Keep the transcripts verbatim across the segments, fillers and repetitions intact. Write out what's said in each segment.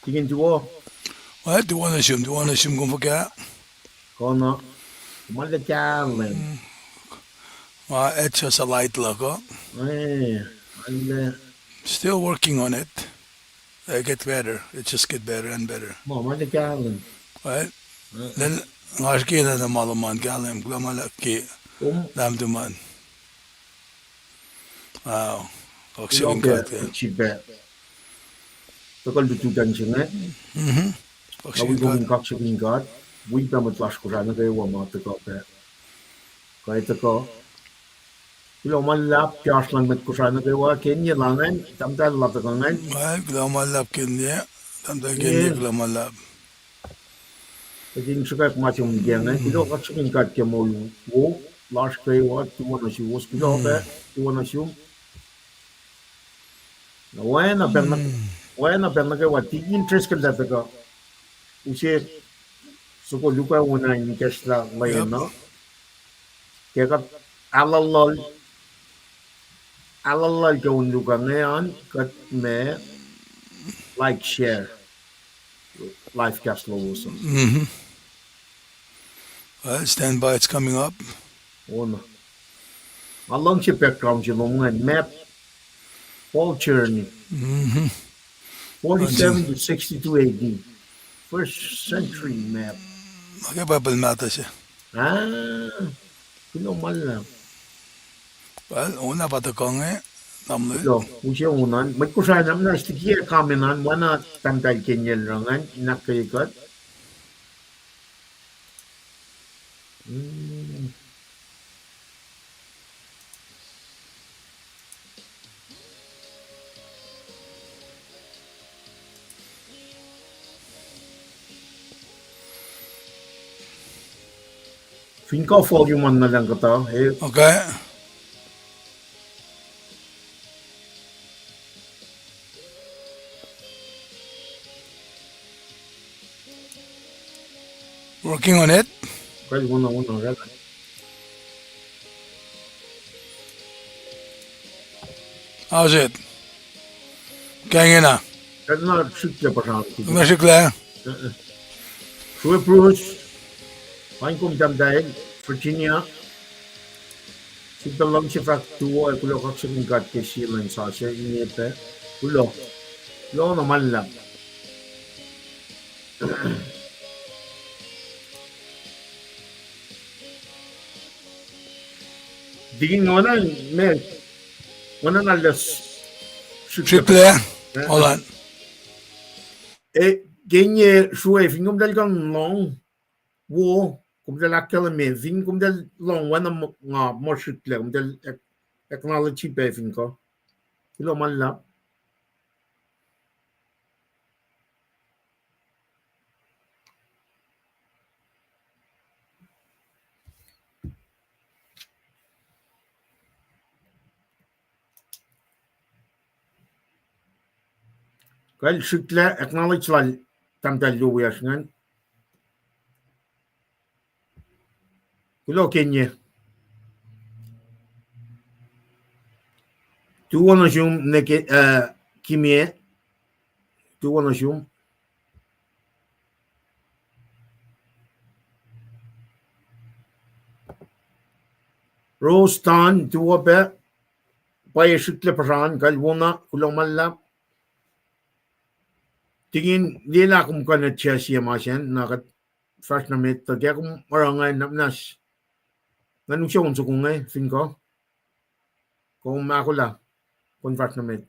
Tikin tuo. Well, tuwo nuh sum, tuwo nuh sum kom fuhkah? Kona. Kom arlac kahlwem. Nga adjust a light luhk uh. Eh, arlac. Still working on it. I get better. It just get better and better. Ma, ma arlac kahlwem. Right? Lel, nga srihke na na ma luhman kahlwem, kuloh ma luhlahp ke lahm tuhman. Wow. Kaksakihn God, eh. Srihpac. Tuhkuh lututacng se inge. Kaksakihn God. Wi pac mwet lasr Kosrae nuh kwewa ma tuhkuh pac. Kuh tuhkuh. Kuloh ma luhlahp ke oasr luhn mwet Kosrae nuh kwewa, Kenye la ingacn, tahmtahel la tuhkuh ingacn. Kuloh ma luhlahp Kenye, tahmtahel Kenye, kuloh ma luhlahp. Kuht in sruhkwack ma se inge, kuloh kaksakihn God ke moul wo lasr kwewa, tuwo nuh suwos, kuloh pac, tuwo nuh sum. Na oacna pacl nuh, oacna pacl nuh kwewa, tikin Driscoll lah tuhkuh. Use soko luhk ah wona in ikacslah lwen uh. Ke kuht aluhluhl, aluhluhl ke on luhk ah inge an, kuht ma like, share live cast lowos an. Well, stand by, it's coming up. Ona. Nga luhngse background se lom ingacn, map, Paul journey. Forty-seven to sixty-two A D. First century map. Nuh ke Bible mahtuh se. Ah, kuloh ma luhlahp. Well, ona pa tuhkuh inge, tamuhlwel. Kuloh, use onan. Mwet Kosrae na muhnahs liki comment an, oacna tahmtahel Kenye el oruh ingacn, in ahkkweye kuht. Fin kuh volume an nuh lucng kuhtuh, eh. Okay. Working on it. Kal wona wona rana. How's it? Kaingena. Kuht na srihklac puhsra. Na srihklac. Sue Bruce, paing kom tahmtahel Virginia. Sifilpac luhngse fahk tuwo ac kuloh kaksakihn God ke sie lwen sasuc inge pac. Kuloh. Kuloh na ma luhlahp. Tikin ngona me, ngona na las. Srihklac, olan. E, Kenye, srue fin komtal kuh in lohng, wo, komtal ahkkahlwemye, fin komtal lohng, oacna nga muh srihklac, komtal acknowledge pac fin kuh. Kuloh ma luhlahp. Kal srihklac acknowledge lal tahmtahel Lowiyacsr ingacn. Kuloh Kenye. Tuwo nuh sum nuh ke, uh, Kimie. Tuwo nuh sum. Rose Tan, tuwo pac. Pwacye, srihklac puhsra an, kal wona, kuloh ma luhlahp. Tikin liyelah kom kuh in adjust sie ma sacn, na kuht fahsr nuh met, tuh ke kom oruh ingacn na muhnahs, ngan use on soko inge fin kuh. Kom ahkolah, kom fahsr nuh met.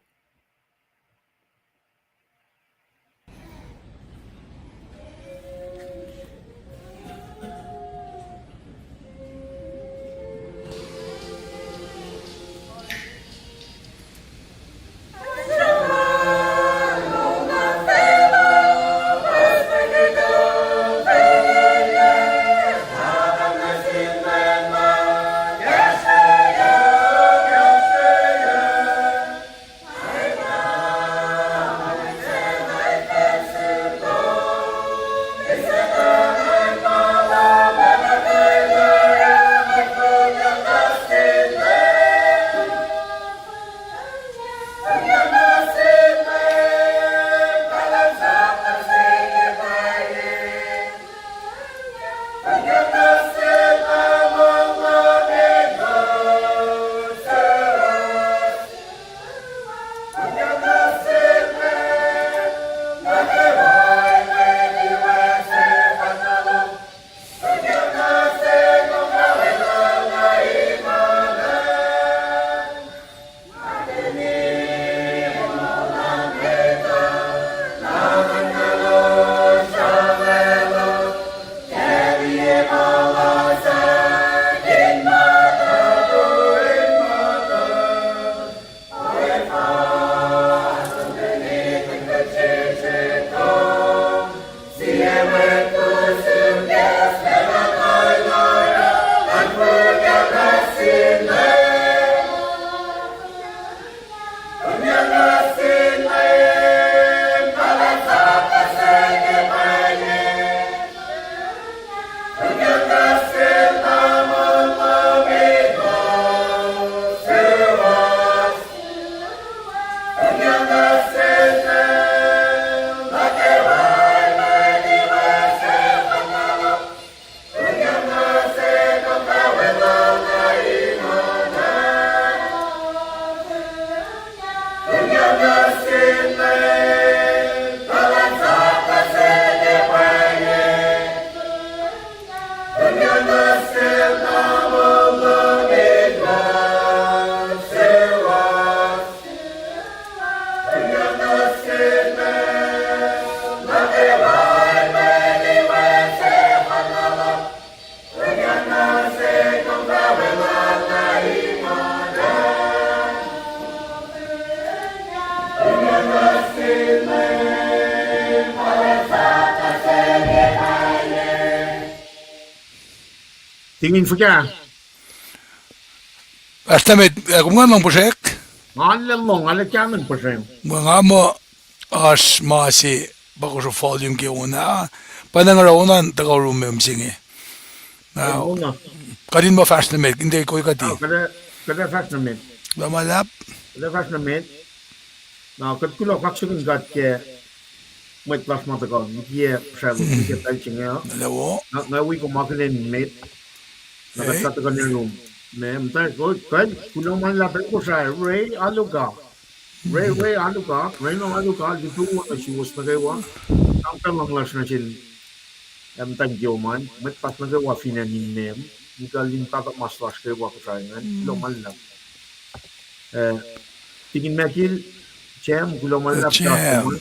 Tingin fuhkah? Fahsr nuh met, eh, kom nga lohng puhsrek? Nga lal lohng, nga lal kanon puhsrem. Mwe nga muh oasr ma se pa kosro volume ke on ah. Pa na nga oruh on an tuhkuh room me mihsenge. Na, kuht in muh fahsr nuh met, in tiac koi kuht in. Kuht ac fahsr nuh met. Kuloh ma luhlahp. Kuht ac fahsr nuh met. Na kuht kuloh kaksakihn God ke mwet lasr ma tuhkuh likiyac sraclos ke pacl se inge uh. Na wi kom akihlen met. Na kuht tuhkuh nuh room me, muhtwacn, kuloh ma luhlahp, pacl Kosrae, Ray Aluka. Ray, Ray Aluka, Ray no Aluka, lihpufacn suwos nuh kwewa. Sang pacl luhngse lasr nuh sel, eh, muhtwacn kiyom an, mwet lasr nuh kwewa fin acn Innem, in kuh in pahtuh mas lasr kwewa Kosrae ingacn, kuloh ma luhlahp. Eh, Tikin Michael, Cem, kuloh ma luhlahp, Cem.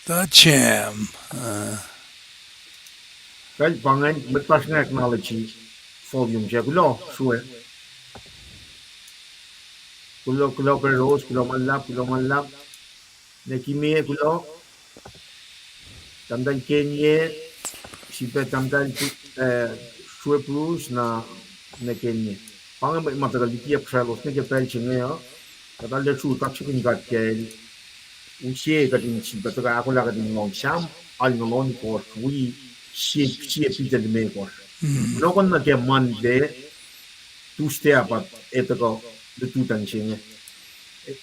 Tuh Cem, uh, kal pa ingacn, mwet lasr inge acknowledge volume se, kuloh, srue. Kuloh, kuloh pac Rose, kuloh ma luhlahp, kuloh ma luhlahp. Nekime, kuloh. Tahmtahel Kenye, sifilpac tahmtahel, eh, srue Bruce na, ne Kenye. Pa inge mwet ma tuhkuh likiyac sraclos nuh ke pacl se inge uh. Kuht arlac sruh kaksakihn God ke el use kuht in sifilpac tuhkuh ahkolah kuht in lohng Sam alngoul ohnkohsr, wi sie, sie Peter limekohsr. Kunohkohn nuh ke Monday, Tuesday ah pa el tuhkuh lututacng se inge.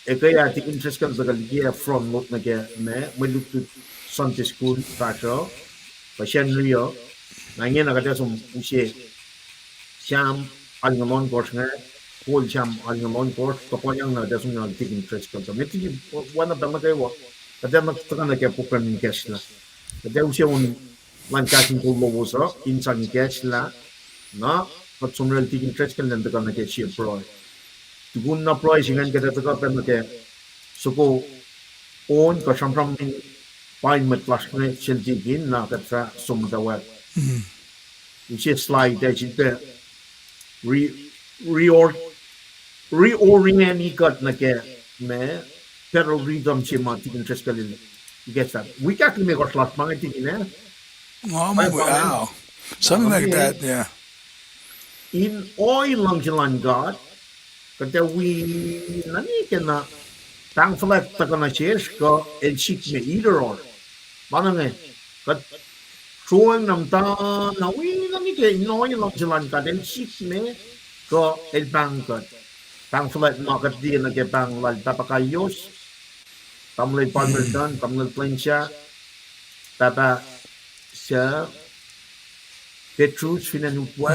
Ekuh ah Tikin Driscoll tuhkuh likiyac front load nuh ke ma, mwe lutlut Sunday school fahsruh, pa Sacnri uh, na ingena kuht ac som use Sam alngoul ohnkohsr inge, kol Sam alngoul ohnkohsr, tohkohyang na kuht ac som nuh Tikin Driscoll. Met liki, oacna pacl nuh kwewa, kuht ac tuhkuh nuh ke program in ikacslah. Kuht ac use on lun kahs in kol lowos uh in sang ikacslah, na kuht som nuh Tikin Driscoll in tuhkuh nuh ke sie pruhe. Tukun na pruhe se ingacn kuht ac tuhkuh pac nuh ke soko on kuh sramsram in pain mwet lasr inge sel Tikin, na kuht fah som muhtwacwacack. Use slide ac sifilpac re-, reor-, reorient kuht nuh ke ma, better rhythm se ma Tikin Driscoll el ikacslah. Wik ahklimekohsr lasr ma inge Tikin, eh? Something like that, yeah. In ohiyac luhngse luhn God, kuht ac wi nuh ke na pahng fuhlwact tuhkuh nuh sesr kuh el sik me itoror. Ma inge, kuht sroang na muhta na wi nuh ke in ohiyac luhngse luhn God el sik me kuh el pahng kuht. Pahng fuhlwact ma kuht liye nuh ke pahng lal Pahpah Kaios, Tamuhlwel Palmerton, Tamuhlwel Plensah, Pahpah Sir Petrus fin acn Upwe,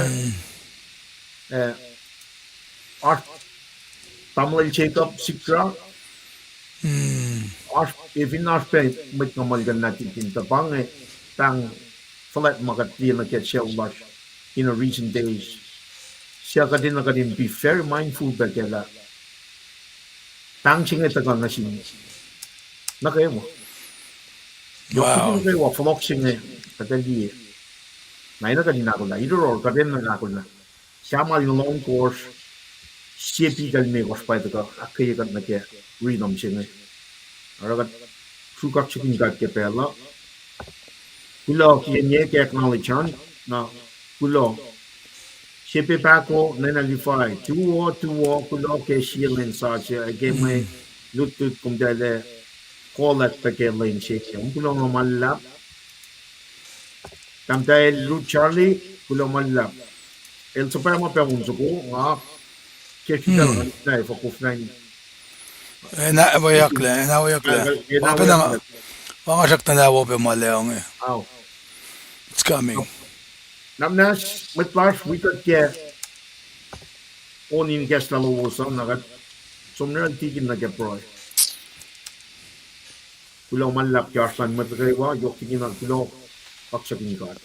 eh, oasr Tamuhlwel Jacob Sikra, oasr, eh, fin oasr pac mwet nga muhlkuhnlah Tikin, tuh pa inge pahng fuhlwact ma kuht liye nuh ke sucu lasr in a recent days. Suc kuht enenuh kuht in be very mindful pac kac lah pahng se inge tuhkuh nuh sin nuh kwewa. Yohk srihpac nuh kwewa, fohlohk se inge kuht ac liye. Na enenuh kuht in ahkolah, itoror kuht enenuh ahkolah. Sam alngoul ohnkohsr, sie Peter limekohsr pa tuhkuh ahkkweye kuht nuh ke rhythm se inge. Oruh kuht sruhk kaksakihn God ke pacl uh. Kuloh ke inge ke acknowledge an, na kuloh. Sepe Pahko, Nena Levi, tuwo, tuwo, kuloh ke sie lwen sasuc ac ke mwe lutlut kom tacl ac kohlwack pac ke lwen se inge. Kom kuloh ma luhlahp. Tahmtahel Ruth Charlie, kuloh ma luhlahp. El suhpwacma pac on soko, nga ke sritacl ngan na efuh koflah in. Ena weyucklac, ena weyucklac. Pa pacna, pa nga srackna lah wo pac ma lac inge. It's coming. Nuhnak muhnahs, mwet lasr, wi kuht ke on in ikacslah lowos uh, na kuht som nuh Tikin nuh ke pruhe. Kuloh ma luhlahp ke oasr lun mwet nuh kwewa, yohk Tikin an, kuloh, kaksakihn God.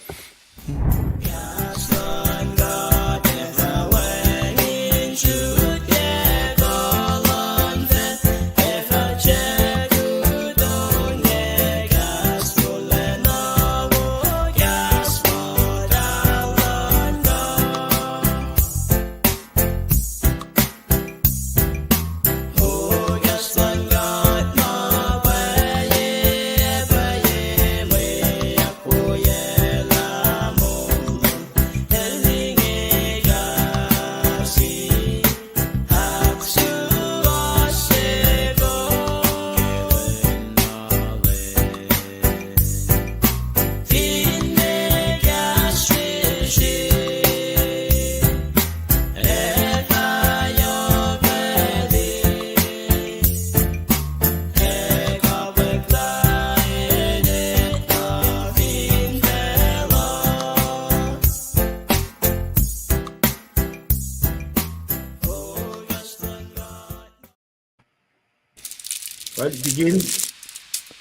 Well, begin.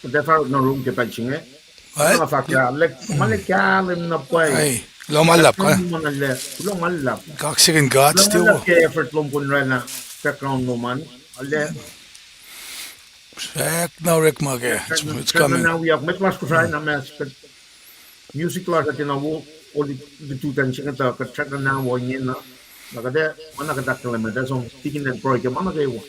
Kuht ac fahsr nuh yurum ke pacl se inge. Well, nga fahk lah, ma na kahlwem na pwacye. Kuloh ma luhlahp, kuloh ma luhlahp. Kaksakihn God still. Kuloh ma luhlahp ke effort lom kom oraclah background lom an. Arlac srackna orekma ke, it's coming. Mwet lasr Kosrae na mas kuht music lasr uh tiacna wo, oli lututacng se inge tuh kuht srackna na wo ingena. Na kuht ac, ma na kuht ahkkahlwemye, tuh som tikin an pruhe ke ma nuh kwewa.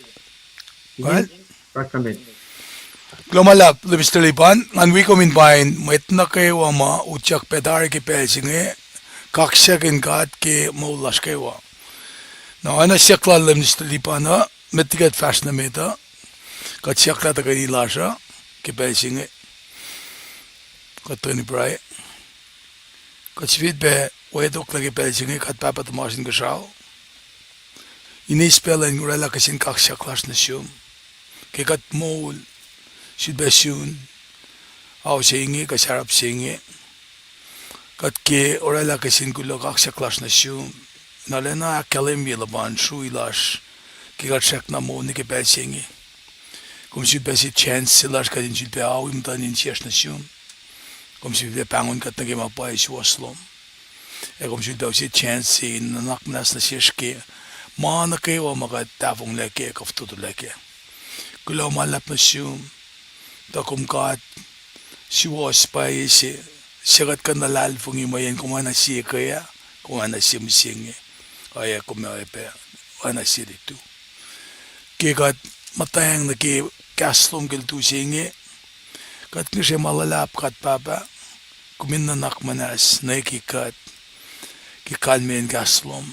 Kuloh ma luhlahp, Mister Lipan, ngan wi kom in pain mwet nuh kwewa ma utyak pac tari ke pacl se inge, kaksakihn God ke moul lasr kwewa. Na oacna siyuck lal Mister Lipan uh, met liki kuht fahsr nuh met uh, kuht siyuck lah tuhkweni lasr uh ke pacl se inge. Kuht tuhkweni pruhe. Kuht sifilpac wetoklac ke pacl se inge, kuht Pahpah tuhmasr Inkuhsrao. In eis pacl in oraclah kihsin kaksak lasr nuh sum ke kuht moul sulpac sun ao se inge kuh sarap se inge. Kuht ke oraclah kihsin kuloh kaksak lasr nuh sum, na lacna ahkkahlwemye luhpan srui lasr ke kuht srackna moul nuh ke pacl se inge. Kom sulpac se chance se lasr kuht in sulpac awi muhtuhn insiyacsr nuh sum. Kom sifilpac pahngon kuht nuh ke ma pwacye suwohs lom. Ac kom sulpac use chance se in nuhnak muhnahs nuh sesr ke ma nuh kwewa ma kuht tahfonglac kac kuh fototolac kac. Kuloh ma luhlahp nuh sum, tuh kom God suwohs pwacye se, suc kuht kuh in luhlahlfongi mweyen kom oacna sie ke ah, kom oacna sie mihsenge, oacyacpac kom oacyacpac oacna sie lutu. Ke kuht muhtweng nuh ke kahs lom ke lutu se inge, kuht ngihsre ma luhlahp God Pahpah, kom in nuhnak muhnahs nuh ke kuht ke kalmeyacn kahs lom,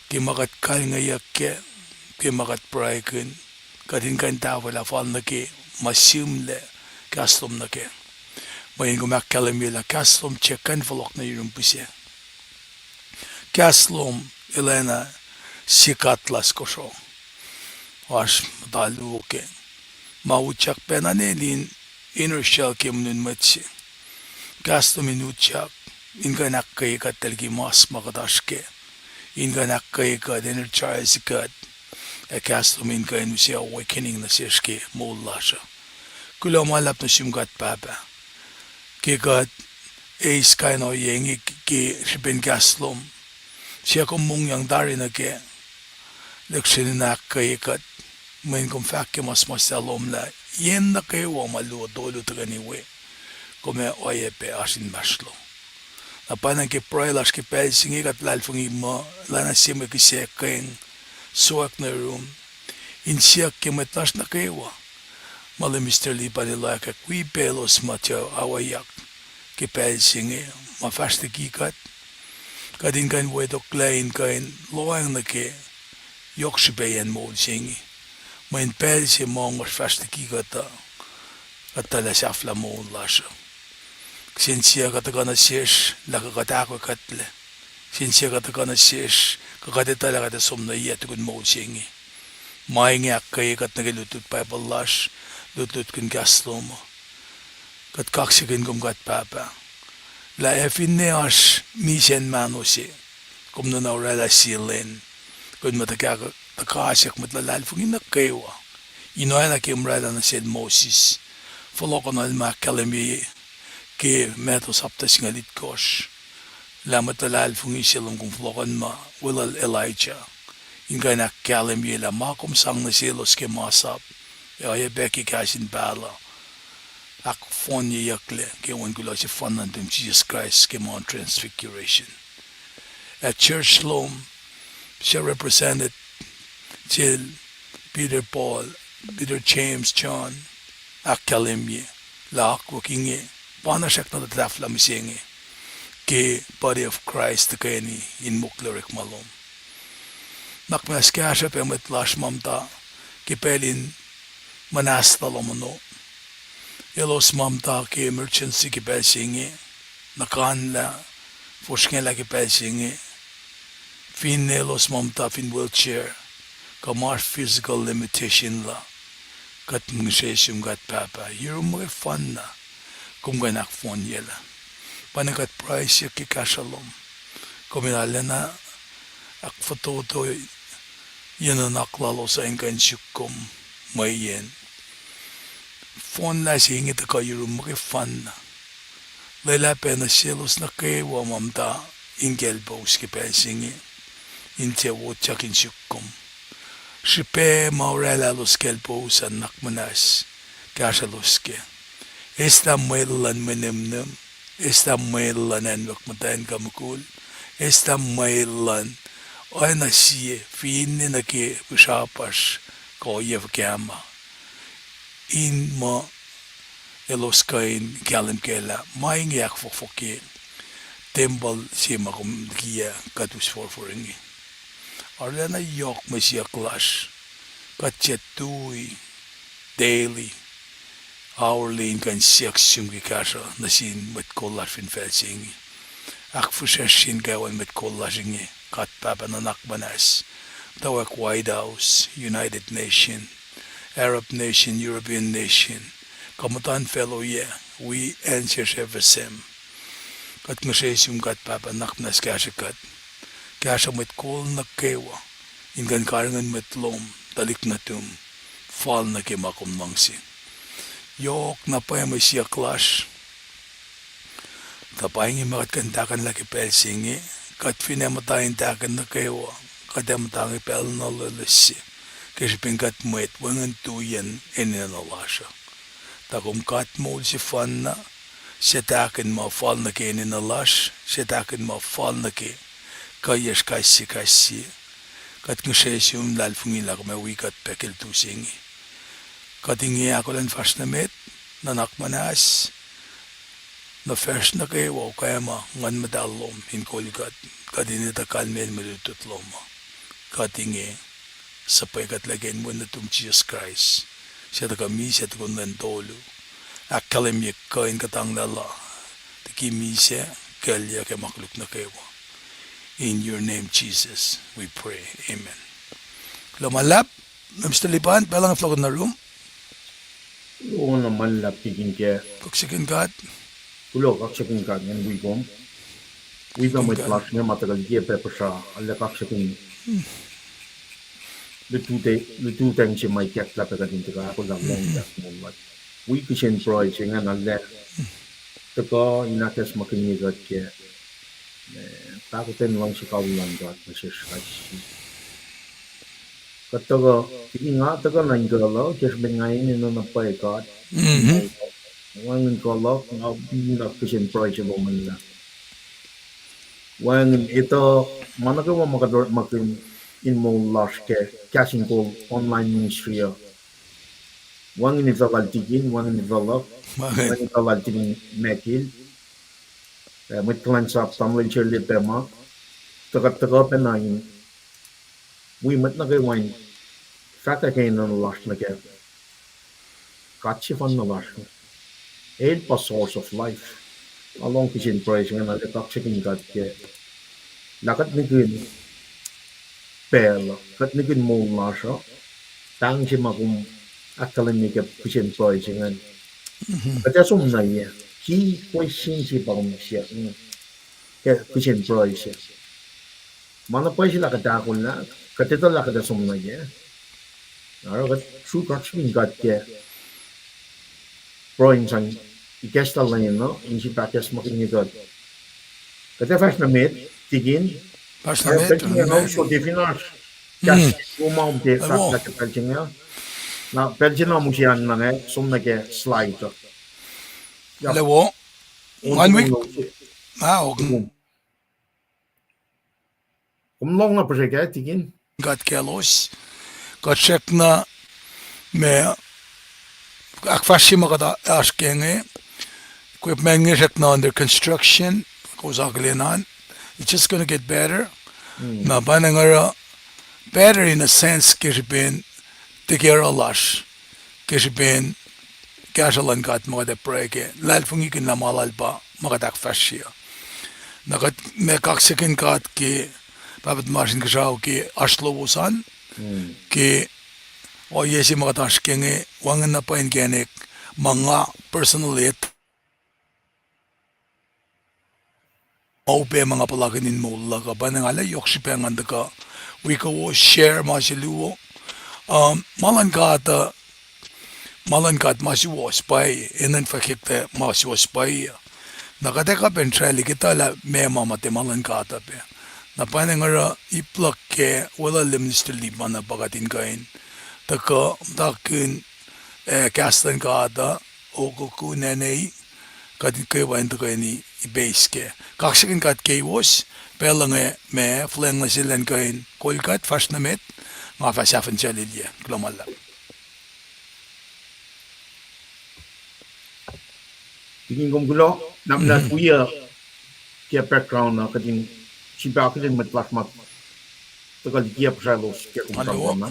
ke ma kuht kalingeyuck kac, ke ma kuht pruhekihn, kuht in kuh in tahfwelah fal nuh ke ma sihmlac kahs lom nuh kac. Mweyen kom ahkkahlwemye lah kahs lom tiac kuh in fohlohk nuh yurum pihsac. Kahs lom el oacna sie katlas kosro, oasr muhta luo kac, ma utyak pacna nel in inertia ke mnun mwet se. Kahs lom in utyak, in kuh in ahkkweye kuht tuh liki mas ma kuht oasr kac, in kuh in ahkkweye kuht, energize kuht, ac kahs lom in kuh in use awakening nuh sesr ke moul lasr uh. Kuloh ma luhlahp nuh sum God Pahpah, ke kuht eis kain ohiyac inge ke srihpen kahs lom, suc kom mongyang tari nuh kac, lihksreni in ahkkweye kuht, mweyen kom fahk ke ma suhmuhslah lom lah yen nuh kwewa ma luo tolu tuhkweni we, kom ac oacyacpac oasr inmahsrlon. Na pwacnwacng ke pruhe lasr ke pacl se inge kuht luhlahlfongi muh lacna sie mwe kihsac kacng sowack nuh yurum, in siyuck ke mwet lasr nuh kwewa ma lal Mister Lipan el oacyacpac wi pac elos ma tiac awuyak ke pacl se inge, ma fahsr liki kuht, kuht in kuh in wetoklac in kuh in lohacng nuh ke yohk srihpaciyacn moul se inge. Mweyen pacl se ma ngosr fahsr liki kuht uh, kuht tuh lah sahflah moul lasr uh. Kihsen siyuck kuh tuhkuh nuh sesr lah kuh kuht ahkoekuhtlac. Kihsen siyuck kuh tuhkuh nuh sesr kuh kuht etuh lah kuht ac som nuh yac tukun moul se inge. Ma inge ahkkweye kuht nuh ke lutlut Bible lasr, lutlutkihn kahs lom uh. Kuht kaksakihn kom God Pahpah, lah ac finne oasr misac mahno se, kom nuhna oraclah sie lwen, kom muh tuhkahsyak mwet luhlahlfongi nuh kwewa, in oacna ke kom oraclah nuh sel Moses, fohlohkohn el ma ahkkahlwemye ke Matthew sapta singucul itkohsr, lah mwet luhlahlfongi se lom kom fohlohkohn ma welul Elijah, in kuh in ahkkahlwemye lah ma kom sang nuh selos ke masap, ac oacyacpac ke kahs in pahluh, ahkfohnyeyucklac ke on kuloh sefanna nuhtum Jisus Kraist ke Mount Transfiguration. Ac church lom suc represented sel Peter, Paul, Peter, James, John, ahkkahlwemye lah akwuck inge pa na srackna tuhtahflah mihsenge ke body of Christ tuhkweni in mokle orekma lom. Nuhnak muhnahs kahsruh pac mwet lasr ma muhta ke pacl in muhnahs lal uh mono. Elos ma muhta ke emergency ke pacl se inge, nuhkanlah, fosrngahlah ke pacl se inge, finne elos ma muhta fin wheelchair, kuh ma physical limitation la, kuht ngihsre sum God Pahpah, yurum muhkwena, kom kuh in ahkfohnyelah. Pwacnwacng kuht pruhe siyuck ke kahsruh lom, kom in arulacna ahkfototo ye nuhnak lalos uh in kuh in suk kom, mweyen Fohkfohnlah se inge tuhkuh yurum muhkwena. Lwelah pac nuh selos nuh kwewa ma muhta in kaclpous ke pacl se inge, in tiac wotyak in suk kom. Srihpac ma oraclah elos kaclpous an, nuhnak muhnahs kahsrwelos kac. Eslah mwet luhn mwe nihmnihm, eslah mwet luhn acnwuck muhtwacn kuh mukul, eslah mwet luhn oacna sie finne nuh ke pihsrapasr kuh ohiyac fuhkah ma, in muh elos kuh in kahlwem kac lah ma inge ahkfohkfohkye tempuhl se ma kom likiyac kuht us forfor inge. Arulacna yohk mwe siyuck lasr, kuht tiac tui daily, hourly in kuh in siyuck sum ke kahsruh nuh sin mwet kol lasr fin facl se inge. Ahkfihsracsrye in kacwacl mwet kol lasr inge, kuht Pahpah nuhnak muhnahs, muhtwacwacack White House, United Nation, Arab nation, European nation, kuh muhtuhnfacl oyac, wi acn sesr FSM. Kuht ngihsre sum kuht Pahpah nuhnak muhnahs kahsrwe kuht. Kahsruh mwet kol nuh kwewa in kuh in karihngihn mwet lom, tuhlihk nuhtum, fal nuh ke ma kom luhngse. Yohk na pwacye mwe siyuck lasr. Tuh pa inge ma kuht kuh in tahkuhnlah ke pacl se inge, kuht fin ac muhta in tahkihn nuh kwewa, kuht ac muhta inge pacl na loeloes se, ke srihpen kuht mwet wacngihn tuiyacn enenuh lasr uh. Tuh kom God moul sefanna, suc tahkihn ma fal nuh ke enenuh lasr, suc tahkihn ma fal nuh ke kuhiyacsr kais sie kais sie. Kuht ngihsre sum luhlahlfongi lah kom ac wi kuht pac ke lutlut se inge. Kuht inge ahkolah in fahsr nuh met, nuhnak muhnahs, nuh facsr nuh kwewa, okwacma Nguhn Muhtahl lom in kol kuht, kuht in etuh kalmacn mwe lutlut lom uh. Kuht inge suhpwekuhtlac ke inen Wen nuhtum Jisus Kraist, suc tuhkuh misac tukun lwen tolu, ahkkahlwemye kuh in kuhtanglah la, liki misac, kuclyuck ac ma koluk nuh kwewa. In your name, Jesus, we pray. Amen. Kuloh ma luhlahp, Mister Lipan, pacl inge fohlohk nuh yurum. Kuloh na ma luhlahp Tikin ke. Kaksakihn God. Kuloh, kaksakihn God ingacn wi kom. Wi pac mwet lasr inge ma tuhkuh likiyac pac puhsra, arlac kaksakihn lututacng se ma ikacklah pac kuht in tuhkuh ahkolah lohng pac moul lasr. Wi kihsen pruhe se ingacn arlac tuhkuh in ahkacsmakihnye kuht ke, eh, pahkotwen luhngse kawihl luhn God nuh sesr kais sie. Kuht tuhkuh, Tikin, nga tuhkuh nuh in kuh luhk, ke srihpen nga enenuh na pwacye God. Wacngihn kuh luhk, nga wi na kihsen pruhe se lom an lah, wacngihn etuh ma nuh kwewa ma kuht orekmakihn in moul lasr ke kahs in kol online ministry uh. Wacngihn etuh lal Tikin, wacngihn etuh luhk, wacngihn etuh lal Tikin Michael, eh, mwet kuhlwacnsap tamuhlwel se lwelah pac ma tuhkuh, tuhkuh pac na in wi mwet nuh kwewa in fahkwack enenuh lasr nuh kac. God sefanna lasr, El pa source of life. Nga lohng kihsen pruhe se ingacn, arlac kaksakihn God ke lah kuht nihkihn pacl uh, kuht nihkihn moul lasr uh, pahng se ma kom ahkkahlwemye ke kihsen pruhe se ingacn. Kuht ac som nuh yac? Key question se pa kom siyuck ke kihsen pruhe se. Ma na pwacye se lah kuht ahkolah, kuht etuh lah kuht ac som nuh yac. Oruh kuht sruhk kaksakihn God ke pruhe in sang ikacslah lwen uh in sifilpac ahkacsmakihnye kuht. Kuht ac fahsr nuh met, Tikin. Oruh pacl se inge nga usot fin oasr kahs se kom tiac fahk lah ke pacl se inge. Na pacl se na mihsenge nga som nuh ke slide uh. Lewo. One week. Kom lohng na pihsrek ah, Tikin. God kaclos. Kuht srackna ma ahkfahsrye ma kuht oasr ke inge. Equipment inge srackna under construction, kowos akihlen an. It's just gonna get better. Na pa inge oruh better in a sense ke srihpen tiac oruh lasr, ke srihpen kahsruh luhn God ma kuht ac pruhe kac, luhlahlfongikihn lah ma lal pa ma kuht ahkfahsrye uh. Na kuht ma kaksakihn God ke Pahpah tuhmasr Inkuhsrao ke oasr lowos an, ke ohiyac se ma kuht oasr ke inge, wacngihn na pwacye inkacnek ma nga personally etuh ma upac ma nga puhlakihn in moul luhk uh. Pa inge nga lah yohk srihpac ngan tuhkuh wi kowos share ma se luo. Um, ma luhn God uh, Ma luhn God ma suwohs pwacye, enenuh in fahkwack lah ma suwohs pwacye uh. Na kuht ac kuh pac in srwaclihk etuh lah meac ma muhta ma luhn God uh pac. Na pwacnwacng oruh ip luhk ke weluhl Minister Lipman uh pa kuht in kuh in tuhkuh muhtakihn, ah, kahs luhn God uh, okokun ane, kuht in kwewa in tuhkweni ipeis kac. Kaksakihn God keiwos, pacl inge ma fuhlweacng nuh sel in kuh in kol kuht fahsr nuh met, nga fah sahfihn sel ilyac. Kuloh ma luhlahp. Tikin, kom kuloh, na muhnahs wi uh ke background uh, kuht in sifilpac akihlen mwet lasr ma tuhkuh liki uh, puhsralos ke kom sramsram na.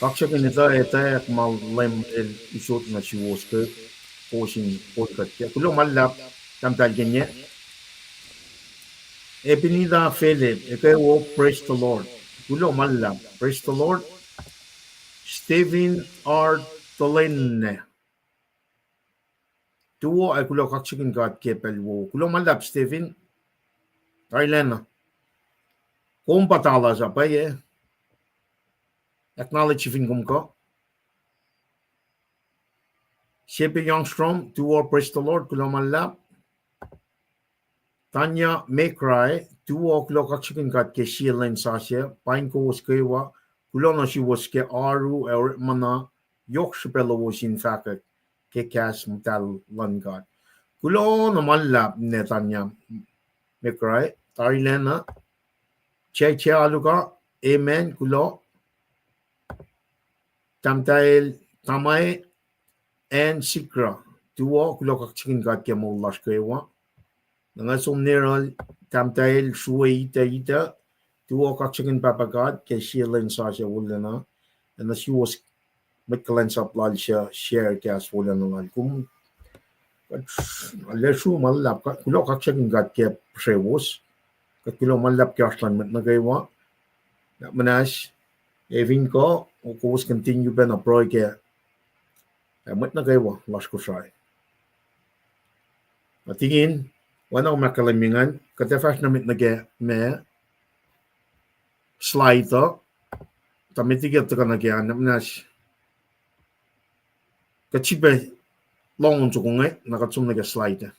Kaksakihn etuh, etuh ma Leum El usot nuh suwos ke kowos in kol kuht kac. Kuloh ma luhlahp, tahmtahel Kenye. Ebenita Philip, eke wo, praise the Lord. Kuloh ma luhlahp, praise the Lord. Stephen R. Tulenne. Tuwo ac kuloh kaksakihn God ke pacl wo. Kuloh ma luhlahp, Stephen. Tarilacna. Kom pa Dallas ah, pwacye. Acknowledge fin kom kuh. Sepe Youngstrom, tuwo, praise the Lord, kuloh ma luhlahp. Tanya Mekrai, tuwo, kuloh kaksakihn God ke sie lwen sasuc, paing kowos kwewa, kuloh nuh suwos ke oaru ac orekma na yohk srihpac lowos in fahkwack ke kahs muhtahl luhn God. Kuloh na ma luhlahp, ninac Tanya Mekrai, tarilacna, J J Aluka, amen, kuloh. Tahmtahel Tamae Ann Sikra, tuwo, kuloh kaksakihn God ke moul lasr kwewa. Na nga som nuh yohrohl tahmtahel Srue Ita Ita, tuwo kaksakihn Pahpah God ke sie lwen sasuc wolacna, ac nuh suwos mwet kuhlwacnsap lal suc share kahs wolacna lal. Kom, arlac sruo ma luhlahp, kuloh kaksakihn God ke puhsrewos. Kuht kuloh ma luhlahp ke oasr luhn mwet nuh kwewa. Na muhnahs, ac fin kuh, kowos continue pac na pruhe kac, ac mwet nuh kwewa lasr Kosrae. Na tikin, oacna kom ahkkahlwemye ingacn, kuht ac fahsr nuh met nuh ke ma slide uh, tuh met liki kuht tuhkuh nuh ke an, na muhnahs, kuht sifilpac lohng on soko inge, na kuht som nuh ke slide.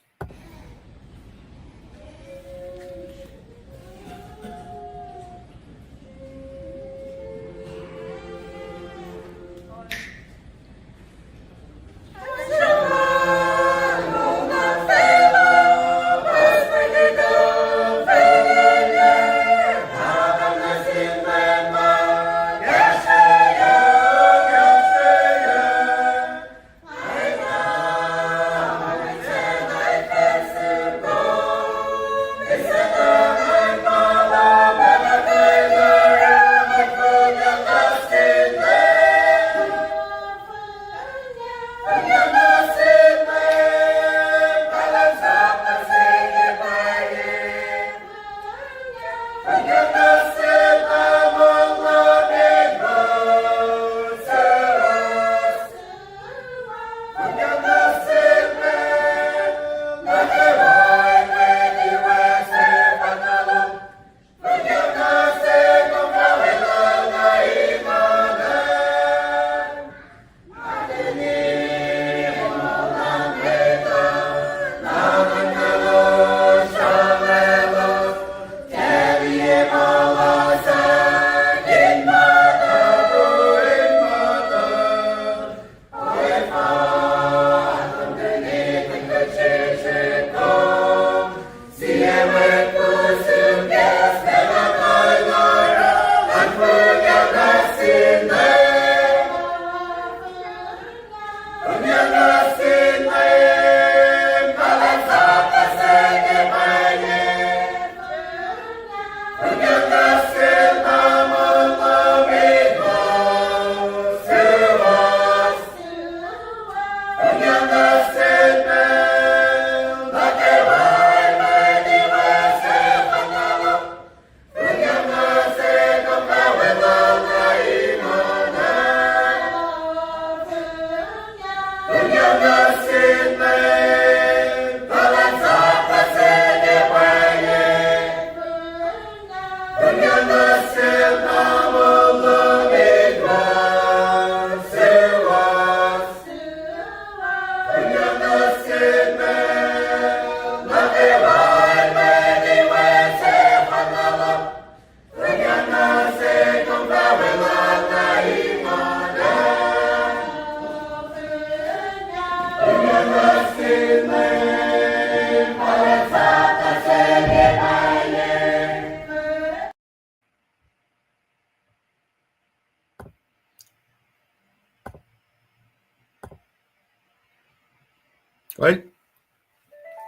Kal,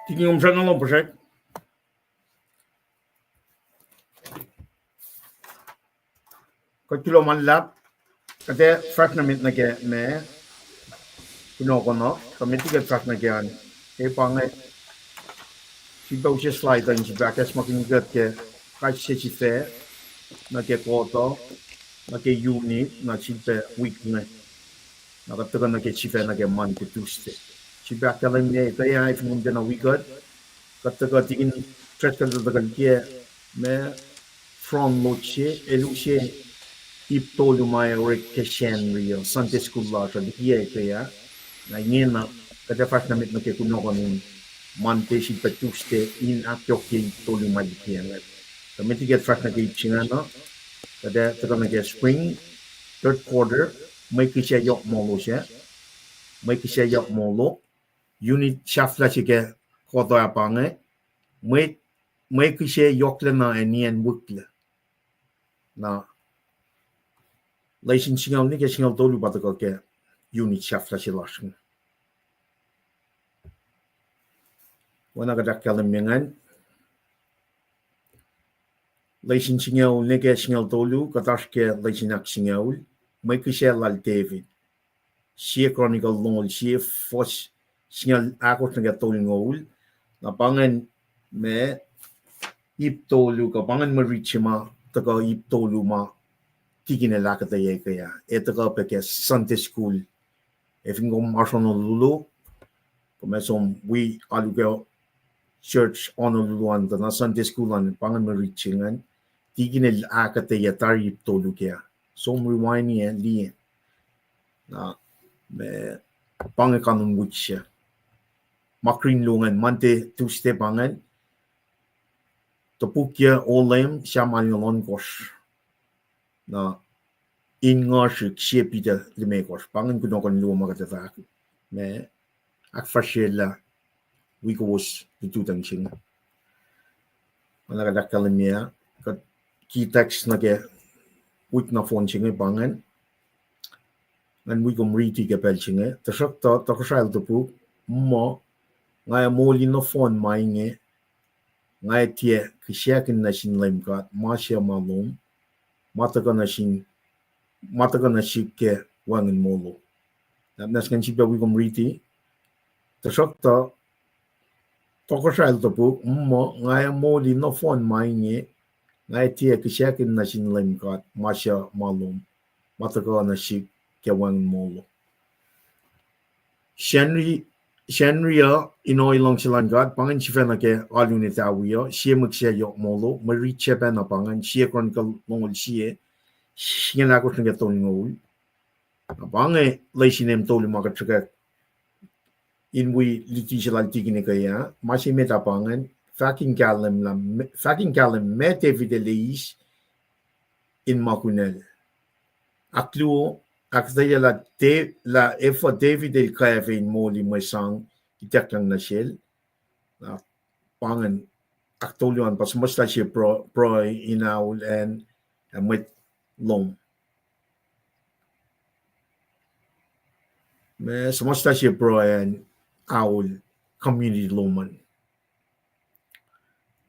tikin kom srange lom puhsrack. Kuht kuloh ma luhlahp, kuht ac fahsr na met nuh ke ma kunohkohn uh, kuh met liki kuht fahsr nuh ke an, e pa inge, sifilpac use slide uh in sifilpac ahkacsmakihnye kuht ke kais sie sifac nuh ke quarter, nuh ke unit, na sifilpac wik inge. Na kuht tuhkuh nuh ke sifac nuh ke Monday, Tuesday. Sifilpac ahkkahlwemye, kuh ac fin kom tiacna wi kuht, kuht tuhkuh tikin Driscoll tuhkuh liye ma front load se, el use ip tolu ma orek ke Sacnri uh, Sunday school lasr uh, likiyac ke ah. Na ingena, kuht ac fahsr na met nuh ke kunohkohn in Monday sifilpac Tuesday in ahkyohkye ip tolu ma likiyac inge. Kuh met liki kuht fahsr nuh ke ip se ingacn uh, kuht ac tuhkuh nuh ke spring, third quarter, mwe kihsac yohk molo se, mwe kihsac yohk molo, unit sahflah se ke quarter ah pa inge, mwe, mwe kihsac yohklacna ac nien wihklac. Na lesin singucul nuh ke singucul tolu pa tuhkuh ke unit sahflah se lasr inge. Oacna kuht ahkkahlwemye ingacn, lesin singucul nuh ke singucul tolu, kuht oasr ke lesin ahksingucul, mwe kihsac lal David. Sie Chronicle longoul sie, fuhs singucul ahkosr nuh ke tolngoul. Na pa ingacn ma ip tolu, kuh pa ingacn mwe rit se ma tuhkuh ip tolu ma tikin el ahkuhtweyac ke ah, ac tuhkuh pac ke Sunday school. Ac fin kom oasr Honolulu, kom ac som wi alu ke church Honolulu an, tuh na Sunday school an, pa ingacn mwe rit se ingacn, tikin el ahkuhtweyac tari ip tolu ke ah. Som rewind ac liye. Na, ma, pa inge kanun wik se. Ma green luo ingacn, Monday, Tuesday pa ingacn, topuk yac O Leum, Sam alngoul ohnkohsr. Na in nguhsrihk sie Peter limekohsr. Pa ingacn kunohkohn luo ma kuht ac fahk, ma ahkfahsryelah wi kowos lututacng se inge. Oacna kuht ahkkahlwemye ah, kuht ki text nuh ke wik nohfohn se inge pa ingacn. Ngan wi kom riti ke pacl se inge. Tuhsruhktuh tohkohsrah el topuk, muh, nga ac moli nohfohn ma inge, nga ac tiac kihsackuhn nuh sin Leum God ma suc ma lom, ma tuhkuh nuh sin, ma tuhkuh nuh sihk ke wacngihn molo. Nap na se ngan sifilpac wi kom riti. Tuhsruhktuh tohkohsrah el topuk, muh, nga ac moli nohfohn ma inge, nga ac tiac kihsackuhn nuh sin Leum God ma suc ma lom, ma tuhkuh nuh sihk ke wacngihn molo. Sacnri, Sacnri uh in ohiyac luhngse luhn God, pa ingacn sifacna ke alu in etawi uh, sie mwe kihsac yohk molo, mwe rit se pacna pa ingacn, sie Chronicle longoul sie, singucul ahkosr nuh ke tolngoul. Na pa inge lesin em tolu ma kuht sruhkwack in wi luti se lal tikin ekuh ah, ma se met ah pa ingacn, fahk in kahlwem lah, fahk in kahlwem ma David el eis in ma kunacl. Ahkluo, ahkuhtweyac lah, lah efuh David el kwacfe in moli mwe sang ituckyang nuh sel. Na pa ingacn, ahktolu an pa suhmuhslah se pruhe, pruhe in aol acn ac mwet lom. Ma suhmuhslah se pruhe acn aol community lom an.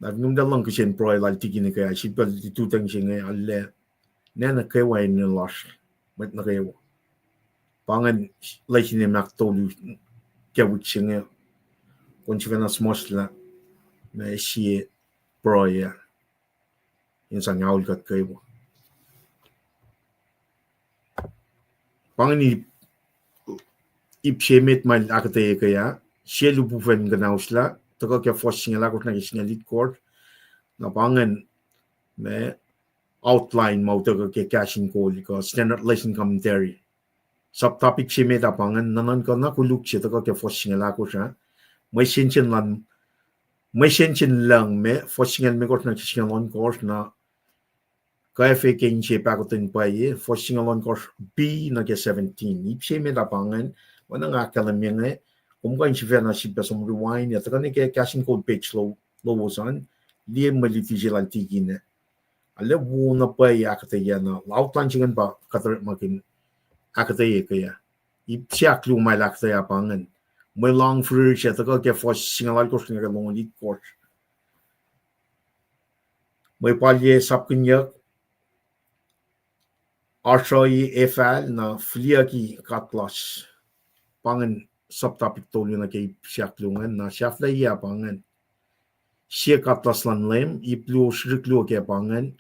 Na fin kom tuh lohng kihsen pruhe lal tikin ekuh ah, sifilpac lututacng se inge, arlac, nacna kwewa enenuh lasr, mwet nuh kwewa. Pa ingacn lesin em ahktolu ke wik se inge, kom sifacna suhmuhslah ma sie pruhe ah in sang aol kuht kwewa. Pa ingacn ip, ip se met ma el ahkuhtweyac ke ah, sie lihpufacn kuhnahoslah, tuhkuh ke fuhs singucul ahkosr nuh ke singucul itkohsr, na pa ingacn ma outline ma utuckuh ke Kahs in Kol kuh Standard Lesson Commentary. Subtopic se met ah pa ingacn, nuhnuhnkuh na koluk se tuhkuh ke fuhs singucul ahkosr ah, mwe sensen luhn, mwe sensen lucng me, fuhs singucul limekohsr nuh ke singucul ohnkohsr na kwacfe ke inse pahkotwen pwacye, fuhs singucul ohnkohsr B nuh ke seventeen. Ip se met ah pa ingacn, oacna nga ahkkahlwemye inge, kom kuh in sifacna sifilpac som rewind ac tuhkuh nuh ke Kahs in Kol page lo-, lowos an, liye mwe luti se lal tikin ah. Arlac wo na pwacye ahkuhtweyac na, outline se ingacn pa kuht orekmakihn ahkuhtweyac ke ah. Ip se ahkluo ma el ahkuhtweyac pa ingacn. Mwe lohng firir se tuhkuh ke fuhs singucul alkosr nuh ke longoul itkohsr. Mwe palye sapkihnyuck, oasr ohiyac efahl na fihliyucki katlas. Pa ingacn subtopic tolu nuh ke ip se ahkluo ingacn, na sahflahiyac pa ingacn. Sie katlas luhn Leum, ip luo srihsrihk luo kac pa ingacn.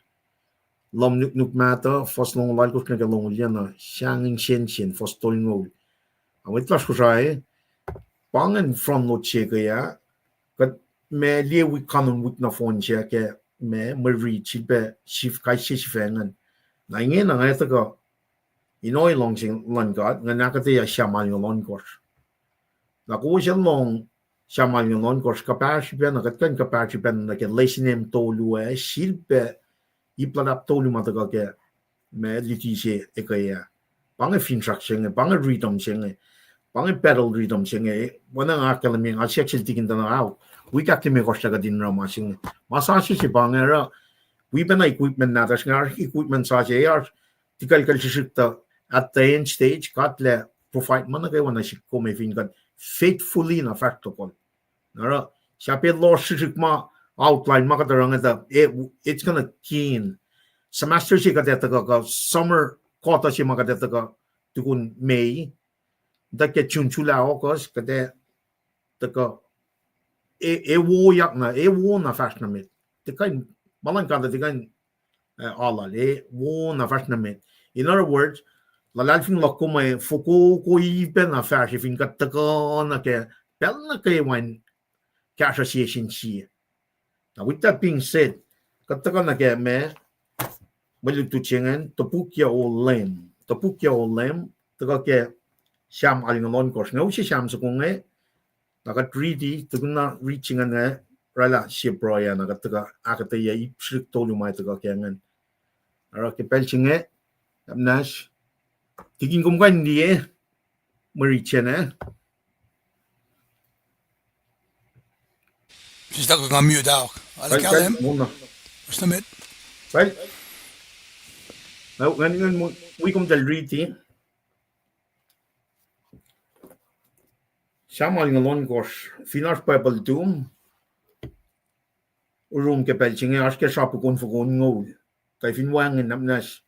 Lohm nuknuk mahtuh, fuhs longoul alkosr nuh ke longoul yac, na sahngweng sensen, fuhs tolngoul. Mwet lasr Kosrae, pa ingacn front load se ke ah, kuht ma liye wik, kanon wik nohfohn se ke ma mwe rit, sifilpac sif-, kais sie sifacna. Na ingena nga tuhkuh in ohi luhngse luhn God, nga ahkuhtweyac Sam alngoul ohnkohsr. Na kowos ac lohng Sam alngoul ohnkohsr, kuhpahsr pacna, kuht kuh in kuhpahsr pacna nuh ke lesson em tolu ah, sifilpac ip luhlahp tolu ma tuhkuh ke ma luti se ekuh ah. Pa inge finsrak se inge, pa inge rhythm se inge, pa inge pedal rhythm se inge. Oacna nga ahkkahlwemye, nga siyuck sel tikin tuh na ao, wik ahklimekohsr lah kuht in oruh ma se inge. Ma sasuc se pa inge oruh, wi pacna equipment nahtuhsr inge, oasr equipment sasuc, oasr tikuclkucl srihsrihk tuh at the end stage, God El ac provide ma nuh kwewa nuh sihk kom ac fin kuht faithfully na fahsr tohkohl. Na oruh, sahp lohsr srihsrihk ma outline ma kuht oruh inge tuh, eh, it's gonna keen. Semester se kuht ac tuhkuh kuh summer quarter se ma kuht ac tuhkuh tukun May. Tuh ke June, July, August, kuht ac tuhkuh, e, e woyak na, e wo na fahsr nuh met. Tiac kuh in, ma luhn God uh tiac kuh in, eh, alal, e wo na fahsr nuh met. In other words, luhlahlfongi luhk kom ac fokoko ip na fahsr fin kuht tuhkuh nuh ke pacl nuh kwewa in kahsruh sie sin sie. Now, with that being said, kuht tuhkuh nuh ke ma, mwe lutlut se ingacn, Topukyac O Leum. Topukyac O Leum, tuhkuh ke Sam alngoul ohnkohsr. Nga use Sam soko inge, na kuht riti, tukun na rit se ingacn inge, oraclah sie pruhe ah, na kuht tuhkuh ahkuhtweyac ip srihk tolu ma tuhkuh ke ingacn. Oruh ke pacl se inge, nahtuhsr, tikin kom kuh in liye, mwe rit se inge. Sista, kom mute out. Ala kahlwem. Pal, na met. Pal. Na, ngan, ngan wi kom tahl riti. Sam alngoul ohnkohsr, fin oasr Bible tum, orum ke pacl se inge, oasr ke sra pokon fokon ngoul. Kuh fin wacngihn nahtuhsr,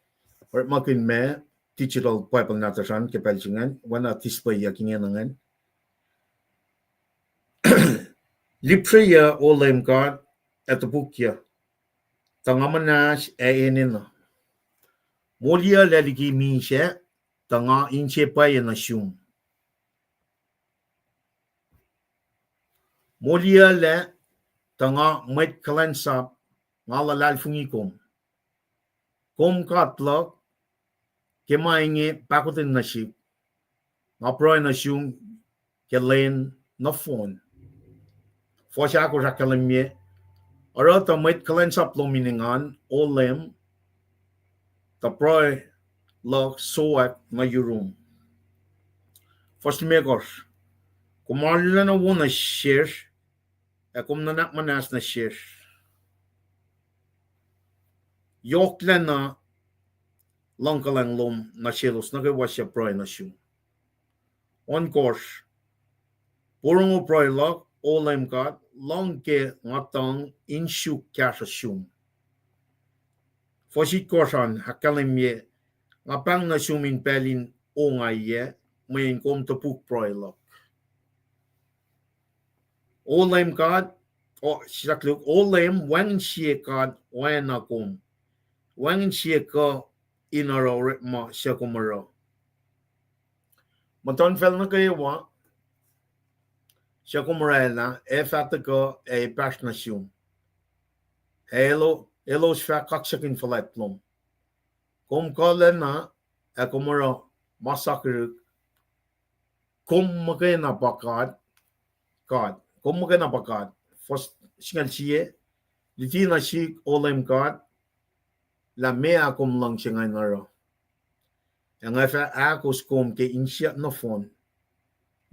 orekmakihn ma digital Bible nahtuhsr an ke pacl se ingacn, oacna displayuck ingena ingacn. Lipsreyuc, O Leum God, ac topukyuc, tuh nga muhnahs ac enenuh. Moliyuclac liki misac, tuh nga inse pwacye nuh sum. Moliyuclac, tuh nga mwet kuhlwacnsap, nga luhlahlfongi kom. Kom God luhk, ke ma inge pahkotwen nuh sihk, nga pruhe nuh sum ke lwen nohfohn. Fuhs ahkosr ahkkahlwemye, oruh tuh mwet kuhlwacnsap lom in engan, O Leum, tuh pruhe luhk sowack nuh yurum. Fuhs limekohsr, kom arulacna wo nuh sesr, ac kom nuhnak muhnahs nuh sesr. Yohklacna luhngkuhlwacng lom nuh selos nuh kwewa suc pruhe nuh sum. Ohnkohsr, porongo pruhe luhk, O Leum God, lohng ke nga tuhng in suk kahsruh sum. Fuhs itkohsr an ahkkahlwemye, nga pahng nuh sum in pacl in ongaiyac, mweyen kom topuk pruhe luhk. O Leum God, o, sislah koluk, O Leum, wacngihn sie God oacna kom. Wacngihn sie kuh in oruh orekma suc kom oruh. Muhtuhnfacl nuh kwewa suc kom oraclah, ac fah tuhkuh ac epahsr nuh sum. Ac elo-, elos fah kaksakihn fuhlwact lom. Kom kuhlacna, ac kom oruh ma sakihrihk. Kom muhkwena pa God, God. Kom muhkwena pa God. Fuhs singucul sie, luti nuh sihk, O Leum God, lah meac kom luhngse nga in oruh. Ac nga fah ahkos kom ke insiyuck nohfohn.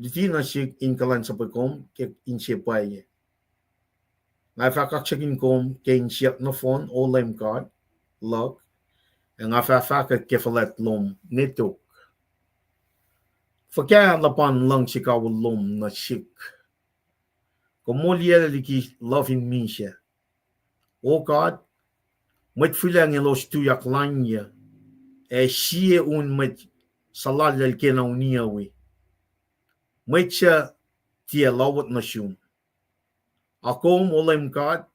Luti nuh sihk in kuhlwacnsapuh kom ke inse pwacye. Nga fah kaksakihn kom ke insiyuck nohfohn, O Leum God luhk, ac nga fah fahkwack ke fuhlwact lom ne tok. Fuhkah luhpan luhngse kawihl lom nuh sihk. Kom moliyacl liki luhf in misac. O God, mwet fihlacng elos tuyak lainyuc, ac sie un mwet suhlallacl kena uniyac wi. Mwet suc tiac lowos nuh sum. Ac kom, O Leum God,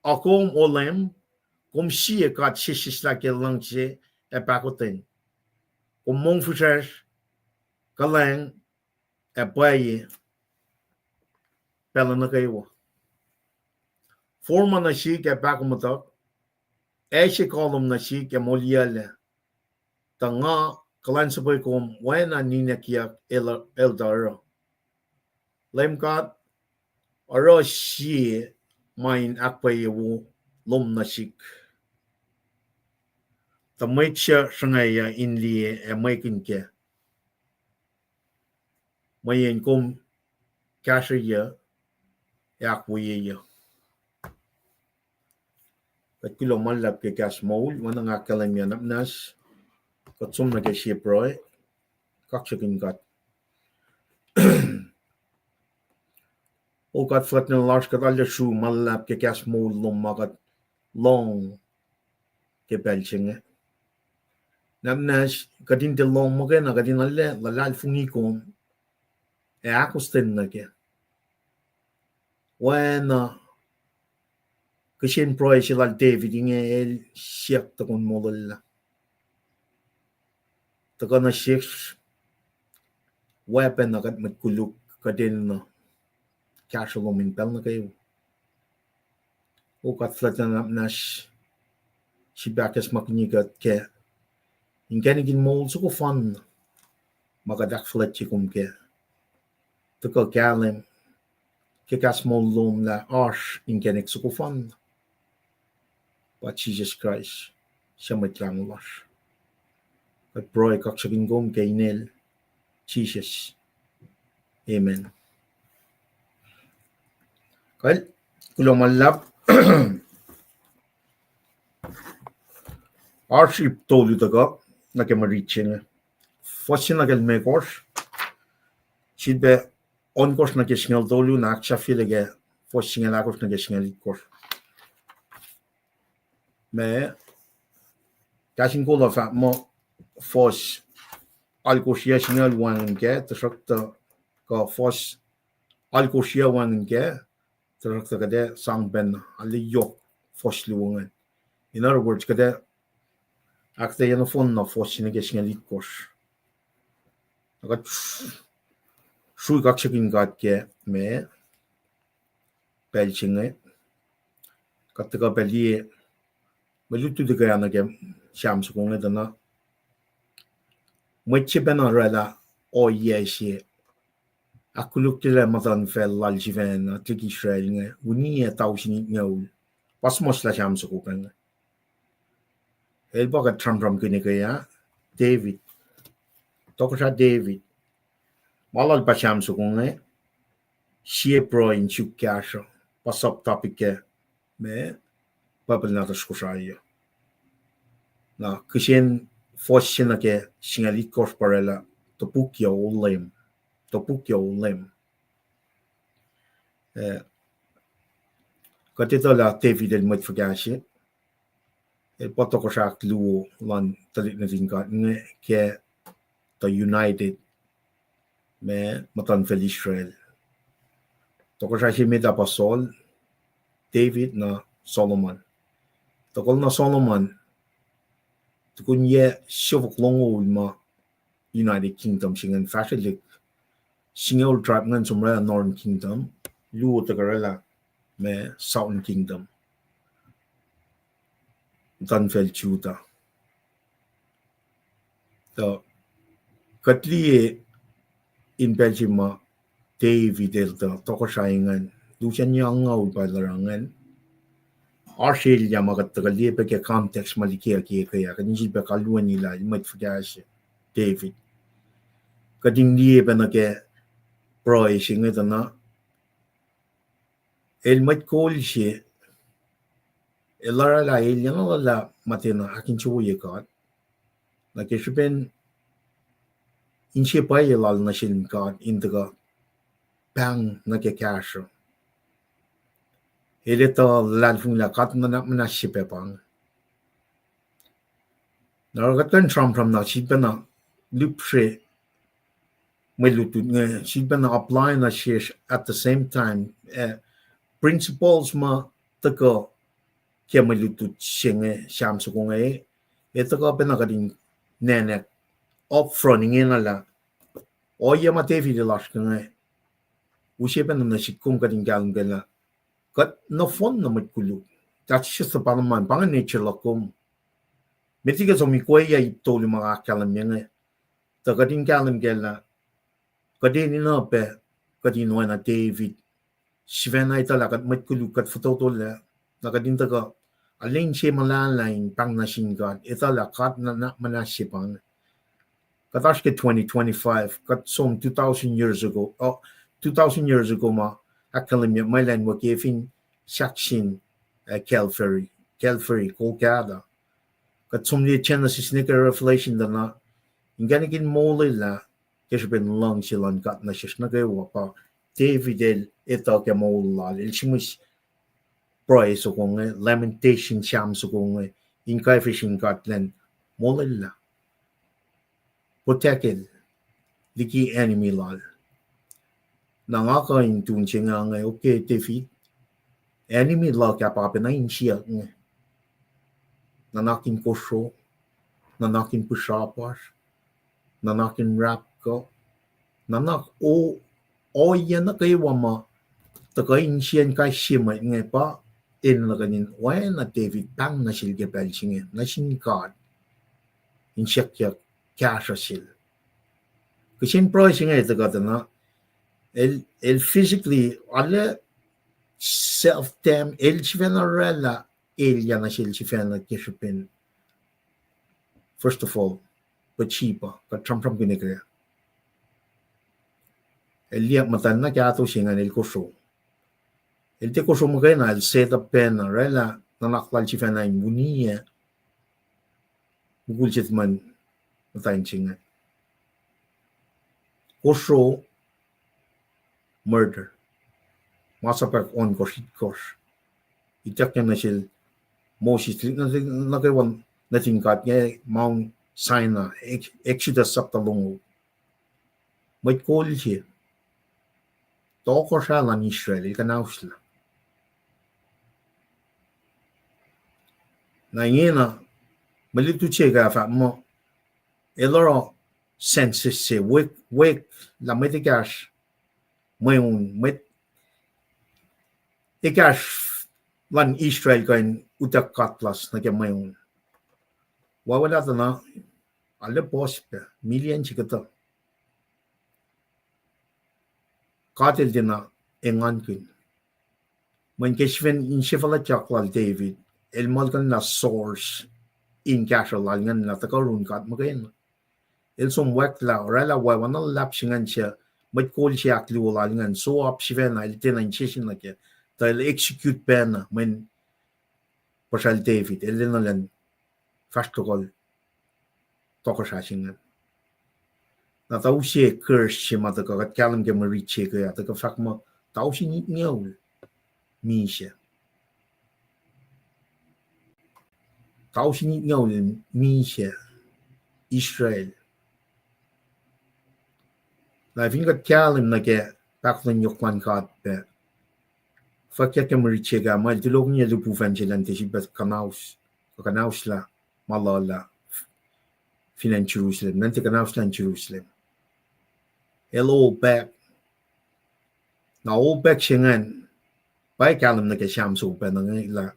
ac kom, O Leum, kom sie God sesseslah ke luhngse ac pahkotwen. Kom mongfihsrwacsr, kuhlwacng, ac pwacye pacl nuh kwewa. Forma nuh sihk ac pahkomuhtuhk, ac se kolom nuh sihk ac moliyaclac. Tuh nga kuhlwacnsapuh kom oacna ninac kiyuck el, el tuh oruh. Leum God, oruh sie ma in ahkpwacye wo lom nuh sihk. Tuh mwet suc sruhngwacyuc in liye ac mwekihn kac. Mweyen kom kahsrweyuc ac ahkwoyeyuc. Kuht kuloh ma luhlahp ke kahs moul, oacna nga ahkkahlwemye nuhnak muhnahs, kuht som nuh ke sie pruhe, kaksakihn God. O God fuhlwactlana lasr, kuht arlac sru ma luhlahp ke kahs moul lom ma kuht lohng ke pacl se inge. Nuhnak muhnahs kuht in tiac lohng muhkwena, kuht in arlac luhlahlfongi kom ac ahkostwen nuh kac. Oacna kihsen pruhe se lal David inge, el siyuck tukun molwellah. Tuhkuh nuh sesr, oacpacna kuht mwet koluk, kuht enenuh kahsruh lom in pacl nuh kwewa. O God fuhlwactlana nuhnak muhnahs, srihpac ahkacsmakihnye kuht kac inkacnek in moul soko fanna ma kuht ahkfuhlwactye kom kac. Tuhkuh kahlwem ke kahs moul lom lah oasr inkacnek soko fanna. Pa Jisus Kraist, suc Mwet Lahngo lasr. Kuht pruhe kaksakihn kom ke inel Jisus. Amen. Kal, kuloh ma luhlahp. Oasr ip tolu tuhkuh nuh ke mwe rit se inge. Fuhs se nuh ke limekohsr, sifilpac ohnkohsr nuh ke singucul tolu, na ahksahfyelah ke fuhs singucul ahkosr nuh ke singucul itkohsr. Ma, kahs in kol uh fahk muh fuhs alkosr yac singucul wacngihn kac, tuhsruhktuh, kuh fuhs alkosr yac wacngihn kac, tuhsruhktuh kuht ac sang pacna, arlac yohk fuhs luo ingacn. In other words, kuht ac ahkuhtweyac nohfohn na fuhs se nuh ke singucul itkohsr. Na kuht srui kaksakihn God ke ma pacl se inge. Kuht tuhkuh pac liye mwe lutlut ekuh nuh ke Sam soko inge tuh na mwet se pacna oraclah ohiyac se ahkkolukyelah muhtuhnfacl lal sifacna tuhlihk Israel inge, uniyac tausin itngoul. Pa suhmuhslah Sam soko inge. El pa kuht sramsramkihn ekuh ah, David. Tohkohsrah David. Ma lal pa Sam soko inge, sie pruhe in suk kahsruh, pa sub-topic ke ma Bible nahtuhsr Kosrae uh. Na kihsen fuhs se nuh ke singucul itkohsr pa oraclah, Topukyac O Leum. Topukyac O Leum. Eh, kuht etuh lah David el mwet fuhkah se. El pa tohkohsrah ahkluo luhn tuhlihk nuhtin God inge ke tuh united ma muhtuhnfacl Israel. Tohkohsrah se met ah pa Saul, David, na Solomon. Tohkohlna Solomon, tukun yac siofok longoul ma United Kingdom se ingacn fahsrwelihk. Singucul tribe ingacn som oraclah Northern Kingdom, luo tuh oraclah ma Southern Kingdom, muhtuhnfacl Judah. Tuh kuht liye in pacl se ma David el tuh tohkohsrah ingacn, lusen yac angngaul pa el oruh ingacn. Oasr elyah ma kuht tuhkuh liye pac ke context ma liki ke ekuh ah, kuht in sifilpac kalweni lah el mwet fuhkah se David. Kuht in liye pac nuh ke pruhe se inge tuh na el mwet kol se, el oraclah elyah na luhlahp muhta na ahkinsewowoye God. Na ke srihpen inse pwacye lal nuh sin God in tuhkuh pahng nuh ke kahsruh. El etuh luhlahlfongi lah God nuhnak muhnahs se pac pa inge. Na oruh kuht kuh in sramsram na sifilpacna lihpsre mwe lutlut inge, sifilpacna apply nuh sesr at the same time, eh, principles ma tuhkuh ke mwe lutlut se inge, Sam soko inge, eh, tuhkuh pacna kuht in nwacklah upfront ingena lah ohiyac ma David el oasr ke inge, use pacna nuh sihk kom kuht in kahlwem kac lah kuht nohfohn na mwet koluk. That's just the bottom line. Pa inge nature luhk kom. Met liki som ikweyac ip tolu ma ahkkahlwemye inge, tuh kuht in kahlwem kac lah kuht enenuh pac kuht in oacna David, sifacna etuh lah kuht mwet koluk, kuht fototolac, na kuht in tuhkuh arlac inse muhlahlah in pahng nuh sin God, etuh lah God nuhnak muhnahs se pa inge. Kuht oasr ke twenty twenty-five, kuht som two thousand years ago, oh, two thousand years ago ma ahkkahlwemye mwe lwen wo ke fin sahk sin, eh, Calvary, Calvary, Golgotha. Kuht som liye Genesis nuh ke Revelation tuh na inkacnek in molwelah ke srihpen luhngse luhn God nuh sesr nuh kwewa pa David el etuh ke moul lal, el sihmihs pruhe soko inge, Lamentation, Sam soko inge, in kwacfe sin God elan molwelah, protect el liki enemy lal. Na nga kuh in tu se inge, okay, David, enemy luhk ah pa pacna insiyuck inge. Nuhnak in kosro, nuhnak in pihsrapasr, nuhnak in rapkuh, nuhnak o, ohiyac nuh kwewa ma tuhkuh insiyacn kais sie mwet inge pa enenuh kuht in oacna David pahng nuh sel ke pacl se inge nuh sin God in siyuckyuck kahsruh sel. Kihsen pruhe se inge tuhkuh tuh na el, el physically arlac self-damn, el sifacna oraclah elyah nuh sel sifacna ke srihpen, first of all, Bathsheba, kuht sramsramkihn ke el liye muhtwacn na kahto se ingacn el kosro. El tiac kosro muhkwena, el set up pacna, oraclah nuhnak lal sifacna in uniyac mukul se tuhmwacn muhtwacn se inge. Kosro, murder. Masap ahkohnkohsr, itkohsr. Ituckyang nuh sel Moses, nuh kwewa nuhtin God ke Mount Sinai, Exodus sapta longoul. Mwet kol se, tohkohsrah luhn Israel, el kuhnahoslah. Na ingena, mwe lutlut se kuh fahk muh, el oruh census se, wek, wek lah mwet ekahsr mweun, mwet ekahsr luhn Israel kuh in utuck katlas nuh ke mweun. Wacwack tuh na, arlac puhs pac, million se kuhtuh. God el tiacna engankihn. Mweyen ke srihpen insefuhlwactyak lal David, el muhlkuhnlah source in kahsruh lal ingacn lah tuhkuh yurin God muhkwena. El som wacngihn lah oraclah wacngihn luhlahp se ingacn suc mwet kol se ahkluo lal ingacn, so apsifacna el tiacna insese nuh kac, tuh el execute pacna mweyen puhsral David, el enenuh elan fahsr tohkohl tohkohsrah se ingacn. Na tausin curse se ma tuhkuh kuht kahlwem ke mwe rit se ke ah, tuhkuh fahk muh tausin itngucul misac. Tausin itngucul misac Israel. Na fin kuht kahlwem nuh ke pahkotwen yohk luhn God pac, fwackyuck ke mwe rit se ke ah, ma el tulokihnyac lihpufacn se elan tiac sifilpac kuhnaus, kuh kuhnauslah ma luhlah fin acn Jerusalem, elan tiac kuhnauslah acn Jerusalem. El hold back. Na hold back se ingacn, pa kahlwem nuh ke Sam soko pacna inge lah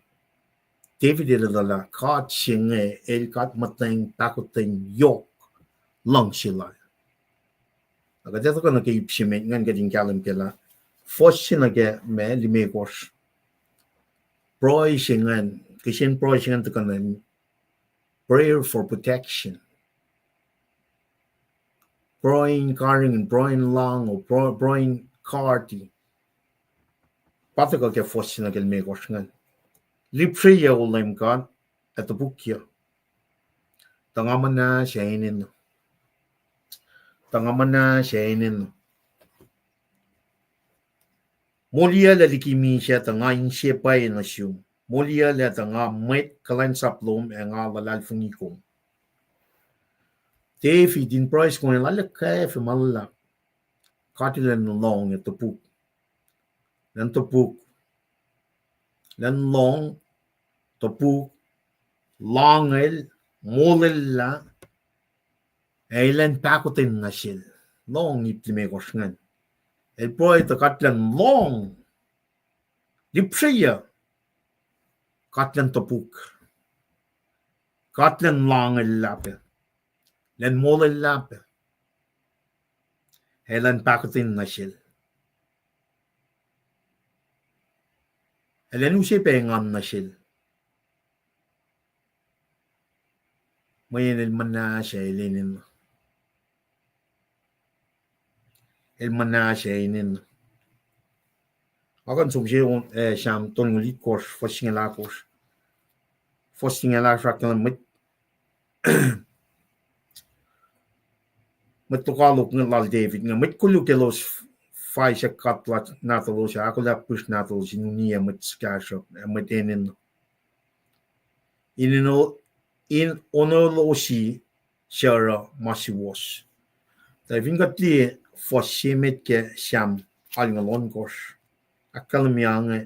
David el etuh lah God se inge el God muhtweng pahkotwen yohk luhngse lal. Na kuht etuh kuh nuh ke ip se met ingacn kuht in kahlwem ke lah fuhs se nuh ke ma limekohsr. Pruhe se ingacn, kihsen pruhe se ingacn tuhkuh na prayer for protection. Pruhe in karihngihn, pruhe in lahngo, pruhe, pruhe in karihngihn. Pa tuhkuh ke fuhs se nuh ke limekohsr ingacn. Lihpsreyuc, O Leum God, ac topukyuc, tuh nga muhnahs ac enenuh. Tuh nga muhnahs ac enenuh. Moliyuclac liki misac, tuh nga inse pwacye nuh sum. Moliyuclac, tuh nga mwet kuhlwacnsap lom ac nga luhlahlfongi kom. David in pruhe soko inge, lal el kwacfe ma luhlahp. God El in lohng ac topuk. Elan topuk. Elan lohng, topuk, lohngel, molwelah, ac elan pahkotwen nuh sel. Lohng ip limekohsr ingacn. El pruhe tuh God Elan lohng. Lihpsreyuc. God Elan topuk. God Elan lohngwelah pac. Elan molwelah pac. Ac elan pahkotwen nuh sel. Elan use pac engan nuh sel. Mweyen el muhnahs ac el enenuh. El muhnahs ac enenuh. Nga kuh in som se, eh, Sam tolngoul itkohsr, fuhs singucul ahkosr. Fuhs singucul ahkosr ahkkahlwemye mwet, mwet lokoalok inge lal David inge, mwet koluk elos faisek God nahtuhlos ac ahkolah pihsr nahtuhlos in uniyac mwet suhkahsruhp ac mwet enenuh. In, in onwelosi suc oruh ma suwohs. Tuh fin kuht liye fuhs se met ke Sam alngoul ohnkohsr, ahkkahlwemye inge,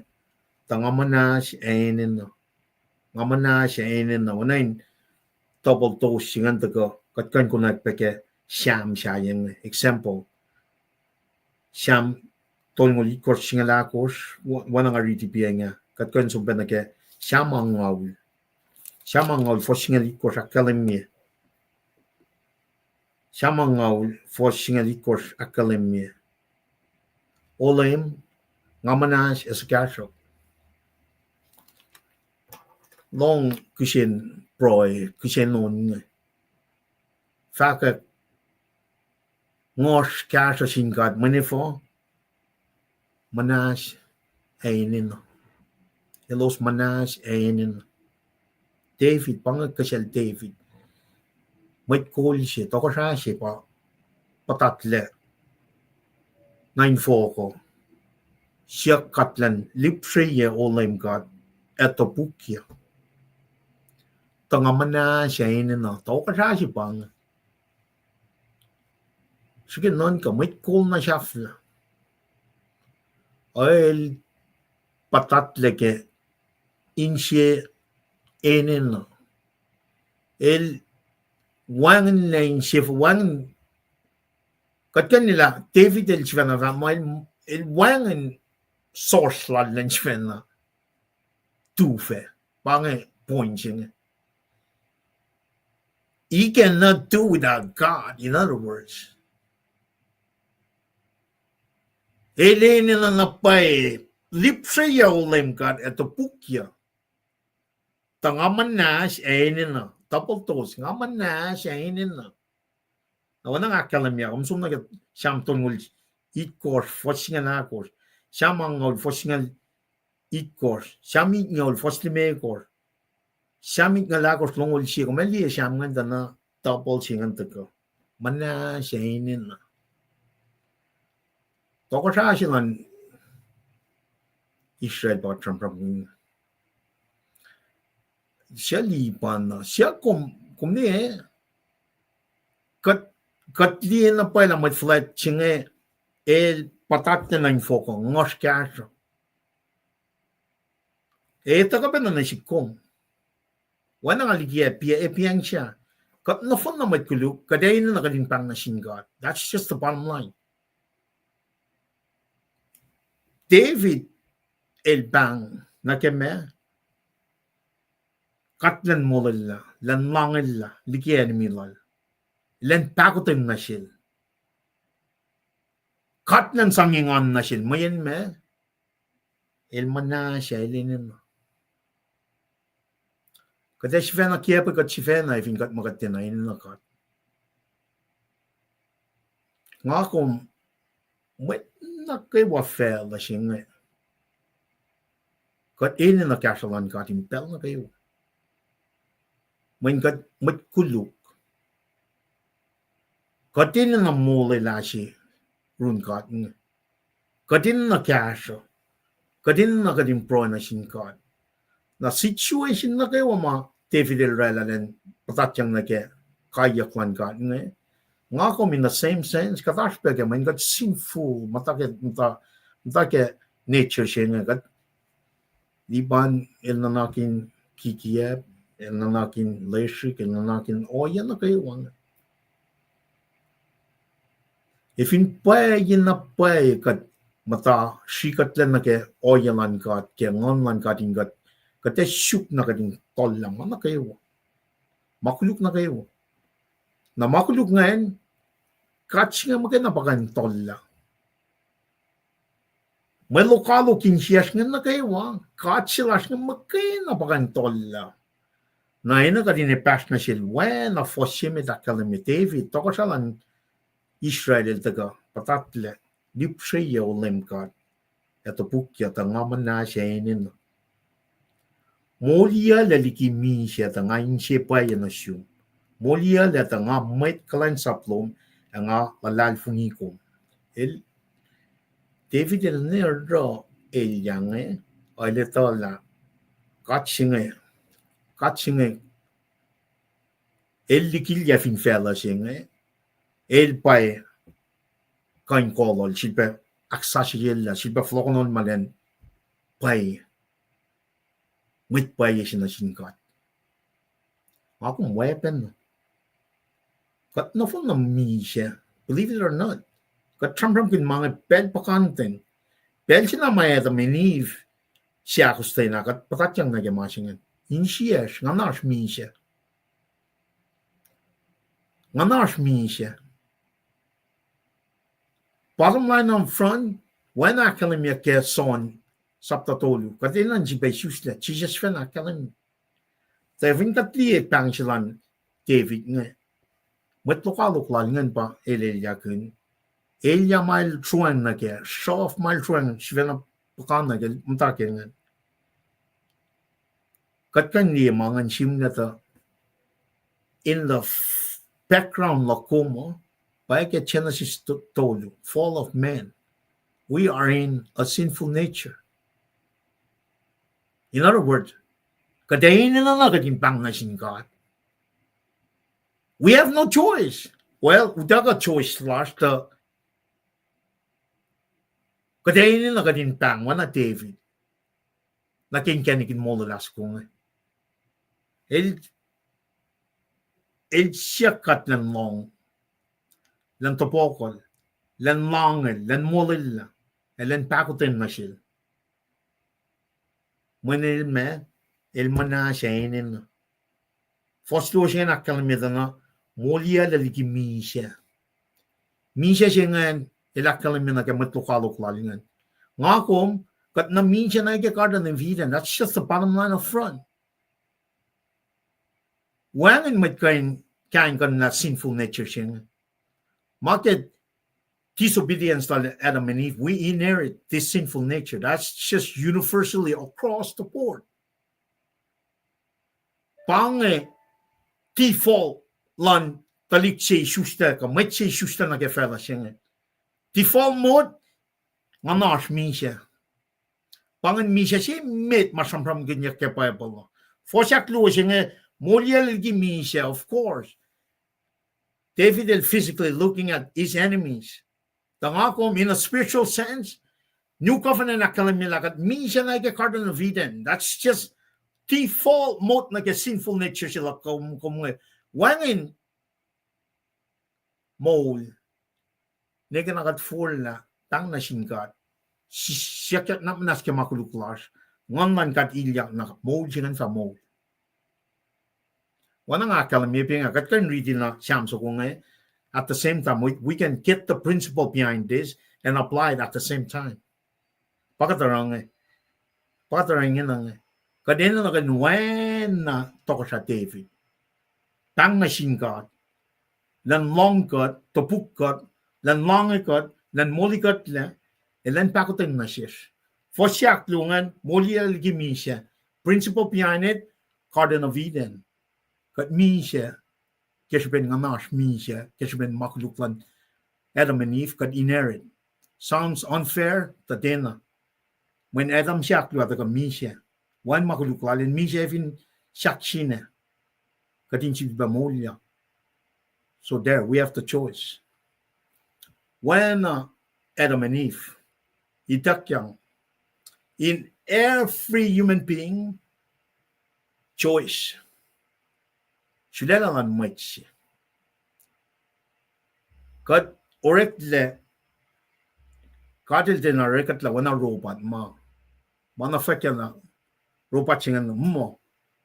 tuh nga muhnahs ac enenuh. Nga muhnahs ac enenuh. Oacna in double dose se ingacn tuhkuh, kuht kuh in konwacack pac ke Sam sahyac inge. Example, Sam tolngoul itkohsr singucul ahkosr, oacna nga riti pa inge, kuht kuh in som pacna ke Sam angngaul. Sam angngaul fuhs singucul itkohsr ahkkahlwemye. Sam angngaul fuhs singucul itkohsr ahkkahlwemye, O Leum, nga muhnahs ac suhkahsruhp. Lohng kihsen pruhe, kihsen on inge. Fahkwack, ngohsr kahsruh sin God, mweyen efuh? Muhnahs ac enenuh. Elos muhnahs ac enenuh. David, pa inge kihsacl David. Mwet kol se, tohkohsrah se pa puhtatlac nuh infohk uh. Siyuck God Elan, lihpsreyuc O Leum God, ac topukyuc. Tuh nga muhnahs ac enenuh, tohkohsrah se pa inge. Srihke nuhnkuh mwet kol na sahflah. El puhtatlac ke inse enenuh. El wacngihnlac inse, wacngihn, kuht kuh in liye lah David el sifacna fahk muh el, el wacngihn source lal elan sifacna tufac. Pa inge point se inge. He cannot do without God, in other words. El enenuh na pwacye, lihpsreyuc O Leum God ac topukyuc. Tuh nga muhnahs ac enenuh, double dose, nga muhnahs ac enenuh. Na oacna nga ahkkahlwemye, kom som nuh ke Sam tolngoul itkohsr, fuhs singucul ahkosr. Sam angngaul fuhs singucul itkohsr. Sam itngoul fuhs limekohsr. Sam itngoul ahkosr, longoul sie, kom liye Sam ingacn tuh na double se ingacn tuhkuh. Muhnahs ac enenuh. Tohkohsrah se luhn Israel pa sramsramkihn. Suc liye pa na, suc kom, kom liye, kuht, kuht liye na pwacye lah mwet fuhlwact se inge el puhtatlac nuh infohk uh, ngohsr kahsruh. E tuhkuh pacna nuh sihk kom. Oacna nga liki ah, pa, e pa ingacn. Kuht nohfohn na mwet koluk, kuht enenuh kuht in pahng nuh sin God. That's just the bottom line. David el pahng nuh ke ma, God Elan molwelah, Elan lohngwelah liki enemy lal, Elan pahkotwen nuh sel. God Elan sang engan nuh sel, mweyen ma, el muhnahs ac el enenuh. Kuht ac sifacna kiacpwe kuht sifacna, fin kuht muh kuht tiacna enenuh God. Nga kom, mwet nuh kwewa facluh se inge, kuht enenuh kahsruh luhn God in pacl nuh kwewa. Mweyen kuht mwet koluk. Kuht enenuh molwelah se run God inge. Kuht enenuh kahsruh. Kuht enenuh kuht in pruhe nuh sin God. Na situation nuh kwewa ma David el oraclah elan puhtatyang nuh ke kaiyuck luhn God inge, nga kom in the same sense, kuht oasr pac ke mweyen kuht sinful, muhta ke, muhta, muhta ke nature se inge kuht, Lipan el nuhnakihn kikiacp, el nuhnakihn lesrik, el nuhnakihn ohiyac nuh kwewa. Ac fin pwacye na pwacye kuht muhta srihkuhtlac nuh ke ohiyac luhn God, ke nguhn luhn God in kuht, kuht ac suk na kuht in tollah ma nuh kwewa. Ma koluk nuh kwewa. Na ma koluk ingacn, God se inge muhkwena pa kuh in tollah. Mwe lokoalok insiyacsr inge nuh kwewa, God se lasr inge muhkwena pa kuh in tollah. Na enenuh kuht in epahsr nuh sel, oacna fuhs se met ahkkahlwemye, David, tohkohsrah luhn Israel, el tuhkuh puhtatlac, lihpsreyuc, O Leum God, ac topukyuc tuh nga muhnahs ac enenuh. Moliyuclac liki misac tuh nga inse pwacye nuh sum. Moliyuclac tuh nga mwet kuhlwacnsap lom, ac nga luhlahlfongi kom. El, David el ne oruh elyah inge, el etuh lah God se inge, God se inge, el likilyac fin facluh se inge, el pa kuh in kolol, sifilpac ahksasucyelah, sifilpac fohlohkohnol ma elan pwacye. Mwet pwacye se nuh sin God. Nga kom weapon. Kuht nohfohn na misac, believe it or not. Kuht sramsramkihn ma inge pacl puhkantwen. Pacl se na ma Adam and Eve seahkostwen ah, kuht puhtatyang nuh ke ma se inge. Insiyacsr, nguhnasr misac. Nguhnasr misac. Bottom line up front, oacna ahkkahlwemye ke John sapta tolu, kuht enenuh in sifilpac isuslac, Jisus fin ahkkahlwemye. Tuh fin kuht liye pahng se lal David inge, mwet lokoalok lal ingacn pa el elyahkihn. Elyah ma el sruhwacng nuh kac, sruhf ma el sruhwacng sifacna puhkantwen ke muhta ke ingacn. Kuht kuh in liye ma ingacn sihmlac tuh in the f-, background luhn kom uh, pa ke Genesis to-, tolu, fall of man. We are in a sinful nature. In other words, kuht enenuh na kuht in pahng nuh sin God. We have no choice. Well, utuckuh choice lasr tuh kuht enenuh na kuht in pahng oacna David. Na ke inkacnek in molwelah soko inge. El, el siyuck God elan lohng, elan tohpohkohl, elan lohng, elan molwelah, elan pahkotwen nuh sel. Mweyen el ma, el muhnahs ac enenuh. Fuhs luo se ingacn ahkkahlwemye tuh na, moliyuclac liki misac. Misac se ingacn, el ahkkahlwemye nuh ke mwet lokoalok lal ingacn. Nga kom, kuht na misac na ke Garden of Eden. That's just the bottom line up front. Wacngihn mwet kuh in kaingkuhnlah sinful nature se inge. Ma ke disobedience lal Adam and Eve, we inherit this sinful nature. That's just universally across the board. Pa inge default luhn tuhlihk se isuslac kuh mwet se isuslac nuh ke facluh se inge. Default mode, nguhnasr misac. Pa ingacn misac se met ma sramsramkihnyuck ke Bible uh. Fuhs ahkluo se inge, moliyuclac liki misac, of course. David el physically looking at his enemies. Tuh nga kom, in a spiritual sense, New Covenant ahkkahlwemye lah kuht misac na ke Garden of Eden. That's just default mode nuh ke sinful nature se luhk kom, kom inge. Wacngihn moul. Nwe ke na kuht forlah, pahng nuh sin God. Si-, siyuck na muhnahs ke ma koluk lasr. Nguhn luhn God ilyak na moul se ingacn fah moul. Oacna nga ahkkahlwemye pa inge, kuht kuh in riti na Sam soko inge, at the same time, we, we can get the principle behind this and apply it at the same time. Pa kuht oruh inge, pa kuht oruh ingena inge. Kuht enenuh na kuh in oacna tohkohsrah David. Pahng nuh sin God. Elan lohng kuht, topuk kuht, elan loange kuht, elan moli kuhtlac, ac elan pahkotwen nuh sesr. Fuhs ahkluo ingacn, moliyuclac liki misac. Principle behind it, Garden of Eden. Kuht misac. ke srihpen nguhnasr misac, ke srihpen ma koluk luhn Adam and Eve, kuht inherit. Sounds unfair, tuh tiacna. Mweyen Adam se ahkluo ah tuhkuh misac. Wacngihn ma koluk lal in misac fin sahksina. Kuht in sifilpac moulyak. So there, we have the choice. Oacna Adam and Eve, ituckyang, in every human being, choice. Sulaclah luhn mwet se. Kuht oreklac, God El tiacna oreklac oacna robot ma, ma na fahkyana robot se ingacn muh,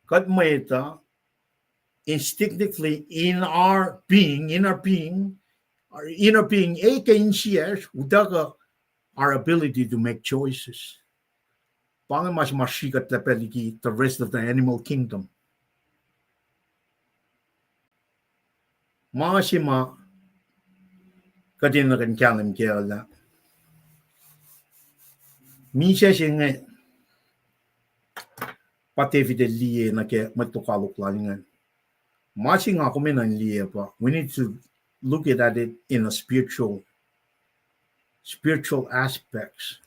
kuht mwet uh, instinctively in our being, inner being, our inner being, e ke insiyacsr, utuckuh our ability to make choices. Pa inge ma se ma srihkuhtlac pac liki the rest of the animal kingdom. Ma se ma kuht enenuh in kahlwem kac lah misac se inge pa David el liye nuh ke mwet lokoalok lal ingacn. Ma se nga kom enenuh in liye pa, we need to look at it in a spiritual, spiritual aspects.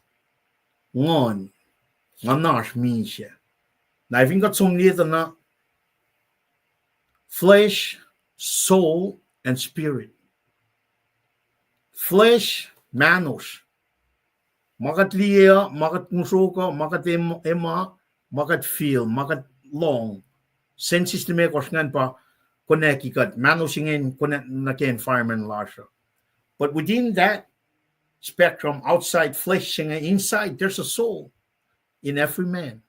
Nguhn, nguhnasr misac. Na fin kuht som liye tuh na, flesh, soul, and spirit. Flesh, mahnosr. Ma kuht liye uh, ma kuht ngihsre uh, ma kuht ema, ma kuht feel, ma kuht lohng. Senses limekohsr ingacn pa konwacki kuht, mahnosr ingacn konwacack nuh ke environment lasr uh. But within that spectrum, outside flesh se inge, inside, there's a soul in every man.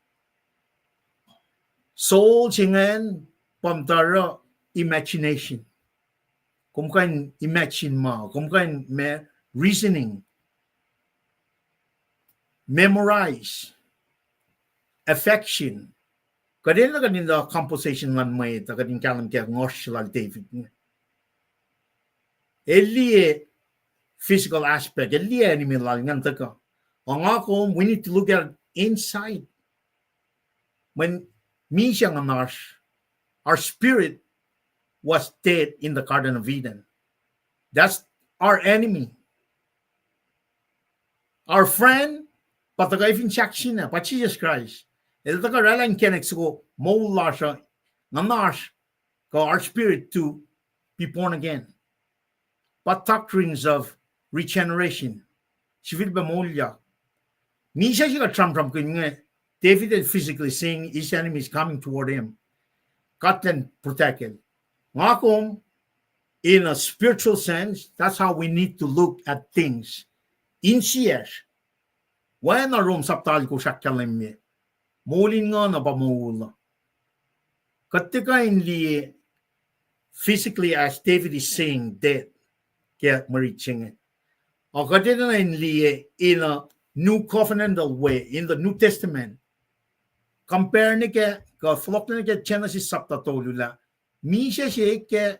Soul se ingacn pa muhta oruh imagination. Kom kuh in imagine ma, kom kuh in ma, reasoning, memorize, affection. Kuht enenuh kuht in the composition luhn mwet uh, kuht in kahlwem ke nguhsr lal David inge. El liye physical aspect, el liye enemy lal ingacn tuhkuh. Ac nga kom, we need to look at inside. Mweyen misac nguhnasr, our spirit was dead in the Garden of Eden. That's our enemy. Our friend, pa tuhkuh fin sahksina, pa Jesus Christ. El tuhkuh oraclah inkacnek soko moul lasr uh, nguhnasr, kuh our spirit to be born again. Pa doctrines of regeneration. Sifilpac moulyak. Misac se kuht sramsramkihn inge, David el physically seeing his enemies coming toward him. God el protect el. Nga kom, in a spiritual sense, that's how we need to look at things. Insiyacsr. Oacna Rom sapta alkosr ahkkahlwemye, moul in nguhn uh pa moul uh. Kuht tiac kuh in liye physically as David is seeing death ke mwe rit se inge. Ac kuht enenuh in liye in a new covenantal way in the New Testament. Compare nuh ke, kuh fohlohklac nuh ke Genesis sapta tolu lah misac se ke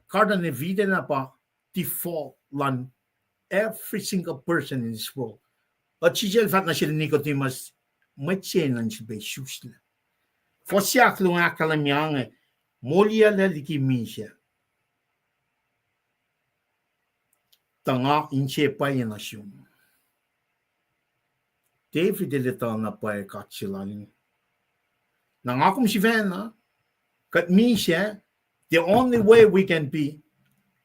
Garden of Eden ah pa default luhn every single person in this world. Ac Jisus el fahk nuh sel Nicodemus, mwet se enenuh in sifilpac isuslac. Fuhs ahkluo ahkkahlwemye inge, moliyuclac liki misac, tuh nga inse pwacye nuh sum. David el etuh na pwacye God se lal inge. Na nga kom sifacna, kuht misac, the only way we can be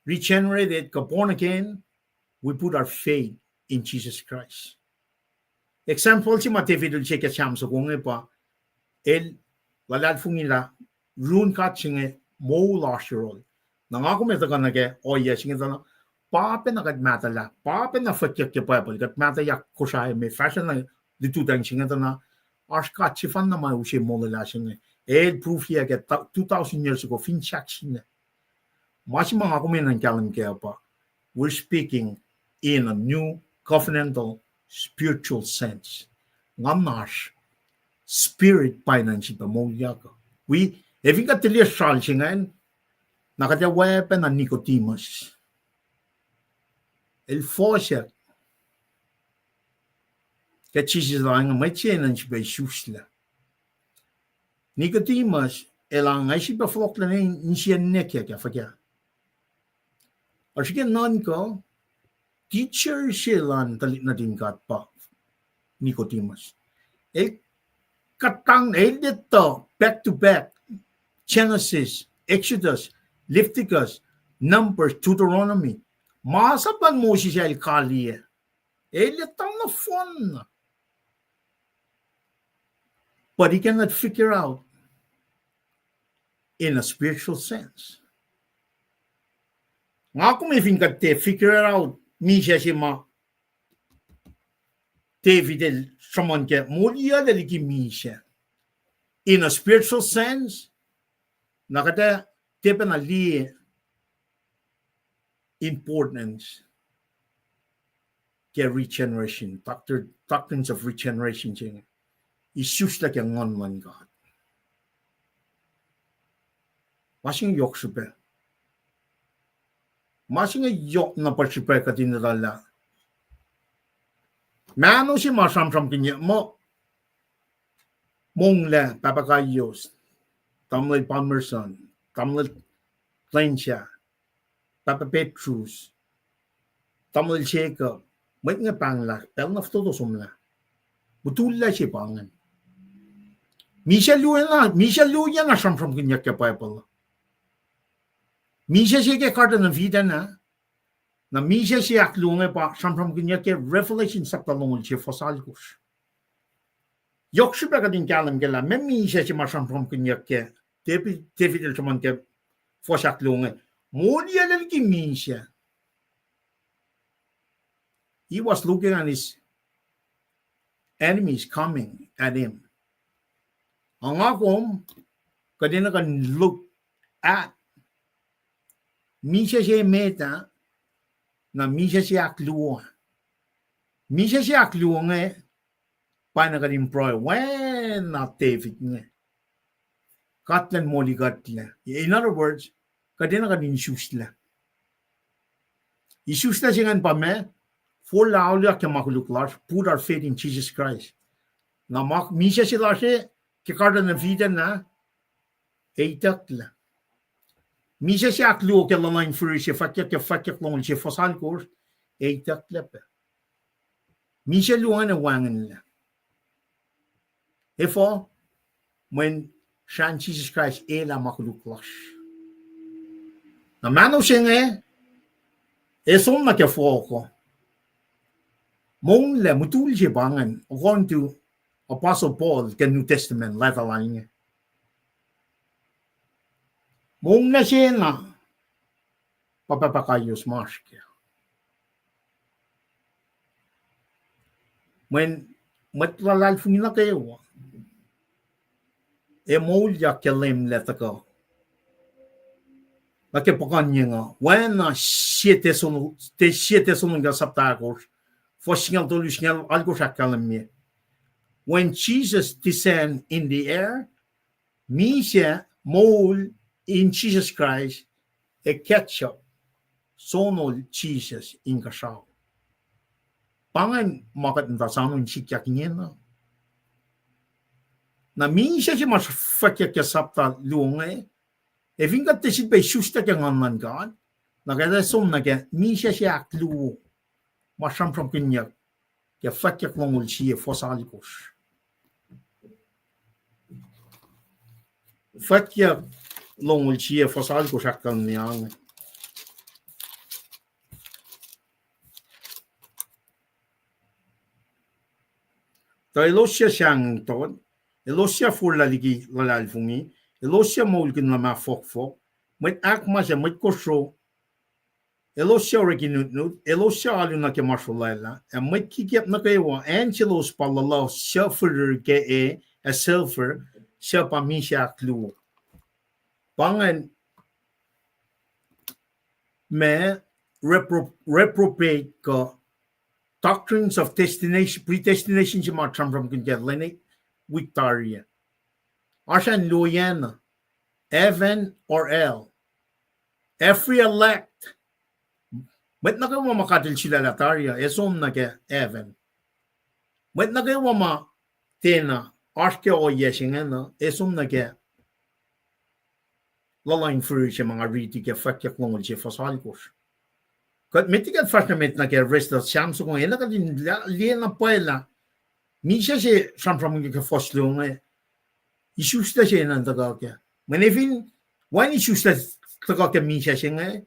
regenerated, kuh born again, we put our faith in Jesus Christ. Example se ma David el se ke Sam soko inge pa, el luhlahlfongi lah run God se inge moul lasr yohrohl. Na nga kom etuh kuh nuh ke ohiyac se inge tuh na, pa pacna kuht mahtuhlah, pa pacna fwackyuck ke Bible, kuht mahtuhyak Kosrae me fahsruh na lututacng se inge tuh na, oasr God sefanna ma use molwelah se inge. El prove-yac ke two thousand years ago, fin sahk sinlac. Ma se ma nga kom enenuh in kahlwem kac uh pa, we're speaking in a new covenantal spiritual sense. Nguhnasr, spirit pa enenuh in sifilpac moulyak uh. Wi, ac fin kuht tiac liye sral se ingacn, na kuht ac oacpacna Nicodemus. El fohsack ke Jisus el inge, mwet se enenuh in sifilpac isuslac. Nicodemus, elan nga sifilpac fohlohklac nuh insiyacn nwe kac, kac, fuhkah. Oasr ke nuhnkuh, teacher se elan tuhlihk nuhtin God pa Nicodemus. El kuhtanglah, el etuh back to back, Genesis, Exodus, Leviticus, Numbers, Deuteronomy. Masap luhn Moses el kaliyac. El etuh nohfohn. But he cannot figure out in a spiritual sense. Nga kom fin kuht tiac figure out misac se ma David el sruhmuhn kac, moliyuclac liki misac. In a spiritual sense, na kuht ac tiac pacna liye importance ke regeneration, doctor-, doctrines of regeneration se inge. Isuslac ke Nguhn luhn God. Ma se inge yohk srihpac. Ma se inge yohk na pa srihpac kuht in etuh lah mahno se ma sramsramkihnyuck muh, monglac Pahpah Kaios, tamuhlwel Palmerson, tamuhlwel Lensah, Pahpah Petrus, tamuhlwel Jacob, mwet inge pahnglah pacl na fototo somlah. Mutullac se pa ingacn. Misac luo na, misac luo na sramsramkihnyuck ke Bible. Misac se ke Garden of Eden ah, na misac se ahkluo inge pa sramsramkihnyuck ke Revelation sapta longoul sie fuhs alkosr. Yohk srihpac kuht in kahlwem kac lah meac misac se ma sramsramkihnyuck ke David, David el sruhmuhn ke fuhs ahkluo inge. Moliyuclac liki misac. He was looking at his enemies coming at him. Ac nga kom, kuht enenuh kuh in look at misac se met ah, na misac se ahkluo. Misac se ahkluo inge, pa na kuht in pruhe, oacna David inge. Kuht luhn molikuhtlac. In other words, kuht enenuh kuht in isuslac. Isuslac se ingacn pa meac, forlah auliyak ke ma koluk lasr, put our faith in Jesus Christ. Na ma misac se lasr e, ke Garden of Eden ah, e itucklac. Misac se ahkluo ke luhluh in fihrihr se, fwackyuck ke, fwackyuck longoul sie fuhs alkosr, e itucklac pac. Misac luo ingacn wacngihnlac. Efuh? Mweyen srahn Jisus Kraist elah ma koluk lasr. Na mahno se inge, e som nuh ke fohk uh. Monglac, mutul se pa ingacn, according to Apostle Paul ke New Testament, letter lal inge. Monglac se na, pa pahpah kaios ma oasr kac. Mweyen mwet luhlahlfongi nuh kwewa, ac moulyak ke Leum lac tuhkuh nuh ke puhkuhnyeng uh. Oacna sie Thessalon-, Thess-, sie Thessalonica sapta ahkosr, fuhs singucul tolu, singucul alkosr ahkkahlwemye. When Jesus descend in the air, misac moul in Jesus Christ ac catch up sonol Jesus inkuhsrao. Pa ingacn ma kuht muhta soano in sikyak ingena. Na misac se ma fwackyuck ke sapta luo inge, ac fin kuht tiac sifilpac isuslac ke Nguhn luhn God, na kuht ac som nuh ke misac se ahkluo ma sramsramkihnyuck ke Fwackyuck longoul sie fuhs alkosr. Fwackyuck longoul sie fuhs alkosr ahkkahlwemye inge. Tuh elos suc sahngweng tot, elos suc forlah liki luhlahlfongi, elos suc moulkihn luhmah fohkfohk, mwet ahkmas ac mwet kosro, elos suc orek nutnut, elos suc alu nuh ke ma srolwaclah, ac mwet kikiap nuh kwewa, acn selos pa luhluh suc fihrihr ke e ac sulfur, suc pa misac ahkluo. Pa ingacn ma repro-, reprobate kuh doctrines of destination, predestination se ma sramsramkihn ke lwen wik tari ah. Oasr acn luo oacna, heaven or hell. Every elect, mwet nuh kwewa ma God El sulaclah tari uh, e som nuh ke heaven. Mwet nuh kwewa ma tiacna oasr ke ohiyac se ingacn uh, e som nuh ke luhluh in fihrihr se ma nga riti ke fwackyuck longoul se fuhs alkosr. Kuht met liki kuht fahsr nuh met nuh ke rest of Psalm soko inge, enenuh kuht in liye na pwacye lah misac se sramsram ke fuhs luo inge, isuslac se enenuh tuhkuh kac. Mweyen fin wacngihn isuslac tuhkuh ke misac se inge,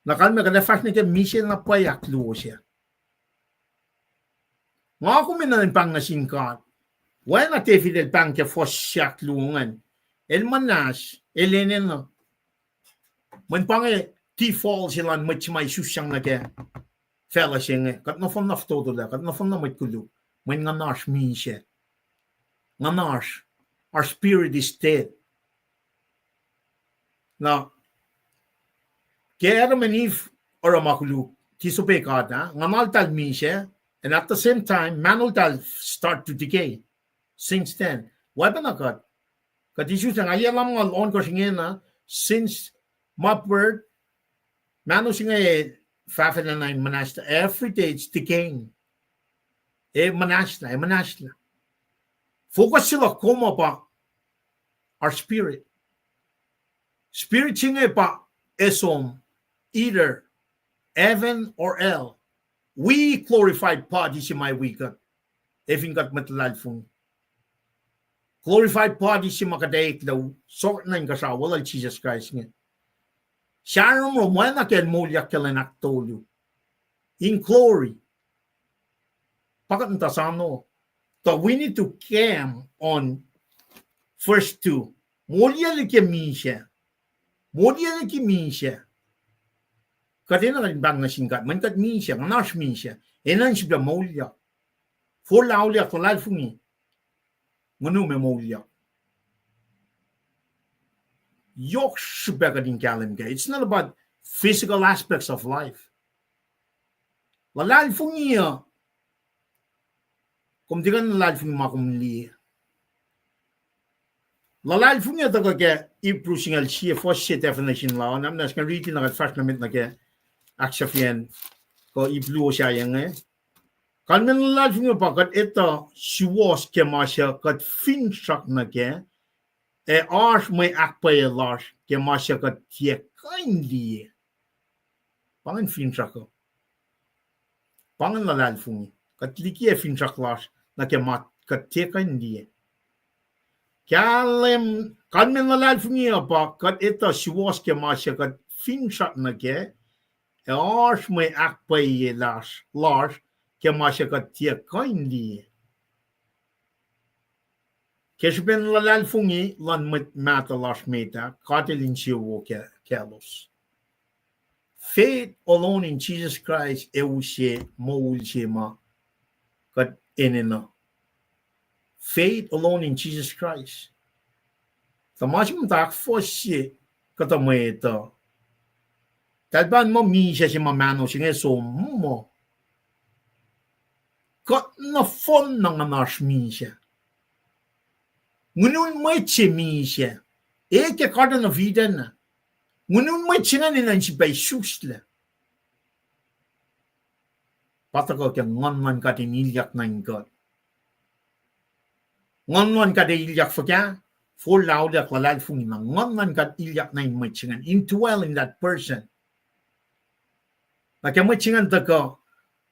na kalmac kuht ac fahsr nuh ke misac na pwacye ahkluo se. Nga kom enenuh in pahng nuh sin God. Oacna David el pahng ke fuhs ahkluo ingacn. El muhnahs, el enenuh. Mweyen pa inge default se luhn mwet se ma isus sang nuh ke facluh se inge. Kuht nohfohn na fototo lah, kuht nohfohn na mwet koluk. Mweyen nguhnasr misac. Nguhnasr, our spirit is dead. Na, ke Adam and Eve oruh ma koluk, disobey God, ah, nguhnaltahl misac, and at the same time, mahnoltahl start to decay. Since then, oacpacna kuht, kuht isus sang, alia lam ngal ohnkohsr ingena, since ma birth, mahno se inge fahfahna in muhnahslah, every day it's decaying. E muhnahslah, e muhnahslah. Focus se luhk kom uh pa our spirit. Spirit se inge pa e som, either heaven or hell. Wi glorified body se ma wi kuht, e fin kuht mwet luhlahlfongi. Glorified body se ma kuht eklac, sot nuh inkuhsrao lal Jisus Kraist inge. Sahromrom oacna ke el moulyak ke lwen ahktolu in glory. Pa kuht muhta sano. Tuh we need to come on first two. Moulyak liki misac. Moulyak liki misac. Kuht enenuh in pahng nuh sin God mweyen kuht misac, nguhnasr misac. Enenuh in sifilpac moulyak. Forlah auliyak, luhlahlfongi, nguhnum ac moulyak. Yohk srihpac kuht in kahlwem kac. It's not about physical aspects of life. Luhlahlfongi uh, kom tiac kuh in luhlahlfongi ma kom liye. Luhlahlfongi uh tuhkuh ke Hebrew singucul sie, fuhs sie definition lal an, na nga riti na kuht fahsr nuh met nuh ke ahksahfyen kuh ip luo sahyac inge. Kalmacn luhlahlfongi pa kuht etuh suwohs ke ma suc kuht finsrak nuh kac, ac oasr mwe ahkpwacye lasr ke ma suc kuht tiac kuh in liye. Pa ingacn finsrak uh. Pa ingacn luhlahlfongi. Kuht likiyac finsrak lasr nuh ke ma kuht tiac kuh in liye. Kahlwem, kalmacn luhlahlfongi uh pa kuht etuh suwohs ke ma suc kuht finsrak nuh kac, ac oasr mwe ahkpwacye lasr, lasr ke ma suc kuht tiac kuh in liye. Ke srihpen luhlahlfongi luhn mwet mahtuh lasr met ah, God El insewowo kac-, kaclos. Faith alone in Jesus Christ, e use moul se ma kuht enenuh. Faith alone in Jesus Christ. Tuh ma se muhta ahkfohsye kuhtuh mwet uh, eltahl pa muh misac se ma mahno se inge som muh. Kuht nohfohn na nguhnasr misac. Nguhnin mwet se misac. E ke Garden of Eden ah, nguhnin mwet se ingacn enenuh in sifilpac isuslac. Pa tuhkuh ke Nguhn luhn God in ilyak nuh in kuht. Nguhn luhn God ac ilyak fuhkah? Forlah auliyak, luhlahlfongi, na Nguhn luhn God ilyak nuh in mwet se ingacn, indwell in that person. Na ke mwet se ingacn tuhkuh,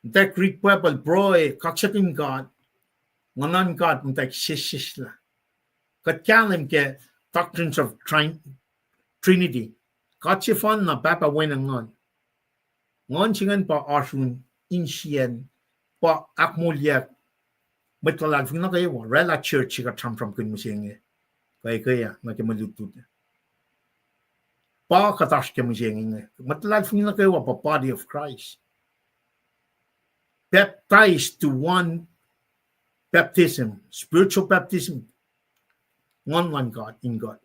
muhtwacwacack read Bible, pruhe, kaksakihn God, Nguhn luhn God muhtwacwacack sesseslah. Kuht kahlwem ke doctrines of Trin-, Trinity. God sefanna, Pahpah, Wen, ac Nguhn. Nguhn se ingacn pa oasr un insiyacn, pa ahkmoulyak mwet luhlahlfongi nuh kwewa, oraclah church se kuht sramsramkihn mihsenge, kuh ekuh ah nuh ke mwe lutlut. Pa kuht oasr ke mihsenge inge. Mwet luhlahlfongi nuh kwewa pa body of Christ. Baptized to one baptism, spiritual baptism. Nguhn luhn God in kuht.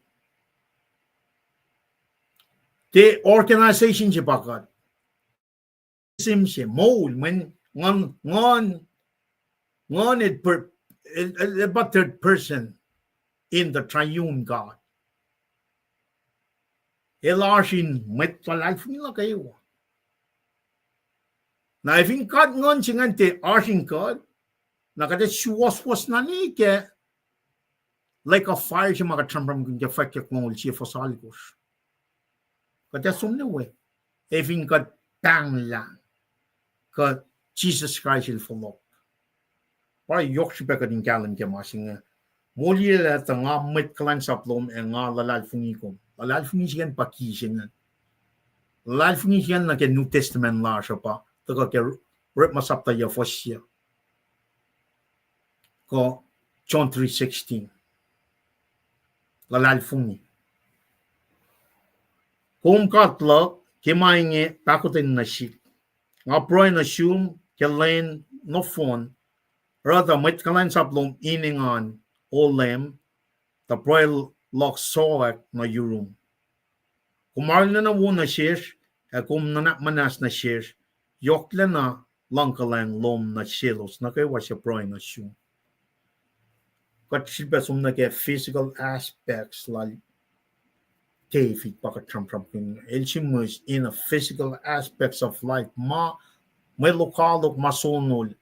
Tiac organization se pa kuht. Sim se moul, mweyen Nguhn, Nguhn, Nguhn el per-, el, el, el pa third person in the triune God. El oasr in mwet luhlahlfongi nuh kwewa. Na fin God Nguhn se ingacn tiac oasr in kuht, na kuht ac suwohswohs na nuh ke lake of fire se ma kuht sramsramkihn ke Fwackyuck longoul sie fuhs alkosr. Kuht ac som nuh we, ac fin kuht pahnglah kuh Jisus Kraist el fohlohk. Pa yohk srihpac kuht in kahlwem ke ma se inge. Molwelah tuh nga mwet kuhlwacnsap lom ac nga luhlahlfongi kom. Luhlahlfongi se ingacn pa ki se ingacn. Luhlahlfongi se ingacn nuh ke New Testament lasr uh pa tuhkuh ke Orekma sapta yuc fuhs yuc, kuh John three sixteen. Luhlahlfongi. Kom God luhk, ke ma inge pahkotwen nuh sihk. Nga pruhe nuh sum ke lwen nohfohn, oruh tuh mwet kuhlwacnsap lom in engan, O Leum, tuh pruhe luhk sowack nuh yurum. Kom arulacna wo nuh sesr, ac kom nuhnak muhnahs nuh sesr, yohklacna luhngkuhlwacng lom nuh selos nuh kwewa suc pruhe nuh sum. Kuht sifilpac som nuh ke physical aspects lal David pa kuht sramsramkihn. El sihmihs in a physical aspects of life. Ma, mwe lokoalok ma sonol.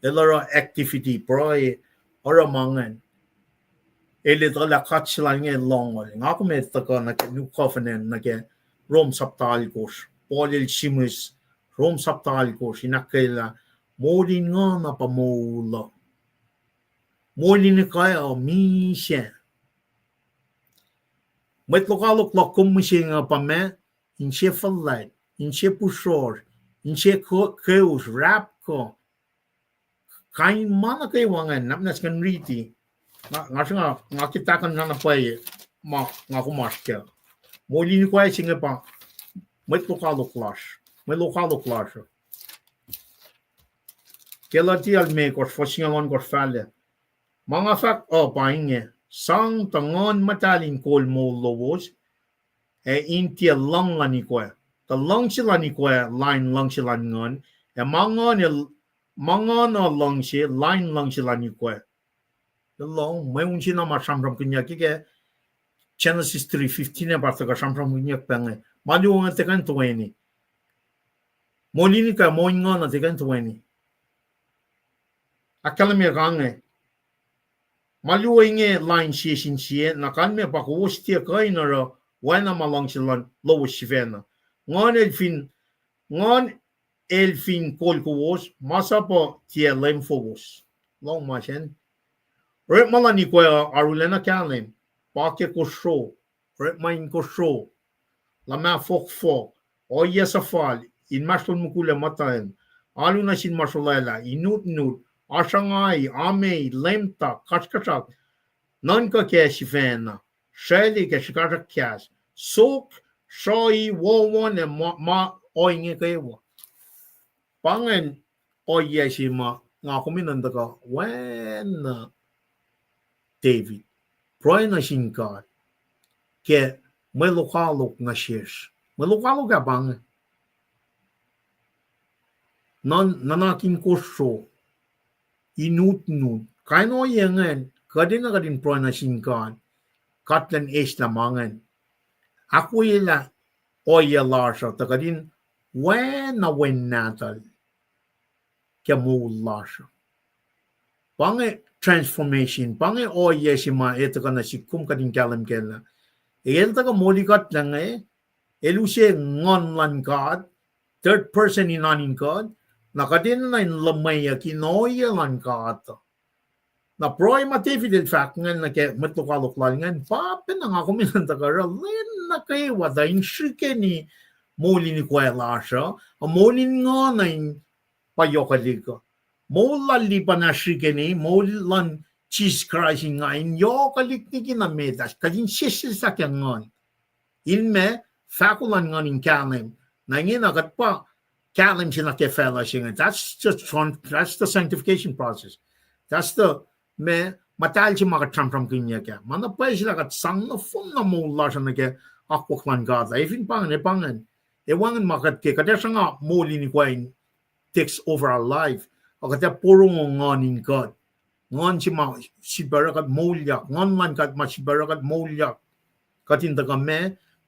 El oruh activity, pruhe, oruh ma ingacn. El etuh lah God se lal inge lohngol. Nga kom ac tuhkuh nuh ke New Covenant, nuh ke Rom sapta alkosr. Paul el sihmihs, Rom sapta alkosr, in ahkkweye lah moul in nguhn uh pa moul uh. Moul in ekuh uh misac. Mwet lokoalok luhk kom mihsenge pa ma, inse fuhlwact, inse pusrohsr, inse ko-, kewos, rapkuh. Kain ma nuh kwewa ingacn, nap na skan riti. Nga, nga sruhnga, nga ke tahkuh na na pwacye, ma, nga kom oasr kac. Moul in ekuh se inge pa, mwet lokoalok lasr, mwet lokoalok lasr. Galatia limekohsr, fuhs singucul ohnkohsr fahlac. Ma nga fahk uh pa inge, sang tuh Nguhn Muhtahl in kol moul lowos, ac in tiac luhng luhn ikoac. Tuh luhngse luhn ikoac lain luhngse luhn Nguhn, ac ma Nguhn el, ma Nguhn uh luhngse lain luhngse luhn ikoac. Lohng, mweun se na ma sramsramkihnyuck ke Genesis three fifteen ac pa tuhkuh sramsramkihnyuck pac inge. Ma luo inge tiac kuh in toeni. Moul in ikoac, moul in Nguhn uh tiac kuh in toeni. Ahkkahlwemye kange. Ma luo inge lain sie sin sie, na kalmac pa kowos tiac kuh in oruh oacna ma luhngse luhn lowos sifacna. Nguhn el fin, Nguhn el fin kol kowos, masap uh tiac leum fowos. Lohng ma sacn. Orekma luhn ikoac uh arulacna kahlwem, pa ke kosro, orekma in kosro, luhmah fohkfohk, ohiyac suhfal, inmahsrlon mukul ac muhtwacn, alu nuh sin ma srolwaclah, inutnut, asrangai, amei, lemtak, kasrkuhsrak, nuhnkuh kac sifacna, sracli ke srihkasrak kahs, sok, sruhi, wohwohn, ac ma, ma ohinge kwewa. Pa ingacn ohiyac se ma nga kom in nuhnkuh oacna David. Pruhe nuh sin God ke mwe lokoalok nuh sesr. Mwe lokoalok ah pa inge. Nuhn-, nuhnak in kosro, inutnut. Kain ohiyac ingacn, kuht enenuh kuht in pruhe nuh sin God, God elan eslah ma ingacn. Ahkwoyelah ohiyac lasr uh, tuh kuht in oacna Wen Nahtuhl ke moul lasr uh. Pa inge transformation, pa inge ohiyac se ma e tuhkuh nuh sihk kom kuht in kahlwem kac lah el tuhkuh moli kuht lah inge, el use Nguhn luhn God, third person in oan in God, na kuht enenuh in luhmweyuck in ohiyac luhn God. Na pruhe ma David el fahk ingacn nuh ke mwet lokoalok lal ingacn, pa pacna nga kom in nuhnkuh oruh lwen nuh kwewa tuh in srihkeni moul in ikoac lasr uh, ac moul in nguhn uh in pa yohkwelihk uh. Moul lal Lipan ah srihkeni moul luhn Jisus Kraist in nga in yohkwelihk liki na met ah, kuht in sesseslah ke nguhn. In ma, fahko luhn nguhn in kahlwem. Na ingena kuht pa kahlwem se nuh ke facluh se inge. That's the tran-, that's the sanctification process. That's the, ma, muhtahl se ma kuht sramsramkihnyuck ah. Ma na pwacye lah kuht sang nohfohn na moul lasr uh nuh ke akwuck luhn God ah. Ac fin pa ingacn, e pa ingacn. E wacngihn ma kuht ke, kuht ac sruhnga moul in ikoac in takes over our life. Ac kuht ac porongo nguhn in God. Nguhn se ma sifilpac oruh kuht moulyak. Nguhn luhn God ma sifilpac oruh kuht moulyak. Kuht in tuhkuh ma,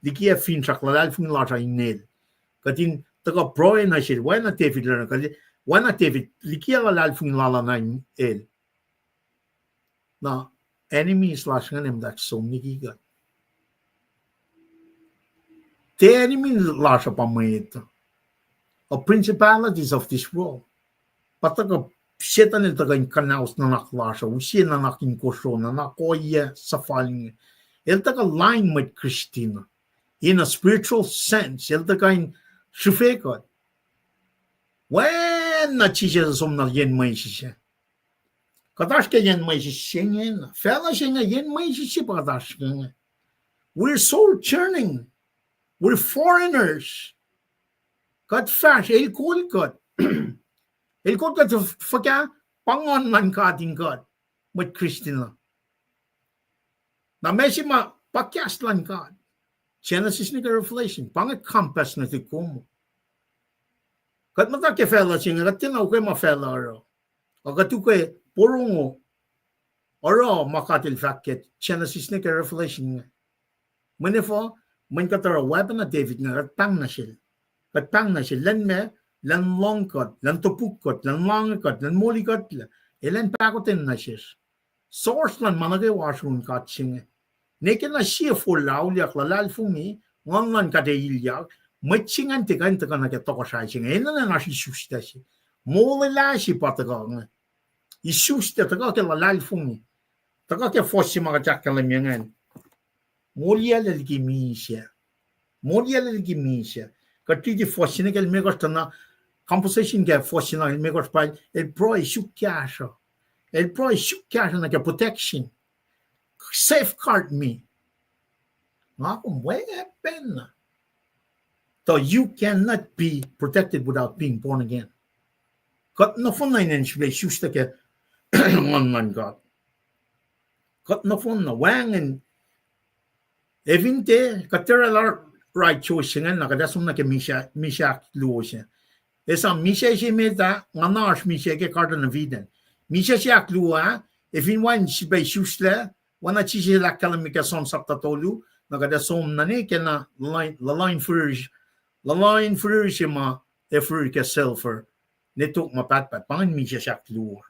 liki ac finsrak luhlahlfongi lasr uh in El. Kuht in tuhkuh pruhe nuh Sel, oacna David el, kuht, oacna David, liki ac luhlahlfongi lal uh nuh El. Na enemies lasr ingacn emet som liki kuht. Tiac enemy lasr uh pa mwet uh. A principalities of this world. Pa tuhkuh, Setan el tuhkuh in kuhnahos nuhnak lasr uh, use nuhnak in kosro, nuhnak ohiyac suhfal inge. El tuhkuh lain mwet Kristin uh. In a spiritual sense, el tuhkuh in srihfe kuht. Wacna Jisus som na yen mwesis se. Kuht oasr ke yen mwesis se inge na. Facluh se inge yen mwesis se pa kuht oasr ke inge. We're sojourning. We're foreigners. Kuht fahsr, el kol kuht. El kol kuht fuhkah? Pa nguhn luhn God in kuht, mwet Kristin uh. Na ma se ma pa kahs luhn God, Genesis nuh ke Revelation, pa inge compass nuh sum. Kuht muhta ke facluh se inge, kuht tiacna ukwe ma facluh oruh. Ac kuht ukwe porongo oruh ma God el fahk ke Genesis nuh ke Revelation inge. Mweyen efuh? Mweyen kuht oruh oacpacna David inge, kuht pahng nuh sel. Kuht pahng nuh sel, lwen me, lwen lohng kuht, lwen topuk kuht, lwen lahngo kuht, lwen moli kuhtlac, elan pahkotwen nuh sesr. Source luhn ma nuh kwewa oasr yurin God se inge. Ne ke na sie forlah auliyak luhlahlfongi, nguhn luhn God ac ilyak, mwet se ingacn tiac kuh in tuhkuh nuh ke tohkohsrahi se inge. Enenuh in oasr isuslac se. Molwelah se pa tuhkuh inge. Isuslac tuhkuh ke luhlahlfongi. Tuhkuh ke fuhs se ma kuht ahkkahlwemye ingacn. Moliyuclac liki misac. Moliyuclac liki misac. Kuht riti fuhs se nuh ke limekohsr tuh na, composition ke fuhs se nuh ke limekohsr pa, el pruhe suk kahsruh. El pruhe suk kahsruh nuh ke protection. Safeguard me. Nga kom weapon. Tuh you cannot be protected without being born again. Kuht nohfohn na in srihpac isuslac ke nguhn luhn God. Kuht nohfohn na wacngihn, efin tiac, kuht tiac oruh righteous se ingacn na kuht ac som nuh ke misac, misac ahkluo se. Esam misac se met ah, nga na oasr misac ke Garden of Eden. Misac se ahkluo ah, efin wacngihn srihpac isuslac, oacna Jisus el ahkkahlwemye ke John sapta tolu, na kuht ac som nuh ne ke na luhluh in fihrihr, luhluh in fihrihr se ma ac fihrihr ke sulfur, ne tok ma pahtpaht, pa ingacn misac se ahkluo.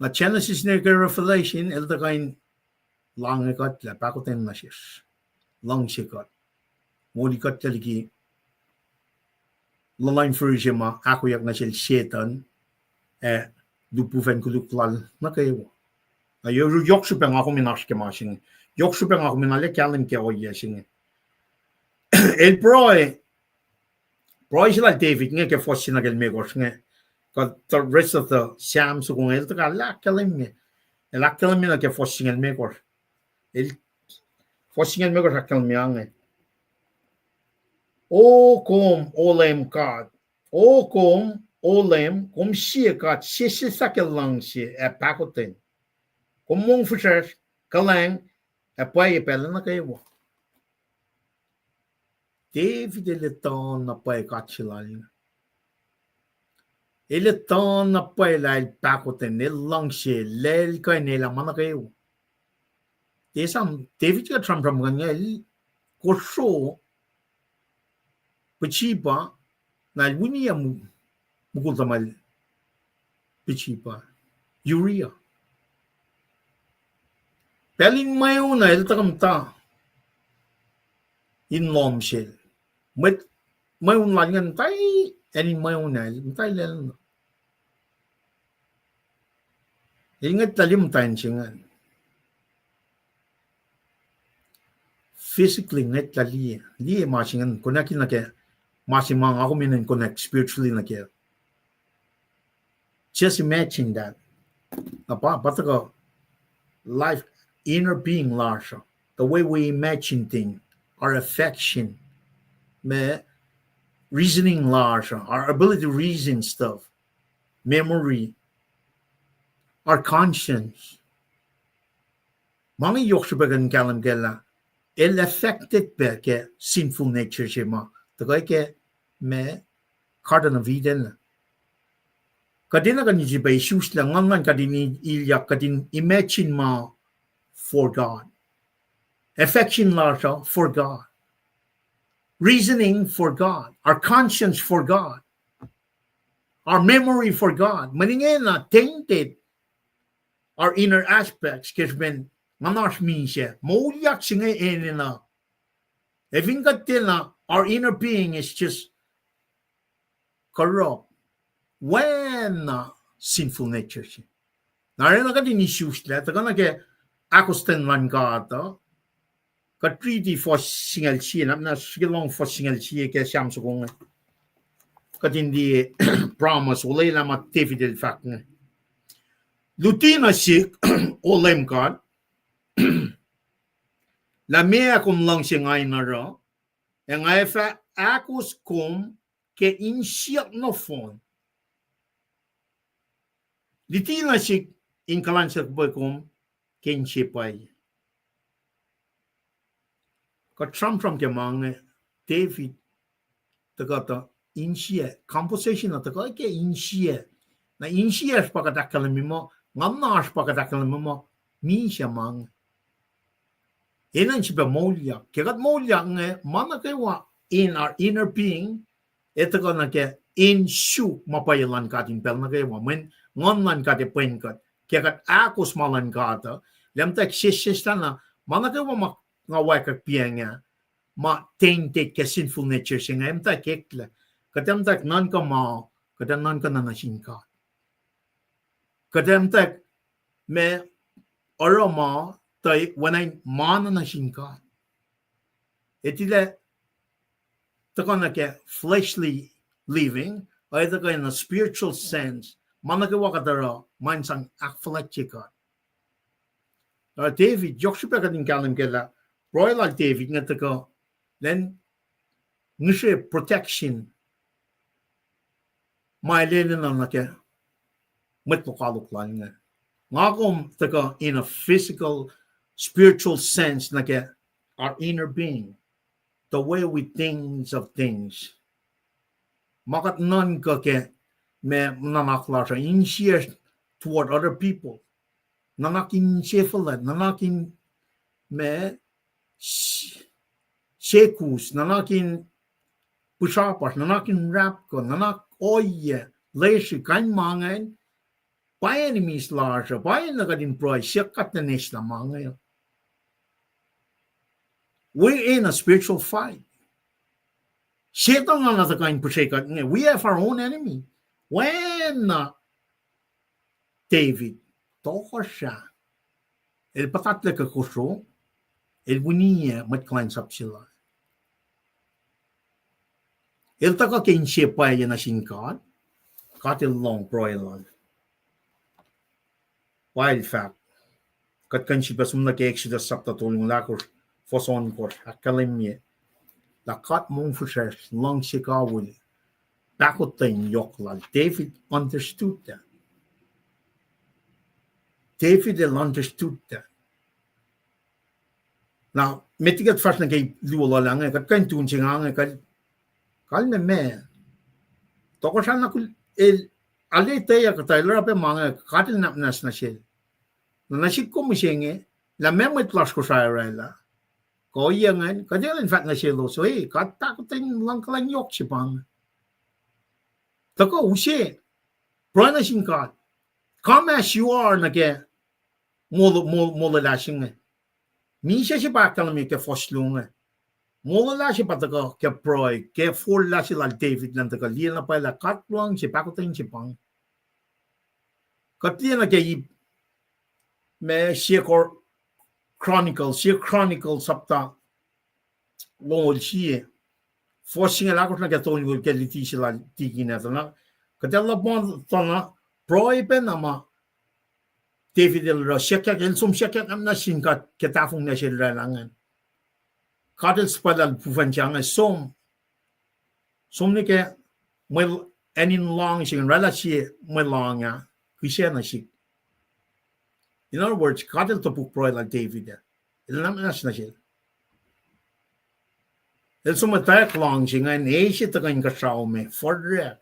Na Genesis nuh ke Revelation, el tuhkuh in lahngo kuhtlac, pahkotwen nuh sesr. Luhngse kuht. Moli kuhtlac liki luhluh in fihrihr se ma ahkoyak nuh sel Setan, ac lihpufacn koluk lal nuh kwewa. Na yohk srihpac nga kom in oasr ke ma se inge. Yohk srihpac nga kom in arlac kahlwem ke ohiyac se inge. El pruhe, pruhe se lal David inge ke fuhs se nuh ke limekohsr inge, kuh the rest of the Psalm soko inge, el tuhkuh ahkkahlwemye. El ahkkahlwemye nuh ke fuhs singucul limekohsr. El, fuhs singucul limekohsr ahkkahlwemye inge. O kom, O Leum God. O kom, O Leum, kom sie God sesseslah ke luhngse ac pahkotwen. Kom mongfihsrwacsr, kuhlwacng, ac pwacye pacl nuh kwewa. David el etuh na pwacye God se lal. El etuh na pwacye lah el pahkotwen, el luhngse, lah el kuh in elah ma nuh kwewa. Esam David kuht sramsramkihn inge, el kosro Bathsheba, na el winiyac mu-, mukul tuhmwacl Bathsheba, Uriah. Pacl in mweun ah el tuhkuh muhta in lohm sel. Mwet mweun lal ingacn muhta, acn in mweun ah el muhta lal. El ngwetlah liye muhtwacn se ingacn. Physically ngwetlah liye. Liye ma se ingacn, connect nuh ke ma se ma nga kom enenuh in connect spiritually nuh kac. Just imagine that. Na pa, pa tuhkuh life, inner being lasr uh, the way we imagine things, our affection, ma reasoning lasr uh, our ability to reason stuff, memory, our conscience. Ma inge yohk srihpac kuh in kahlwem kac lah el affected pac ke sinful nature se ma tuhkuh ke ma Garden of Eden. Kuht enenuh kuh in srihpac isuslac, nguhn luhn God in ilyak, kuht in imagine ma for God. Affection lasr uh for God. Reasoning for God. Our conscience for God. Our memory for God. Mweyen ingena tainted our inner aspects, ke srihpen nguhnasr misac, moulyak se inge enenuh Ac fin kuht tiacna, our inner being is just corrupt. Oacna sinful nature se. Na arulacna kuht in isuslah, tuhkuh nuh ke ahkostwen luhn God uh, kuht riti fuhs singucul sie, na, na srihke lohng fuhs singucul sie ke Sam soko inge. Kuht in liye promise, olwelah ma David el fahk inge. Luti nuh sihk, O Leum God, lah meac kom luhngse nga in oruh, ac nga ac fah ahkos kom ke insiyuck nohfohn. Luti nuh sihk in kuhlwacnsap kom ke inse pwacye. Kuht sramsram ke ma inge, David tuhkuh tuh insiyac, composition uh tuhkuh ke insiyac. Na insiyacsr pa kuht ahkkahlwemye muh, nga na oasr pa kuht ahkkahlwemye muh, misac ma inge. Enenuh in sifilpac moulyak. Ke kuht moulyak inge, ma nuh kwewa in our inner being, ac tuhkuh nuh ke in suk ma pwacye luhn God in pacl nuh kwewa. Mweyen Nguhn luhn God ac pwen kuht. Ke kuht ahkos ma luhn God uh, lah muhtwacwacack sesseslah na, ma nuh kwewa ma nga wacngihn piacng ah, ma tainted ke sinful nature se inge, muhtwacwacack eklac. Kuht ac muhtwacwacack nuhnkuh ma, kuht ac nuhnkuh na nuh sin God. Kuht ac muhtwacwacack ma oruh ma, tuh oacna in ma na nuh sin God. Ac tilac tuhkuh nuh ke fleshly living, ac tuhkuh in a spiritual sense, ma nuh kwewa kuht oruh, ma in sang ahkfuhlwactye God. Uh, David, yohk srihpac kuht in kahlwem kac lah, pruhe lal David inge tuhkuh, lwen ngihsre protection, ma el enenuh nuh ke mwet lokoalok lal inge. Nga kom tuhkuh in a physical, spiritual sense nuh ke our inner being, the way we think of things. Ma kuht nuhnkuh ke ma nuhnak lasr uh, insiyacsr toward other people. Nuhnak in sefuhlwact, nuhnak in ma s-, sekus, nuhnak in pihsrapasr, nuhnak in rapkuh, nuhnak ohiyac, lesri, kain ma ingacn, pa enemies lasr uh, pa enenuh kuht in pruhe, siyuck kuht in eislah ma inge. We're in a spiritual fight. Setuhn na tuhkuh in pihsre kuht inge. We have our own enemy. Oacna David, tohkohsrah, el puhtatlac ke kosro, el winiyac mwet kuhlwacnsap se lal. El tuhkuh ke inse pwacye nuh sin God, God el lohng pruhe lal. Pa el fahk, kuht kuh in sifilpac som nuh ke Exodus sapta tolngoul ahkosr, fuhs ohnkohsr, ahkkahlwemye lah God mongfihsrwacsr, luhngse kawihl, pahkotwen yohk lal. David understood that. David el understood that. Na met liki kuht fahsr nuh ke luo lal ah inge, kuht kuh in tu in se nga inge, kal-, kalmac ma, tohkohsrah na kul el, arlac etweyuck kuhtuh, el oruh pac ma inge, God el nwacsnwacs nuh sel. Na nuh sihk kom mihsenge, lah meac mwet lasr Kosrae orwaclah, kuh ohiyac ingacn, kuht enenuh in fahk nuh selos, e, God pahkotwen luhngkuhlwacng yohk se pa inge. Tuhkuh use, pruhe nuh sin God. Come as you are nuh ke mol-, mol-, molwelah se inge. Misac se pa ahkkahlwemye ke fuhs luo inge. Molwelah se pa tuhkuh ke pruhe, ke forlah se lal David elan tuhkuh liye na pwacye lah God luhngse pahkotwen se pa inge. Kuht liye nuh ke ip, ma sie Chronicles, sie Chronicles sapta longoul sie, fuhs singucul ahkosr nuh ke tolngoul ke luti se lal tikin ah tuh na, kuht ac luhpan tuh na, pruhe pacna ma David el oruh, sikyak, el som sikyak na sin God ke tahfonglac se el orwaclah ingacn. God el suhpwaclah lufufacn se inge, som, som nuh ke mwe, acn in lohng se inge, orwaclah sie mwe lohng ah, kihsac nuh sihk. In other words, God el topuk pruhe lal David ah. El nwacsnwacs nuh sel. El som etwacack lohng se ingacn, eis tuhkuh inkuhsrao me, forlah.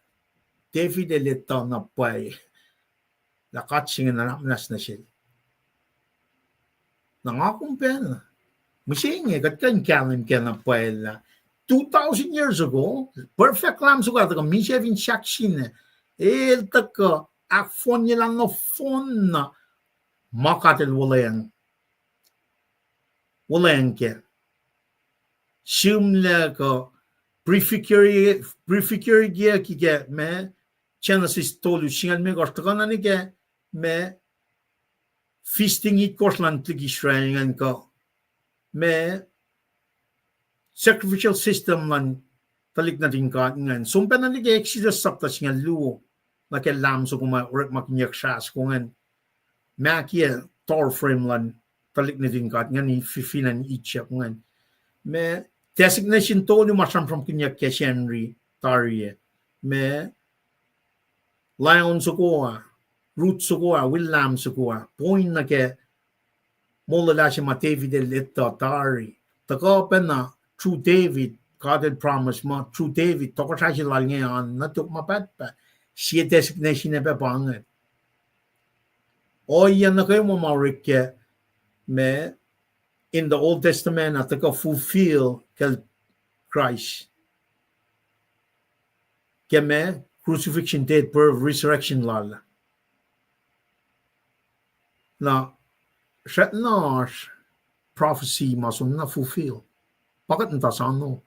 David el etuh na pwacye lah God se inge nwacsnwacs nuh sel. Na nga kom pacna, mihsenge kuht kuh in kahlwem kac na pwacye lah two thousand years ago, perfect lamb soko ah tuhkuh misac fin sahksina, el tuhkuh ahkfohnyelah nohfohn na ma God el wuhlweacng, wuhlweacng kac. sihmlac kuh prefigure, prefigure-yucki ke ma Genesis tolu singucul limekohsr tuhkuh na nuh ke ma feasting itkohsr luhn tuhlihk Israel ingacn kuh ma sacrificial system luhn tuhlihk nuhtin God ingacn. Som pacna nuh ke Exodus sapta singucul luo, nuh ke lam soko ma orekmakihnyuck srah soko ingacn, ma kiyac door frame luhn tuhlihk nuhtin God ingacn fin acn Egypt ingacn. Ma designation tolu ma sramsramkihnyuck ke Sacnri tari ah, ma lion soko ah, root soko ah, wi lam soko ah, point nuh ke molwelah se ma David el etuh tari. Tuhkuh pacna through David, God el promise muh through David, tohkohsrah se lal inge an nuh tok ma pahtpaht. Sie designation ac pac pa inge. Ohiyac nuh kwewa ma orek ke ma in the Old Testament ah tuhkuh fulfill kacl Christ. Ke ma crucifixion, death, burial, resurrection lal. Na srackna oasr prophecy ma soenna fulfill. Pa kuht muhta soano.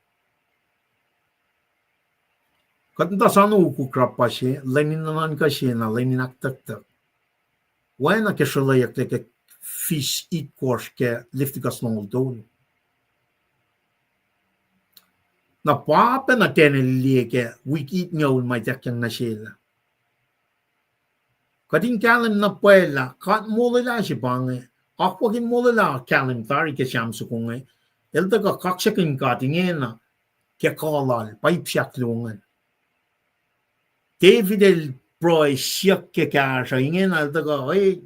Kuht muhta soano ukuk rapah se, lwen in nuhnuhnkuh se na lwen in ahktucktuck. Oacna ke sruhlweyucklac ke fis itkohsr ke Leviticus longoul tolu. Na pa pacna Daniel el liye ke wik itngucul ma ituckyang nuh sel ah. Kuht in kahlwem na pwacye lah God molwelah se pa inge, akwuck in molwelah kahlwem tari ke Sam soko inge, el tuhkuh kaksakihn God ingena ke kuh lal, pa ip se ahkluo ingacn. David el pruhe siyuck ke kahsruh ingena el tuhkuh, e,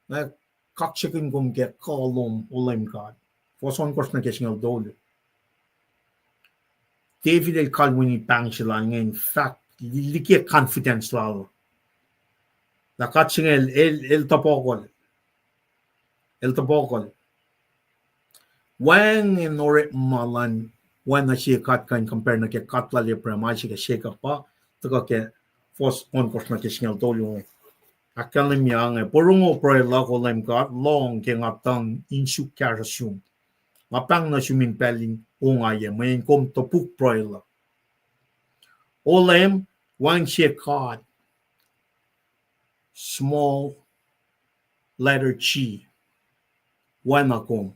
nga kaksakihn kom ke kuh lom, O Leum God. Fuhs ohnkohsr nuh ke singucul tolu. David el kalweni pahng se lal inge in fahk, li-, liki confidence lal lah God se inge el, el, el topukul. El topukul. Wacngihn orekma luhn oacna sie God kuh in compare nuh ke God lal Abraham, Isaac, ac Jacob pa, tuhkuh ke fuhs ohnkohsr nuh ke singucul tolu inge. Ahkkahlwemye inge, porongo pruhe luhk, O Leum God, lohng ke nga tuhng in suk kahsruh sum. Nga pahng nuh sum in pacl in ongaiyac, mweyen kom topuk pruhe luhk. O Leum, wacngihn sie God, small letter G, oacna kom.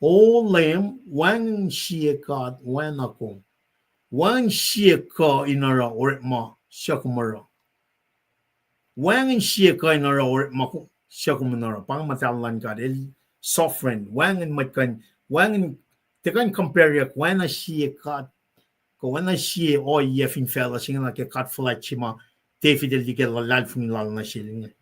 O Leum, wacngihn sie God oacna kom. Wacngihn sie kuh in oruh orekma suc kom oruh. Wacngihn sie kuh in oruh orekma suc kom in oruh. Pa inge muhtahl luhn God, el sovereign, wacngihn mwet kuh in, wacngihn, tiac kuh in compare-yuck oacna sie God, kuh oacna sie ohiyac fin facluh se ingena ke God fuhlwact se ma David el liye ke luhlahlfongi lal nuh sel inge.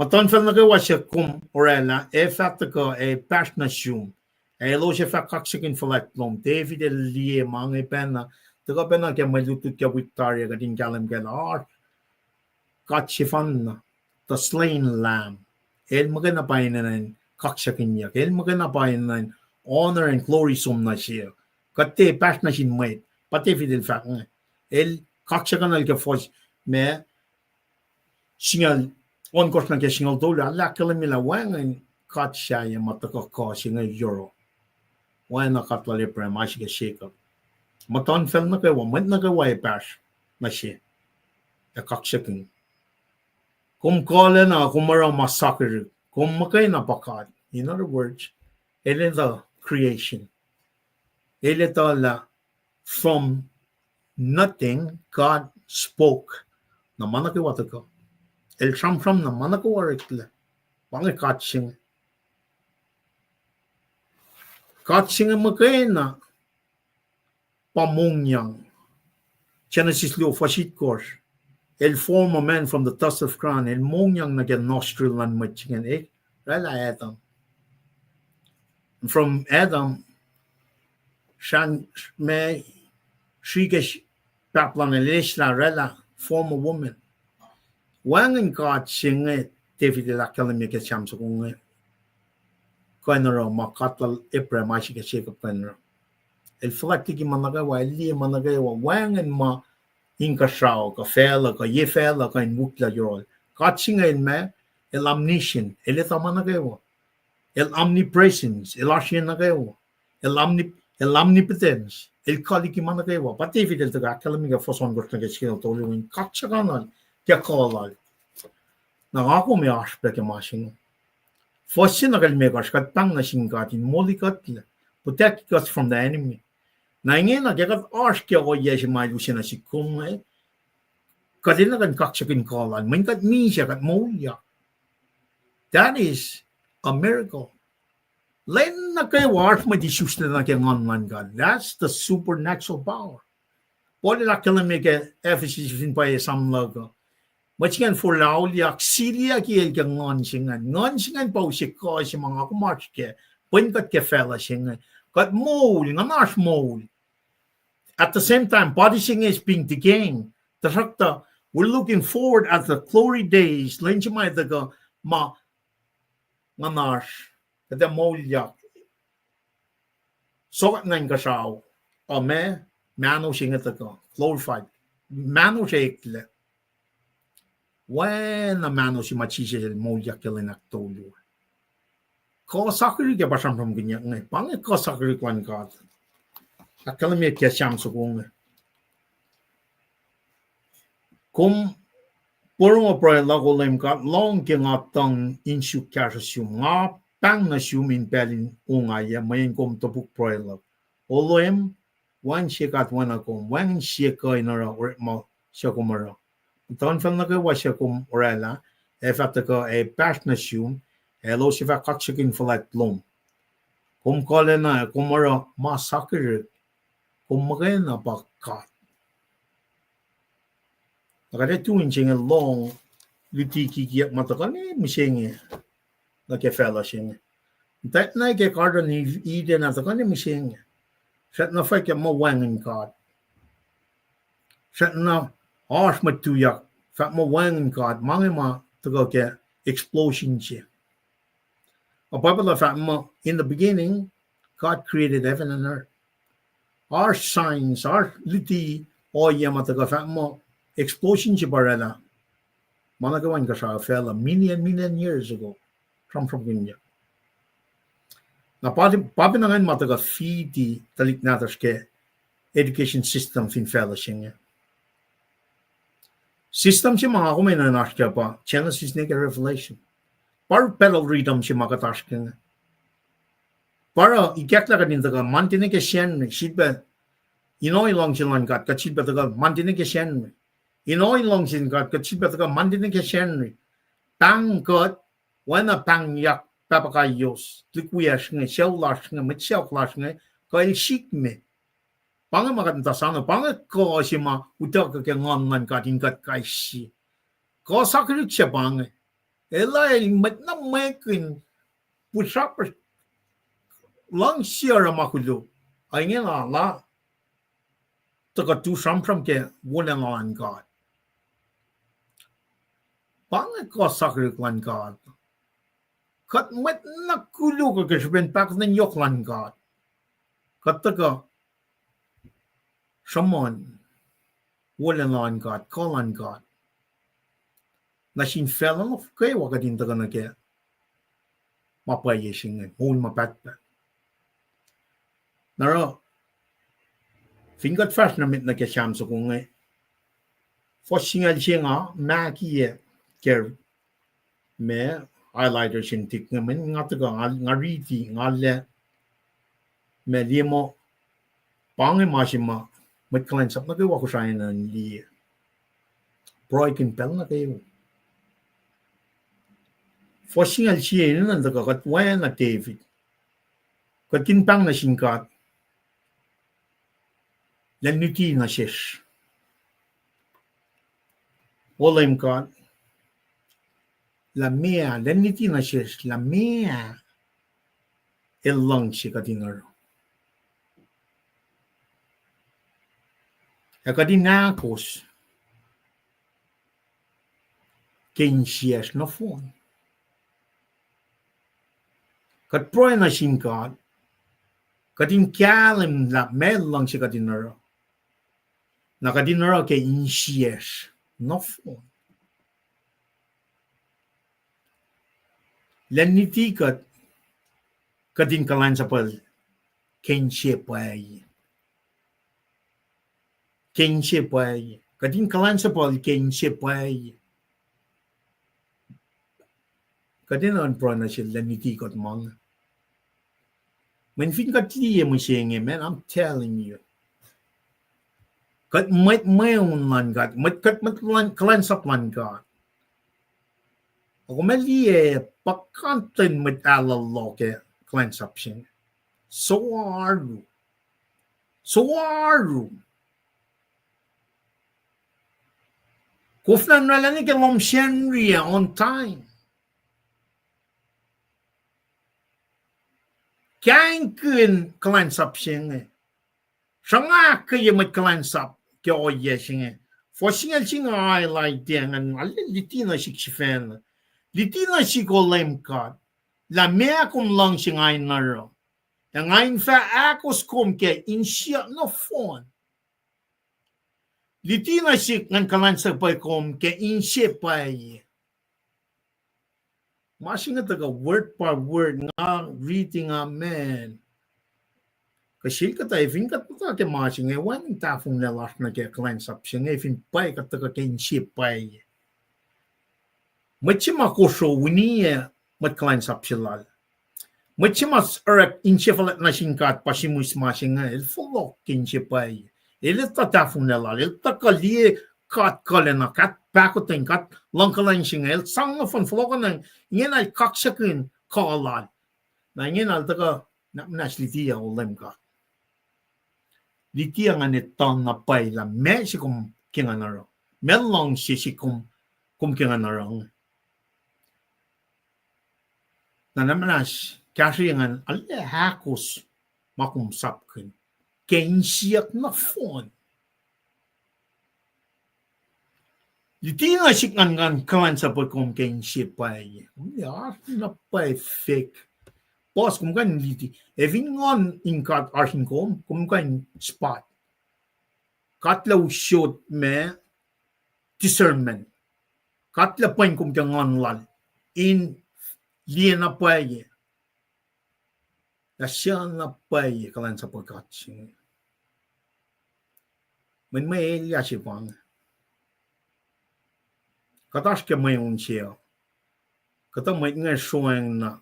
Muhtuhnfacl nuh kwewa suc kom oraclah, ac fah tuhkuh ac pahsr nuh sum, ac elos ac fah kaksakihn fuhlwact lom. David el liye ma inge pacna, tuhkuh pacna ke mwe lutlut ke wik tari ah kuht in kahlwem kac lah oasr God sefanna, the slain lamb. El muhkwena pa enenuh in kaksakihnyuck. El muhkwena pa enenuh in honor and glory som nuh se. Kuht tiac pahsr nuh sin mwet, pa David el fahk inge. El kaksakihnuhl ke fuhs ma singucul ohnkohsr nuh ke singucul tolu, el ahkkahlwemye lah wacngihn God sahyac ma tuhkuh kuh se inge yohrohl. Oacna God lal Abraham, Isaac, ac Jacob. Muhtuhnfacl nuh kwewa, mwet nuh kwewa ac pahsr nuh se ac kaksakihn. Kom kuhlacna, kom oruh ma sakihrihk. Kom muhkwena pa God. In other words, el etuh creation. El etuh lah from nothing God spoke. Na ma nuh kwewa tuhkuh. El sramsram na ma nuh kwewa oreklac. Pa inge God se inge. God se inge muhkwena pa mongyang. Genesis luo fuhs itkohsr. El form a man from the dust of ground. El mongyang nuh ke nostril luhn mwet se ingacn. Eh, oraclah Adam. From Adam, sran me srihke pahpah lal inge el eslah oraclah form a woman. Wacngihn God se inge David el ahkkahlwemye ke Sam soko inge. Kuh in oruh ma God lal Abraham, Isaac, ac Jacob kuh in oruh. El fuhlwact liki ma nuh kwewa, el liye ma nuh kwewa, wacngihn ma inkuhsrao kuh facluh kuh ye facluh kuh in wihklac yohrohl. God se inge el ma, el omniscient, el etuh ma nuh kwewa. El omnipresence, el oasr ye nuh kwewa. El omnip-, el omnipotence. El kuh liki ma nuh kwewa. Pa David el tuh ahkkahlwemye ke fuhs ohnkohsr nuh ke singucul tolu in kaksakihnuhl ke kuh lal. Na nga kom ac oasr pac ke ma se inge. Fuhs se nuh ke limekohsr, kuht pahng nuh sin God in molikuhtlac, protect us from the enemy. Na ingena ke kuht oasr ke ohiyac se ma el use nuh sihk kom inge, kuht enenuh in kaksakihn kuh lal, mweyen kuht misac, kuht moulyak. That is a miracle. Lwen nuh kwewa oasr mwet isuslac nuh ke Nguhn luhn God. That's the supernatural power. Paul el ahkkahlwemye ke Ephesus fin pwacye esam luhk uh, mwet se ingacn forlah auliyak, siliyucki el ke Nguhn se ingacn. Nguhn se ingacn pa use kuh se ma nga kom oasr kac, pwen kuht ke facluh se inge. Kuht moul, nguhnasr moul. At the same time, body se inge is being decaying. Tuhsruhktuh, we're looking forward at the glory days. Lwen se ma tuhkuh ma nguhnasr, kuht ac moulyak. Sokwack nuh inkuhsrao, uh, ma, mahno se inge tuhkuh glorified. Mahno se eklac. Oacna mahno se ma Jisus el moulyak ke lwen ahktolu. Kuh sakihrihk ac pa sramsramkihnyuck inge. Pa inge kuh sakihrihk luhn God. Ahkkahlwemye ke Sam soko inge. Kom porongo pruhe luhk, O Leum God, lohng ke nga tuhng in suk kahsruh sum. Nga pahng nuh sum in pacl in ongaiyac, mweyen kom topuk pruhe luhk. O Leum, wacngihn sie God oacna kom, wacngihn sie kuh in oruh orekma suc kom oruh. Muhtuhnfacl nuh kwewa suc kom oraclah, ac fah tuhkuh ac pahsr nuh sum, ac elos ac fah kaksakihn fuhlwact lom. Kom kuhlacna, kom oruh ma sakihrihk, kom muhkwena pa God. Na kuht ac tu in se inge lohng luti kikiyuck ma tuhkuh ne mihsenge nuh ke facluh se inge. Muhtwacta na ke Garden of Eden ah tuhkuh ne mihsenge. Srackna fwack muh wacngihn God. Srackna oasr mwet tuyak fahk muh wacngihn God. Ma inge ma tuhkuh ke explosion se. A Bible uh fahk muh, in the beginning, God created heaven and earth. Oasr science, oasr luti ohiyac ma tuhkuh fahk muh explosion se pa oraclah ma nuh kwewa inkuhsrao facluh million, million years ago. Sramsramkihnyuck. Na pa, pa pacna ingacn ma tuhkuh fiti tuhlihk nahtuhsr ke education system fin facluh se inge. System se ma nga kom enenuh in oasr kac pa Genesis nuh ke Revelation. Pa oruh pedal rhythm se ma kuht oasr ke inge. Pa oruh ikacklah kuht in tuhkuh Monday nuh ke Sacnri, sifilpac in ohiyac luhngse luhn God, kuht sifilpac tuhkuh Monday nuh ke Sacnri. In ohiyac luhngse luhn God, kuht sifilpac tuhkuh Monday nuh ke Sacnri. Pahng kuht, oacna pahngyak pahpah kaios, tuhlihk wiyacsr inge, sucu lasr inge, mwet sacohk lasr inge, kuh el sikme. Pa inge ma kuht muhta soano, pa inge kuh se ma utuckuh ke Nguhn luhn God in kuht kais sie. Kuh sakihrihk se pa inge. Elah el mwet na mwekihn pihsrapihsr luhngse oruh ma koluk. Ingena la tuhkuh tu sramsram ke wolacna luhn God. Pa inge kuh sakihrihk luhn God. Kuht mwet na koluk uh ke srihpen pahkotwen yohk luhn God. Kuht tuhkuh sruhmuhn wolacna luhn God, kuh luhn God. Na sin facluh nuh kwewa kuht in tuhkuh nuh ke ma pwacye se inge, moul ma pahtpaht. Na oruh, fin kuht fahsr nuh met nuh ke Sam soko inge, fuhs singucul sie nga mahkiyac ke ma highlighter se inge, mweyen nga tuhkuh, nga, nga riti, nga lah, ma liye muh, pa inge ma se ma mwet kuhlwacnsap nuh kwewa Kosrae enenuh in liye. Pruhekihn pacl nuh kwewa. Fuhs singucul sie enenuh in tuhkuh kuht oacna David. Kuht in pahng nuh sin God. Lwen luti nuh sesr, O Leum God, lah meac, lwen luti nuh sesr, lah meac el luhngse kuht in oruh. Ac kuht in ahkos ke insiyacsr nohfohn. Kuht pruhe nuh sin God, kuht in kahlwem lah meac el luhngse kuht in oruh. Na kuht in oruh ke insiyacsr nohfohn. Lwen luti kuht, kuht in kuhlwacnsapwacl ke inse pwacye. Ke inse pwacye. Kuht in kuhlwacnsapuhl ke inse pwacye. Kuht enenuh in pruhe nuh sel lah luti kuht ma inge. Mweyen fin kuht liye mihsenge, man, I'm telling you. Kuht mwet mweun luhn God, mwet kuht mwet luhn kuhlwacnsap luhn God. Ac kom liye, puhkantwen mwet alu loh ke kuhlwacnsap se inge. Soaru. Soaru. Koflah in oraclah nuh ke lohm Sacnri on time. Kaingkihn kuhlwacnsap se inge. Sruhnga ahkkweye mwet kuhlwacnsap ke ohiyac se inge. Fuhs singucul singucul ah, lah ite ingacn, arlac luti nuh sihk sifacna. Luti nuh sihk, O Leum God, lah meac kom luhngse nga in oruh, ac nga in fah ahkos kom ke insiyuck nohfohn. Luti nuh sihk ngan kuhlwacnsapuh kom ke inse pwacye. Ma se inge tuhkuh word by word, nga reading, amen. Kuh sel kuhtuh, fin kuht muhta ke ma se inge, wacngihn tahfonglac lasr nuh ke kuhlwacnsap se inge, fin pwacye kuht tuhkuh ke inse pwacye. Mwet se ma kosro winiyac mwet kuhlwacnsap se lal. Mwet se ma orek insefuhlwact nuh sin God pa simihs ma se inge, el fohlohk ke inse pwacye. El etuh tahfonglac lal, el tuhkuh liye God kuhlwacna, God pahkotwen, God luhngkuhlwacng se inge, el sang nohfohn fohlohkohnacng, ingena el kaksakihn kuh lal. Na ingena el tuhkuh, na muhnahs, luti ah, O Leum God. Luti ah, ngan etuh na pwacye lah meac se kom ke ngan oruh, meac luhngse se kom, kom ke ngan oruh. Na na muhnahs, kahsruh ingacn arlac ahkos ma kom sapkihn ke insiyuck nohfohn. Luti nuh sihk ngan, ngan kuhlwacnsapuh kom ke inse pwacye. Kom oasr na pwacye fake. Puhs, kom kuh in luti. Ac fin Nguhn in God oasr in kom, kom kuh in spot. God El usot ma discernment. God El pwen kom ke Nguhn Lal in liye na pwacye. Lah suc na pwacye kuhlwacnsapuh God se inge. Mweyen mwe elyah se pa inge. Kuht oasr ke mweun se uh. Kuhtuh mwet inge sroacng na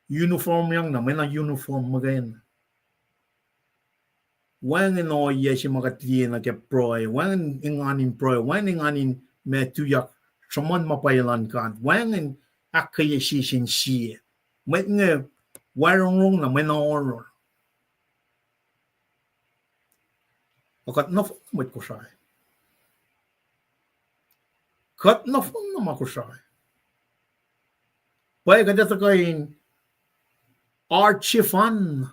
uniform, yang na mwe na uniform muhkwena. Wacngihn ohiyac se ma kuht liye nuh ke pruhe, wacngihn engan in pruhe, wacngihn engan in ma tuyak sruhmuhn ma pwacye luhn God, wacngihn ahkkweye sie sin sie. Mwet inge wacrongrong na mwe na oruh. Ac kuht nohfohn na mwet Kosrae. Kuht nohfohn na ma Kosrae. Pwacye kuht etuh kuh in art sefanna,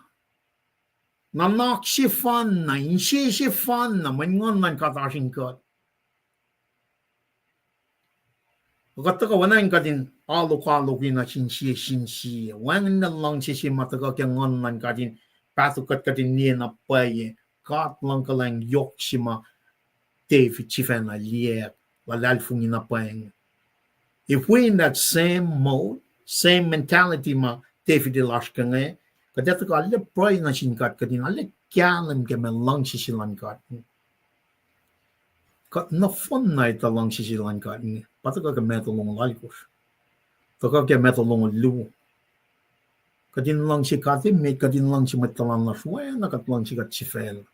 nuhnak sefanna, inse sefanna, mweyen Nguhn luhn God oasr in kuht. Kuht tuhkuh oacna in kuht in alu kalokihn nuh sin sie sin sie. Wacngihn na luhngse se ma tuhkuh ke Nguhn luhn God in pahtuh kuht, kuht in liye na pwacye God luhngkuhlwacng yohk se ma David sifacna liye, luhlahlfongi na pwacye inge. If we in that same mode, same mentality ma David el oasr ke inge, kuht ac tuhkuh arlac pruhe nuh sin God, kuht in arlac kahlwem ke ma luhngse se luhn God. Kuht nohfohn na etuh luhngse se luhn God inge, pa tuhkuh ke Matthew longoul alkosr, tuhkuh ke Matthew longoul luo. Kuht in luhngse God emet, kuht in luhngse mwet tuhlan lasr oacna kuht luhngse kuht sifacna.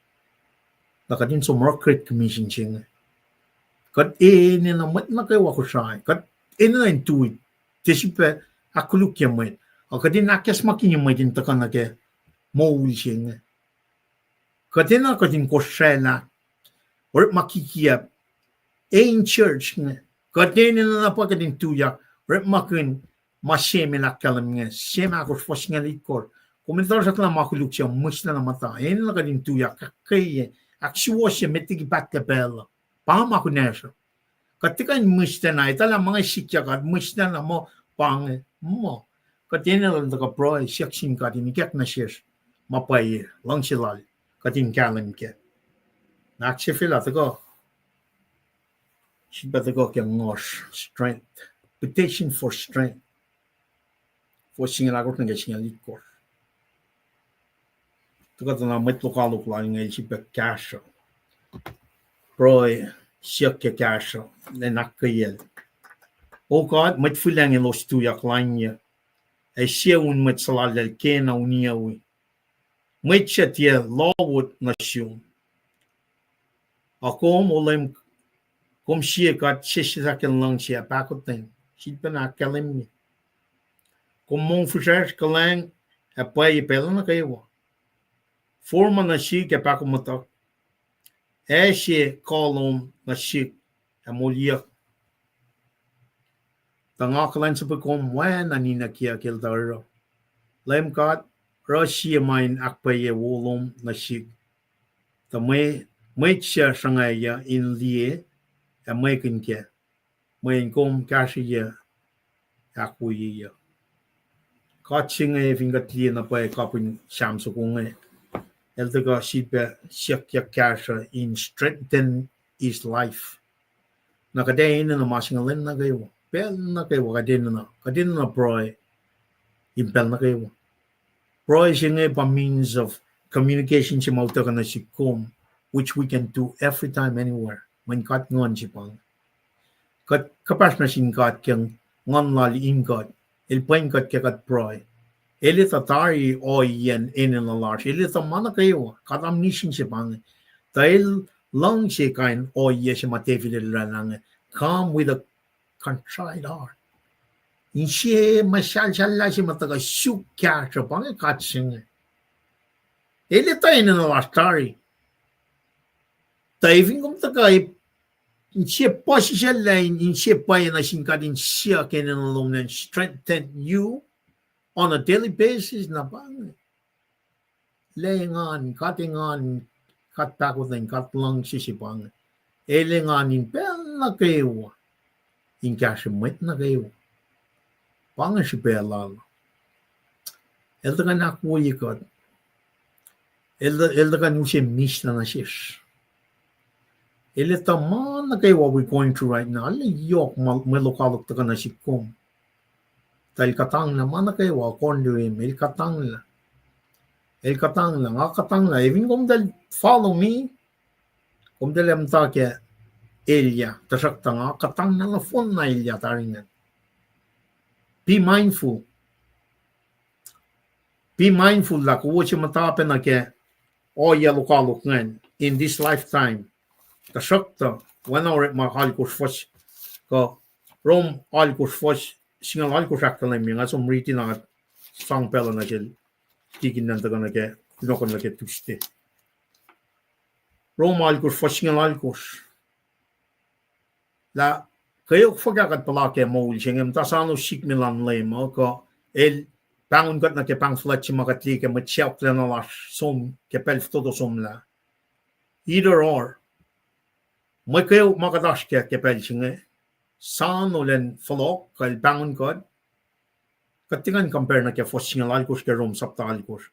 Na kuht in som oruh Great Commission se inge. Kuht enenuh, mwet nuh kwewa Kosrae, kuht enenuh in tui, tiac sifilpac ahkkolukye mwet, a kuht in ahkacsmakihnye mwet in tuhkuh nuh ke moul se inge. Kuht enenuh kuht in kosraclah orekma kikiap in church inge. Kuht enenuh na pa kuht in tuyak orekmakihn ma Sam el ahkkahlwemye, Sam ahkosr fuhs singucul itkohsr. Kom in tuhsruhktuh lah ma koluk se mihslac na muhta, enenuh kuht in tuyak ahkkweye, ahksuwohsye met liki pahtlac pacl uh. Pa ma kunacsr uh. Kuht tiac kuh in mihslac na, etuh lah ma inge sikyak, kuht mihslac na muh pa inge, muh. Kuht enenuh in tuhkuh pruhe, siyuck sin God in ikack nuh sesr ma pwacye, luhngse lal, kuht in kahlwem kac. Na ahksahfyelah tuhkuh, sifilpac tuhkuh ke ngohsr, strength. Petition for strength. Fuhs singucul ahkosr nuh ke singucul itkohsr. tuhkuh tuh na mwet lokoalok lal inge el sifilpac kahsruh. Pruhe, siyuck ke kahsruh, in ahkkweyacl. O God, mwet fihlacng elos tuyak lainyuc, ac sie un mwet suhlallacl kena uniyawi. Mwet suc tiac lohwot nuh sum. Ac kom, O Leum, kom sie God sessesahk in luhngse ac pahkotwen, sifilpacna ahkkahlwemye. Kom mongfihsrwacsr, kuhlwacng, ac pwacye pacl nuh kwewa. Forma nuh sihk ac pahkomuhtuhk, ac sie kuh lom nuh sihk ac moliyuck. Tuh nga kuhlwacnsapuh kom oacna ninac kiyuck el tuh oruh. Leum God, oruh sie ma in ahkpwacye wo lom nuh sihk. Tuh mwe, mwet suc sruhngwacyuc in liye ac mwekihn kac, mweyen kom kahsrweyuc, ahkwoyeyuc. God se inge fin kuht liye na pwacye kapihn Sam soko inge, el tuhkuh sifilpac siyuckyuck kahsruh in strengthen his life. Na kuht ac enenuh ma se inge lwen nuh kwewa, pacl nuh kwewa kuht enenuh, kuht enenuh pruhe in pacl nuh kwewa. Pruhe se inge pa means of communication se ma utuckuh nuh sihk kom, which we can do every time, anywhere. Mweyen God nguhn se pa inge. Kuht kuhpahsr nuh sin God ke nguhn lal in kuht, el pwen kuht ke kuht pruhe. El etuh tari ohiyacn enenuh lasr, el etuh ma nuh kwewa, God omniscient se pa inge. Tuh el luhngse kain ohiyac se ma David el oraclah inge, come with a contrite heart. Inse muhsahlsahllah se ma tuhkuh suk kahsruh pa inge God se inge. El etuh enenuh lasr tari. Tuh fin kom tuhkuh inse puhsisacllah in, inse pwacye nuh sin God in siyuck enenuh lom in strengthen you on a daily basis na pa inge. El engan, God engan, God pahkotwen, God luhngse se pa inge. El engan in pacl nuh kwewa in kahsruh mwet nuh kwewa. Pa inge srihpac lal. El tuhkuh in ahkwoye kuht. El, el tuhkuh in use mihslac nuh sesr. El etuh ma nuh kwewa we're going through right now. El yohk ma mwe lokoalok tuhkuh nuh sihk kom. Tuh el kuhtanglah ma nuh kwewa, according to him, el kuhtanglah. El kuhtanglah, nga kuhtanglah. Efin komtal follow me, komtal ac muhta ke elyah, tuhsruhktuh nga kuhtanglah nohfohn na elyah tari ingacn. Be mindful. Be mindful lah kowos ac muhta pac nuh ke ohiyac lokoalok ingacn in this lifetime. Tuhsruhktuh oacna orekma alkosr fuhs, kuh Rom alkosr fuhs, singucul alkosr ahkkahlwemye, nga som riti na sang pacl uh nuh sel tikin an tuhkuh nuh ke, kunohkohn nuh ke Tuesday. Rom alkosr fuhs singucul alkosr. Lah kweok fuhkah kuht puhla ke moul se inge, muhta soano sihk me luhn Leum uh, kuh el pahngon kuht nuh ke pahng fuhlwact se ma kuht liye ke mwet sacohklacna lasr som ke pacl fototo somlah. Either or. Mwe kweok ma kuht oasr kac ke pacl se inge, soano lacn fohlohk kuh el pahngon kuht. Kuht tiac kuh in compare nuh ke fuhs singucul alkosr ke Rom sapta alkosr.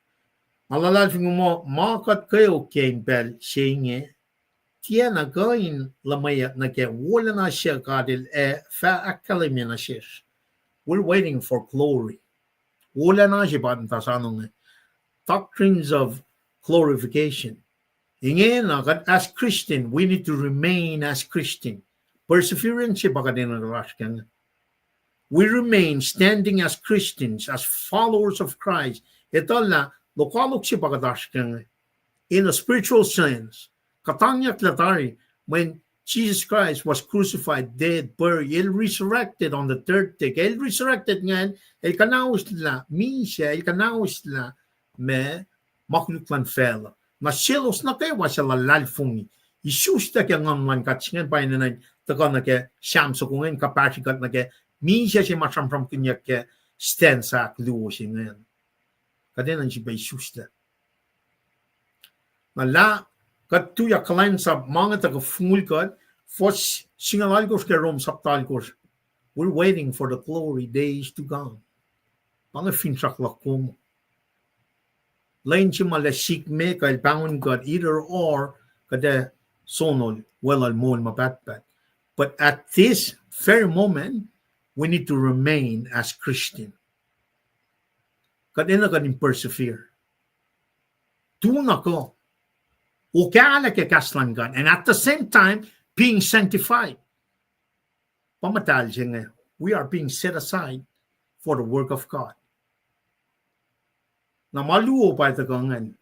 Nga luhlahlfongi muh ma kuht kweok ke in pacl se inge, tiacna kuh in luhmweyuck nuh ke wolacna suc God el ac fah ahkkahlwemye nuh sesr. We're waiting for glory. Wolacna se pa muhta soano inge. Doctrines of glorification. Ingena kuht as Christian, we need to remain as Christian. Perseverance se pa kuht enenuh kuht oasr kac inge. We remain standing as Christians, as followers of Christ. Etuh lah lokoalok se pa kuht oasr kac inge. In a spiritual sense, kuhtangyucklah tari, when Jesus Christ was crucified, dead, buried, el resurrected on the third day. El resurrected ingacn, el kuhnahoslah misac, el kuhnahoslah ma, ma koluk luhn facluh. Na selos nuh kwewa suc luhlahlfongi, isuslac ke nguhn luhn God se ingacn pa enenuh in tuhkuh nuh ke Sam soko ingacn, kuhpahsri kuht nuh ke misac se ma sramsramkihnyuck ke stanza ahkluo se ingacn. Kuht enenuh in sifilpac isuslac. Na lah kuht tuyak kuhlwacnsap ma inge tuh kuh fongul kuht, fuhs singucul alkosr ke Rom sapta alkosr, we're waiting for the glory days to come. Pa inge finsrak luhk kom. Lwen se ma lah sihk me kuh el pahngon kuht either or, kuht ac sonol weluhl moul ma pahtpaht. But at this very moment, we need to remain as Christian. Kuht enenuh kuht in persevere. tu na kuh. Okahlah ke kahs luhn God. And at the same time, being sanctified. Pa muhtahl se inge, we are being set aside for the work of God. Na ma luo pa tuhkuh ingacn,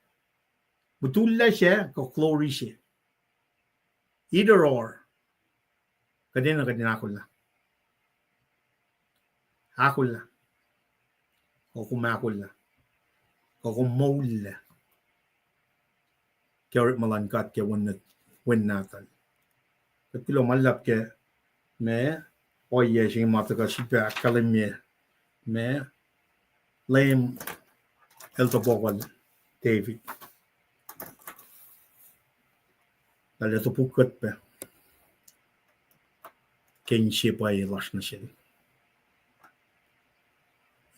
mutullac se kuh glory se. Either or. Kuht enenuh kuht in ahkolah. Ahkolah. Kuh kom ahkolah. Kuh kom moullah ke orekma luhn God ke wen, wen nahtuhl. Kuht kuloh ma luhlahp ke ma ohiyac se inge ma tuhkuh sifilpac ahkkahlwemye ma Leum el topuk David. Lal el topuk kuht pac ke inse pwacye lasr nuh sel.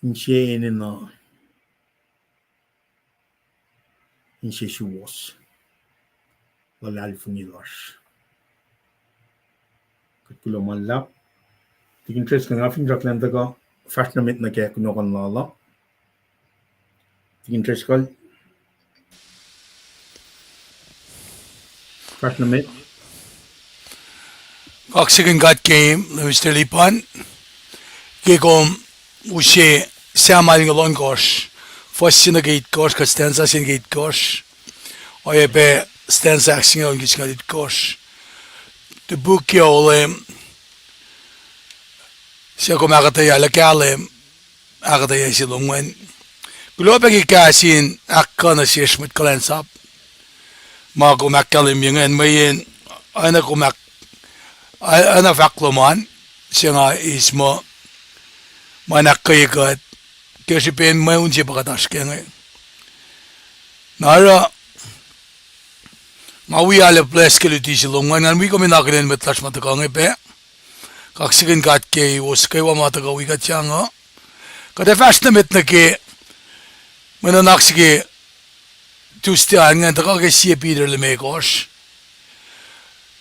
Inse enenuh insesuwohs luhlahlfongi lasr. Kuht kuloh ma luhlahp. Tikin Driscoll, nga finsrak elan tuhkuh fahsr nuh met nuh ke kunohkohn lal uh. Tikin Driscoll, fahsr nuh met. Kaksakihn God ke Mister Lipan ke kom use Sahm alngoul ohnkohsr, fuhs se nuh ke itkohsr, kuh stanza se nuh ke itkohsr, oacyacpac stanza ahksingucul ke singucul itkohsr. Topuk ke Leum, suc kom ahkuhtweyac lah kahlwem, ahkuhtweyac se lom ingacn. Kuloh pac ke kahs in ahkkuh nuh sesr mwet kuhlwacnsap ma kom ahkkahlwemye ingacn, mweyen oacna kom ahk-, oacna fahk lom an, se nga eis muh ma in ahkkweye kuht ke srihpen mweun se pa kuht oasr kac inge. Na oruh nga wi arlac bless ke luti se lom ingacn, ngan wi kom in akihlen mwet lasr ma tuhkuh inge pac. Kaksakihn God ke kowos kwewa ma tuhkuh wi kuht sang uh. Kuht ac fahsr nuh met nuh ke mwe nuhnak se ke Tuesday an ingacn, tuhkuh ke Sie Peter limekohsr.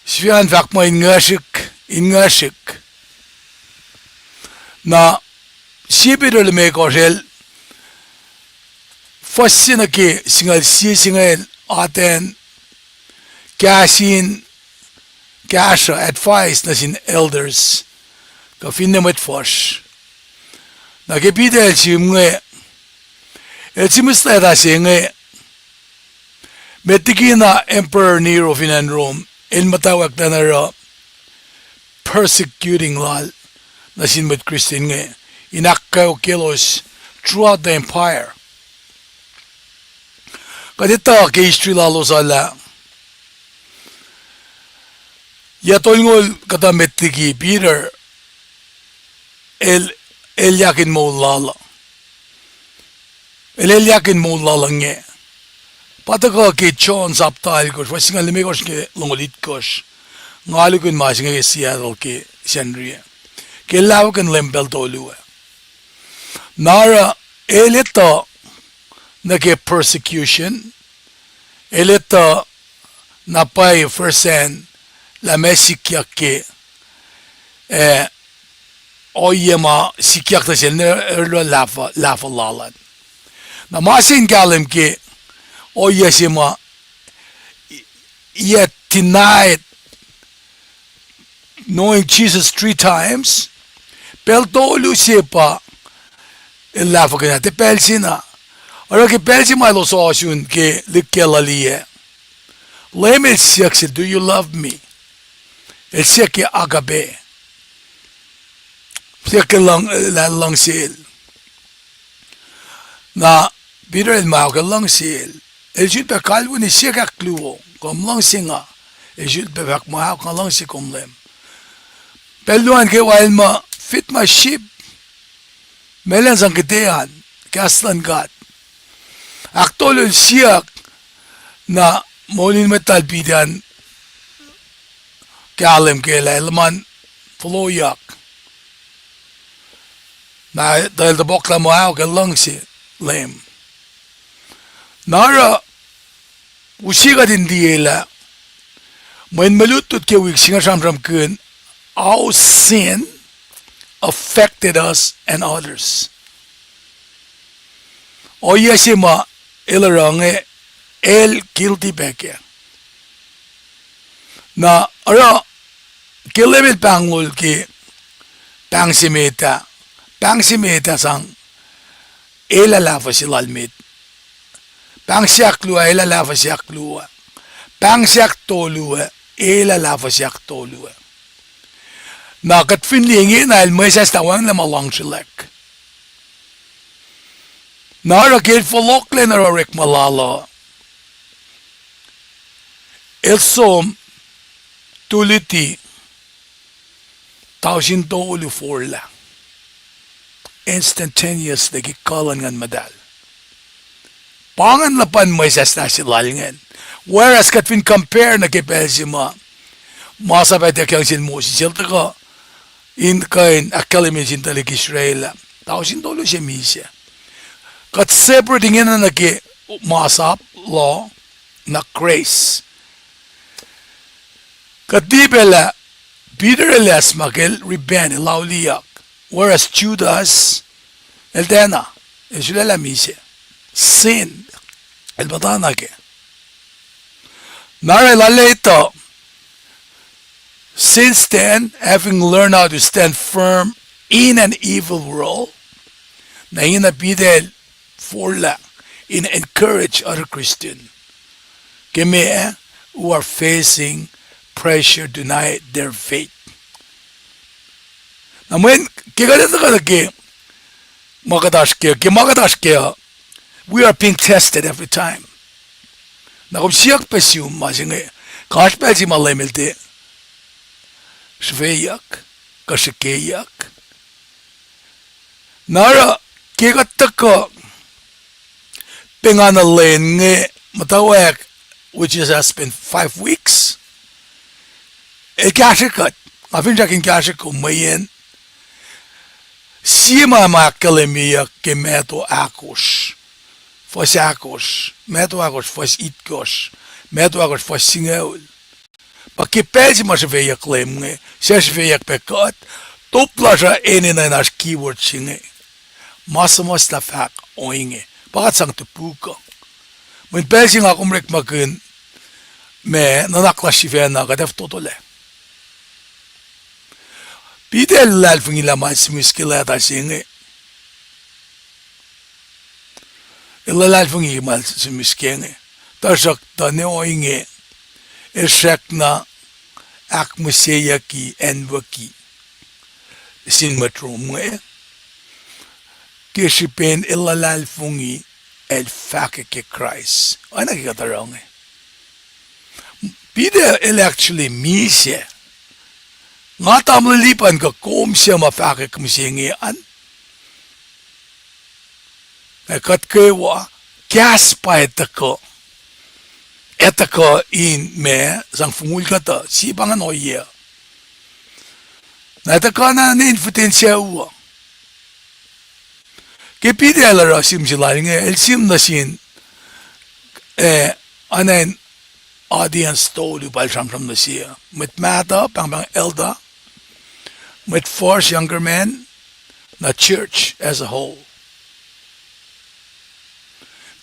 Sifacna fahk muh in ngihsrihk, in ngihsrihk. Na Sie Peter limekohsr el fuhs se nuh ke singucul sie se inge el atacn kahs in kahsruh, advice nuh sin elders, kuh finne mwet fuhsr. Na ke Peter el sihm inge, el sihm mihslac se inge, met liki na Emperor Nero fin acn Rome el muhtwacwacack lah in oruh persecuting lal nuh sin mwet Christian inge, in ahkkweokyaclos throughout the empire. Kuht etuh ke history lalos uh lah yac tolngoul kuhtuh met liki Peter el, el elyah in moul lal uh. El elyah in moul lal uh inge. Pa tuhkuh ke John sapta alkosr, fuhs singucul limekohsr ke longoul itkohsr. Nga lukun ma se inge ke Seattle ke Sacnri ah, ke lahfwekihn Leum pacl tolu ah. Na oruh el etuh nuh ke persecution, el etuh na pwacye firsthand lah meac sikyak ke, eh, ohiyac ma sikyak nuh sel, ne el oruh lahfuh, lahfuh lal an. Na ma se in kahlwem ke ohiyac se ma he had denied knowing Jesus three times. Pacl tolu se pa el lahfwekihn ah, tiac pacl se na. Oruh ke pacl se ma elos ohsun ke likkacl laliyac, Leum el siyuck sel, "Do you love me?" El siyuck ke agape. Siyuck ke luhng, lah luhngse sel. Na Peter el ma ahok, el luhngse sel. El sulpac kalweni siyuck ahkluo, "Kom luhngse nga?" El sulpac fahk muh, "Ahok, nga luhngse kom, Leum." Pacl luo an kwewa el muh, "Feed my sheep." Meac elan sang kihte an, kahs luhn God. Ahktolu el siyuck, na moul in mwet lal Peter an kahlwem ke lah el luhman foloyak. Na tuh el topuk lah muh ahok, el luhngse Leum. Na oruh use kuht in liye lah mweyen mwe lutlut ke wik se inge sramsramkihn how sin affected us and others. Ohiyac se ma el oruh inge El guilty pac kac. Na oruh ke Leum el pahnglol ke pahng se met ah, pahng se met ah sang elah lahfuh se lal met. Pahng se ahkluo ah, elah lahfuh se ahkluo ah. Pahng se ahktolu ah, elah lahfuh se ahktolu ah. Na kuht fin liye inge, na el mwesahs lah wacngihnlac ma luhngsrelahk. Na oruh ke el fohlohklac in oruh orekma lal uh, el som tuh luti tausin tolu forlah. Instantaneously ke kuh luhn Nguhn Muhtahl. Pa ingacn luhpan mwesahs na se lal ingacn. Whereas kuht fin compare nuh ke pacl se ma masap ah ituckyang sel Moses, el tuhkuh in kuh in ahkkahlwemye sin tuhlihk Israel ah, tausin tolu se misac. Kuht separate ingena nuh ke masap, law, na grace. Kuht liye pac lah Peter el acsmak, el repent, el auliyak. Whereas Judas, el tiacna, el sulaclah misac. Sin, el muhtana kac. Na oruh lal etuh, since then, having learned how to stand firm in an evil world, na ingena Peter el forlah in encourage other Christian ke meac, who are facing pressure to deny their faith. Na mweyen ke kuht etuh kuh ke ma kuht oasr kac, ke ma kuht oasr kac, we are being tested every time. Na kom siyuck pac sum ma se inge, kuh oasr pacl se ma Leum el tiac srihfeyuck, kuh srihkeyuck. Na oruh ke kuht tuhkuh pengana lwen inge, muhtwacwacack, which is, has been five weeks, el kahsrwe kuht. Nga finsrak in kahsrwe kom mweyen sie ma ma ahkkahlwemyeyuck ke Matthew ahkosr, fuhs ahkosr, Matthew ahkosr fuhs itkohsr, Matthew ahkosr fuhs singucul. Pa ke pacl se ma srihfeyuck Leum inge, suc srihfeyuck pac kuht, top lasr uh enenuh in oasr keyword se inge. Ma suhmuhslah fahk ohinge, pa kuht sang topuk uh. Mweyen pacl se nga kom orekmakihn ma nuhnak lasr sifacna kuht ac fototolac. Peter el luhlahlfongi lah ma el sihmihs ke leta se inge, el luhlahlfongi ma el sihmihs ke inge. Tuhsruhktuh ne ohinge, el srackna ahkmihseyucki acnwucki sin mwet Rom inge, ke srihpen el luhlahlfongi el fahkwack ke Kraist. Oacna ke kuht oruh inge. Peter el actually misac. Nga tamuhlwel luhpan kuh kom suc ma fahkwack mihsenge an. Ac kuht kwewa, kahs pa etuhkuh, etuhkuh in ma sang fongul kuhtuh, sie pa ingacn ohiyac. Na etuhkuh na ne infuten sucu uh. Ke Peter el oruh sihm se lal inge, el sihm nuh sin, eh, oacna in audience tolu pa el sramsram nuh se uh. Mwet mahtuh, pahngpahng elder, mwet fuhsr, younger men, na church as a whole.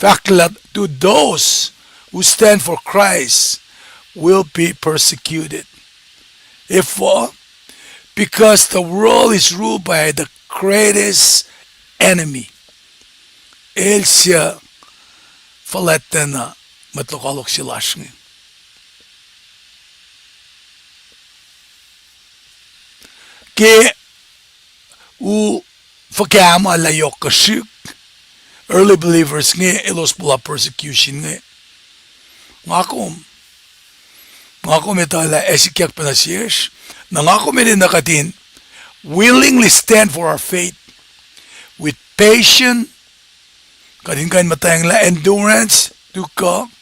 Fahk lah, to those who stand for Christ will be persecuted. Efuh? Because the world is ruled by the greatest enemy. El suc fuhlwactacna mwet lokoalok se lasr inge. Ke u fuhkah ma lah yohk kuh srihk, early believers inge elos puhla persecution inge. Nga kom, nga kom etuh lah ac sikyak pacna sesr, na nga kom enenuh kuht in willingly stand for our faith with patience, kuht in kuh in muhtwacnglah endurance, tuhkuh,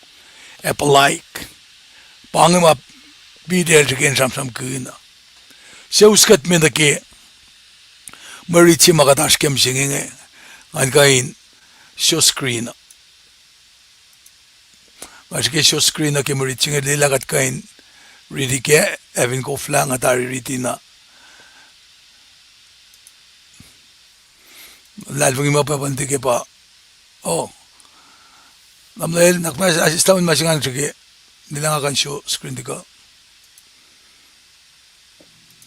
ac puhlaik. Pa inge ma Peter el srihke in sramsramkihn uh. Suc us kuht me nuh ke mwe rit se ma kuht oasr ke mihsenge inge, ngan kuh in show screen uh. Nga srihke show screen uh ke mwe rit se inge, lwelah kuht kuh in riti kac, ac fin koflah nga tari riti na. Luhlahlfongi ma pwacpa nuh ke pa, oh. Namlel, na kuh ma, ah, Sister Tamuhlwel, ma se ngan srihke, nilac nga kuh in show screen tuhkuh.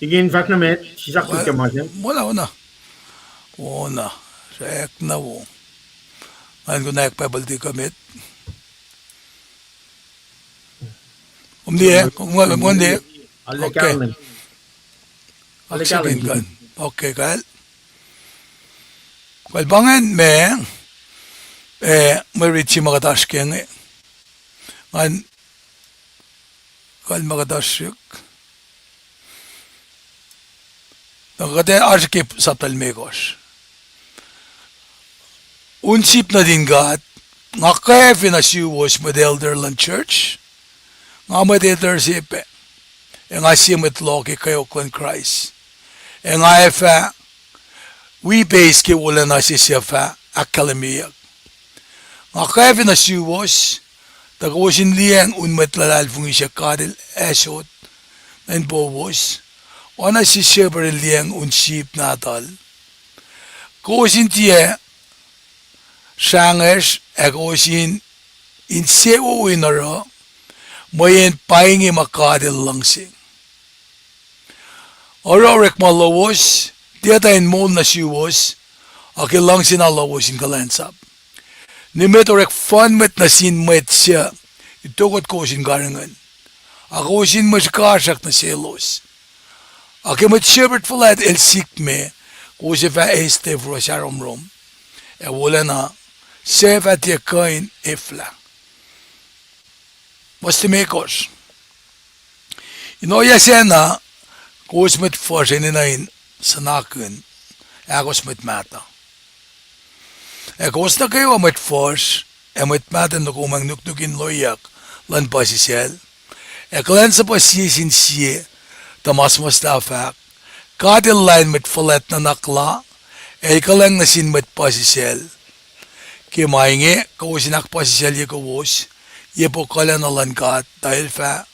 Ingena fahk nuh met, sisaktuh ke ma se. Wona, wona. Wona. Srackna wo. Ngan konwacack Bible tuhkuh met. Kom liye, kom, kom, kom liye. Okay. Oak se ke in kuh in. Okay, kal. Kal pa ingacn ma, eh, mwe rit se ma kuht oasr ke inge. Ngan, kal ma kuht oasr srihk. Na kuht oasr ke sapta limekohsr. Un sip nuhtin God, nga kwacfe nuh suwos mwet elder luhn church, nga mwet elder se pac, ac nga sie mwet loh ke kweok luhn Kraist, ac nga ac fah wi base ke wolacna se suc fah ahkkahlwemyeyuck. Nga kwacfe nuh suwos, tuh kowos in liyacacng un mwet luhlahlfongi suc God El asot nuh inpowos, oacna sie shepherd el liyacacng un sip nahtuhl. Kowos in tiac srangesr, ac kowos in, insewowo in oruh, mweyen pa inge ma God El luhngse. Oruh orekma lowos, tiac tuh in moul nuh suwos, a ke luhngse na lowos in kuhlwacnsap. Nimet orek fuhn mwet nuh sin mwet suc itokot kowos in karihngihn, a kowos in mwe srihkasrak nuh selos. A ke mwet shepherd fuhlwact el sikme, kowos ac fah eis tefuhruh sahromrom, ac wolacna suc fah tiac kuh in eflah. Fuhs limekohsr. In ohiyac sacna, kowos mwet fuhsr enenuh in suhnakihn ahkos mwet mahtuh. Ac kowos nuh kwewa mwet fuhsr ac mwet mahtuh in nokomwacng nuknuk in loeyuck luhn puhsisacl, ac kuhlwacnsapuh sie sin sie, tuh ma suhmuhslah fahk, God El lain mwet fuhlwact nuhnak la, El kuhlwacng nuh sin mwet puhsisacl. Ke ma inge kowos in ahkpuhsisaclye kowos, ye pohkuhlacna luhn God, tuh El fah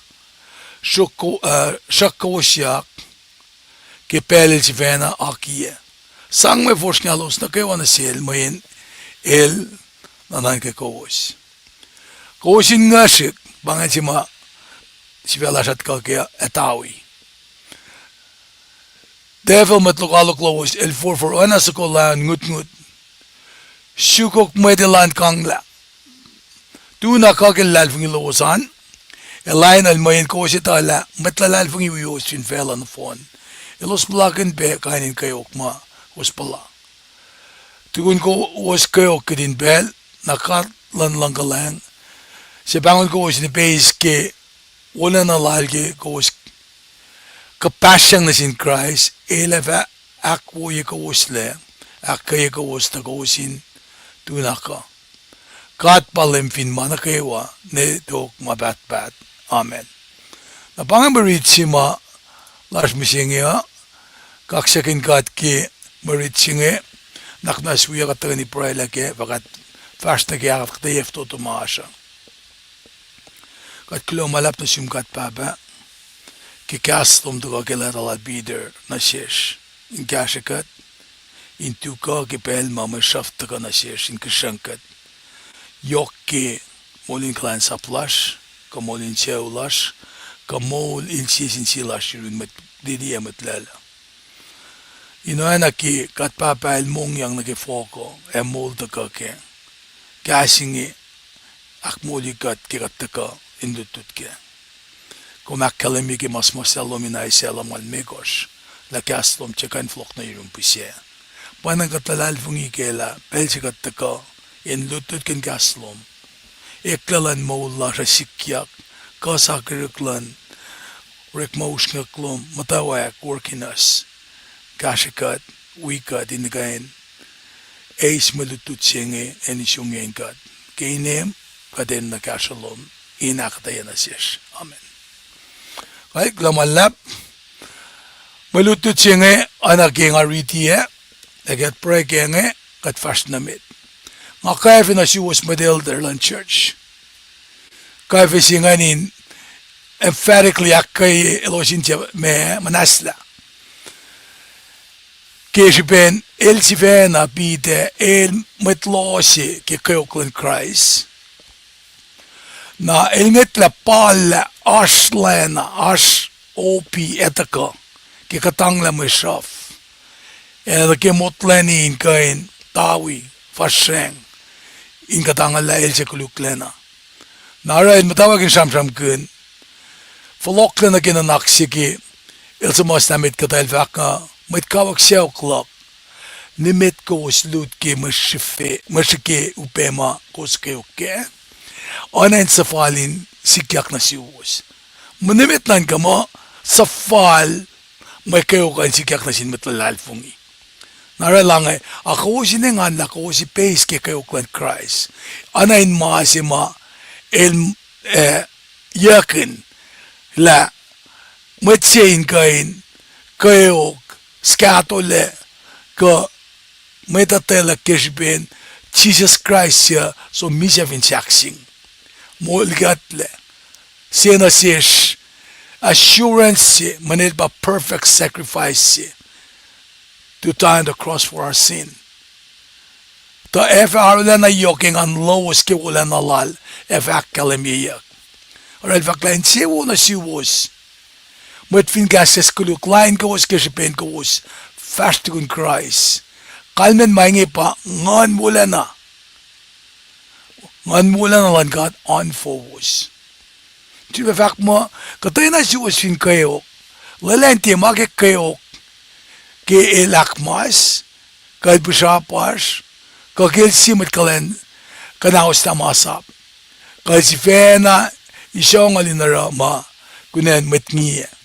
sruhk-, uh, sruhkkowosyak ke pacl El sifacna akiyac. Sang mwe fosrngalos nuh kwewa nuh Sel, mweyen El nuhnuhnkwacl kowos. Kowos in nguhsrihk, pa ingacn se ma sifac lasr uh tuhkuh ke atawi. Devil, mwet lokoalok lowos, el forfor oacna soko lion ngutngut, sukok mwet elan kanglah. Tu na kuh ke luhlahlfongi lowos an, ac laenuhl mweyen kowos etuh lah mwet luhlahlfongi wiyowos fin facluh nohfohn, elos puhlakihn pac kain in kweok ma kowos puhla. Tukun kowos kweok kihtin pacl, na God luhn luhngkuhlwacng, suc pahngon kowos in ipeis ke wolacna Lal ke kowos kuhpahsryang nuh sin Kraist, El ac fah ahkwoye kowoslac, ahkkweye kowos tuh kowos in tu na kuh. God pa Leum fin ma nuh kwewa, ne tok ma pahtpaht. Amen. Na pa inge mwe rit se ma lasr mihsenge uh, kaksakihn God ke mwe rit se inge, na kuht muh wi kuht tuhkweni pruhelah kac, fah kuht fahsr nuh ke ahkuhtweyac fototo ma oasr uh. Kuht kuloh ma luhlahp nuh sum God Pahpah, ke kahs lom tuhkuh ke leta lal Peter nuh sesr, in kahsrwe kuht, in tuhkuh ke pacl ma mwe sruhf tuhkuh nuh sesr in kihsrang kuht yohk ke moul in kuhlwacnsap lasr, kuh moul in sucu lasr, kuh moul in sie sin sie lasr yurin mwet lili ac mwet lacluh. In oacna ke God Pahpah El mongyang nuh ke fohk uh ac moul tuhkuh kac, kahs inge ahkmoulyuck kuht ke kuht tuhkuh in lutlut kac. Kom ahkkahlwemye ke ma suhmuhslah lom in Isaiah lumngaul limekohsr, lah kahs lom tiac kuh in fohlohk nuh yurum pihsac. Pwacnwacng kuht luhlahlfongi kac lah pacl se kuht tuhkuh in lutlutkihn kahs lom, eklac luhn moul lasr uh sikyak, kuh sakihrihk luhn orekma usrnguck lom muhtwacwacack work in us. Kahsrwe kuht, wi kuht in kuh in eis mwe lutlut se inge ac isongiyacn kuht. Ke inem kuht enenuh kahsruh lom in ahkuhtweyac nuh sesr. Amen. Kuloh ma luhlahp. Mwe lutlut se inge, oacna ke nga riti ah, ac kuht pruhe ke inge, kuht fahsr nuh met. Nga kwacfe nuh suwos mwet elder luhn church. Kwacfe se ingacn in emphatically ahkkweye elos in tiac ma muhnahslah. Ke srihpen el sifacna Peter el mwet loh se ke kweok luhn Kraist. Na el ngwetlah pal lah oasr lacna, oasr opi etuh kuh ke kuhtanglah mwe sruhf, ac nuh ke motlan in kuh in tawi fahsracng in kuhtanglah el se koluklacna. Na oruh el muhtwacwacack in sramsramkihn, fohlohklac nuh ke nuhnak se ke el suhmuhslah met kuhtuh, el fahk, Nga mwet kawuck sacohk luhk, nimet kowos lut ke mwe srihke upac ma kowos kweok kac, oacna in suhfal in sikyak nuh suwos. Mwe nimet nuhnkuh muh suhfal mwe kweok uh in sikyak nuh sin mwet luhlahlfongi. Na oruh el fahk, Ac kowos in engan lah kowos ipeis ke kweok luhn Kraist. Oacna in ma se ma el, eh, yuckihn lah mwet se in kuh in kweok, scattolac, kuh mwet etwaclah ke srihpen Jisus Kraist uh, som misac fin sahkseng, moul kuhtlac, se nuh sesr, assurance se, mweyen el pa perfect sacrifice se to die on the cross for our sin. Tuh ac fah arulacna yohk engan lowos ke wolacna lal ac fah ahkkahlwemyeyuck. Oruh el fahk lah insewowo nuh suwos mwet fin kahs koluk, lain kowos ke srihpen kowos fahsr tukun Kraist. Kalmacn ma inge pa Nguhn wolacna, Nguhn wolacna luhn God oan fowos. Sifilpac fahk muh, kuhtwena suwos fin kweok, lwelah in tiac ma ke kweok ke el ahkmas, kuh el pihsrapasr, kuh ke el sie mwet kuhlwacng kuhnaoslah masap, kuh el sifacna isongal in oruh ma kunacn mwet ngiyac.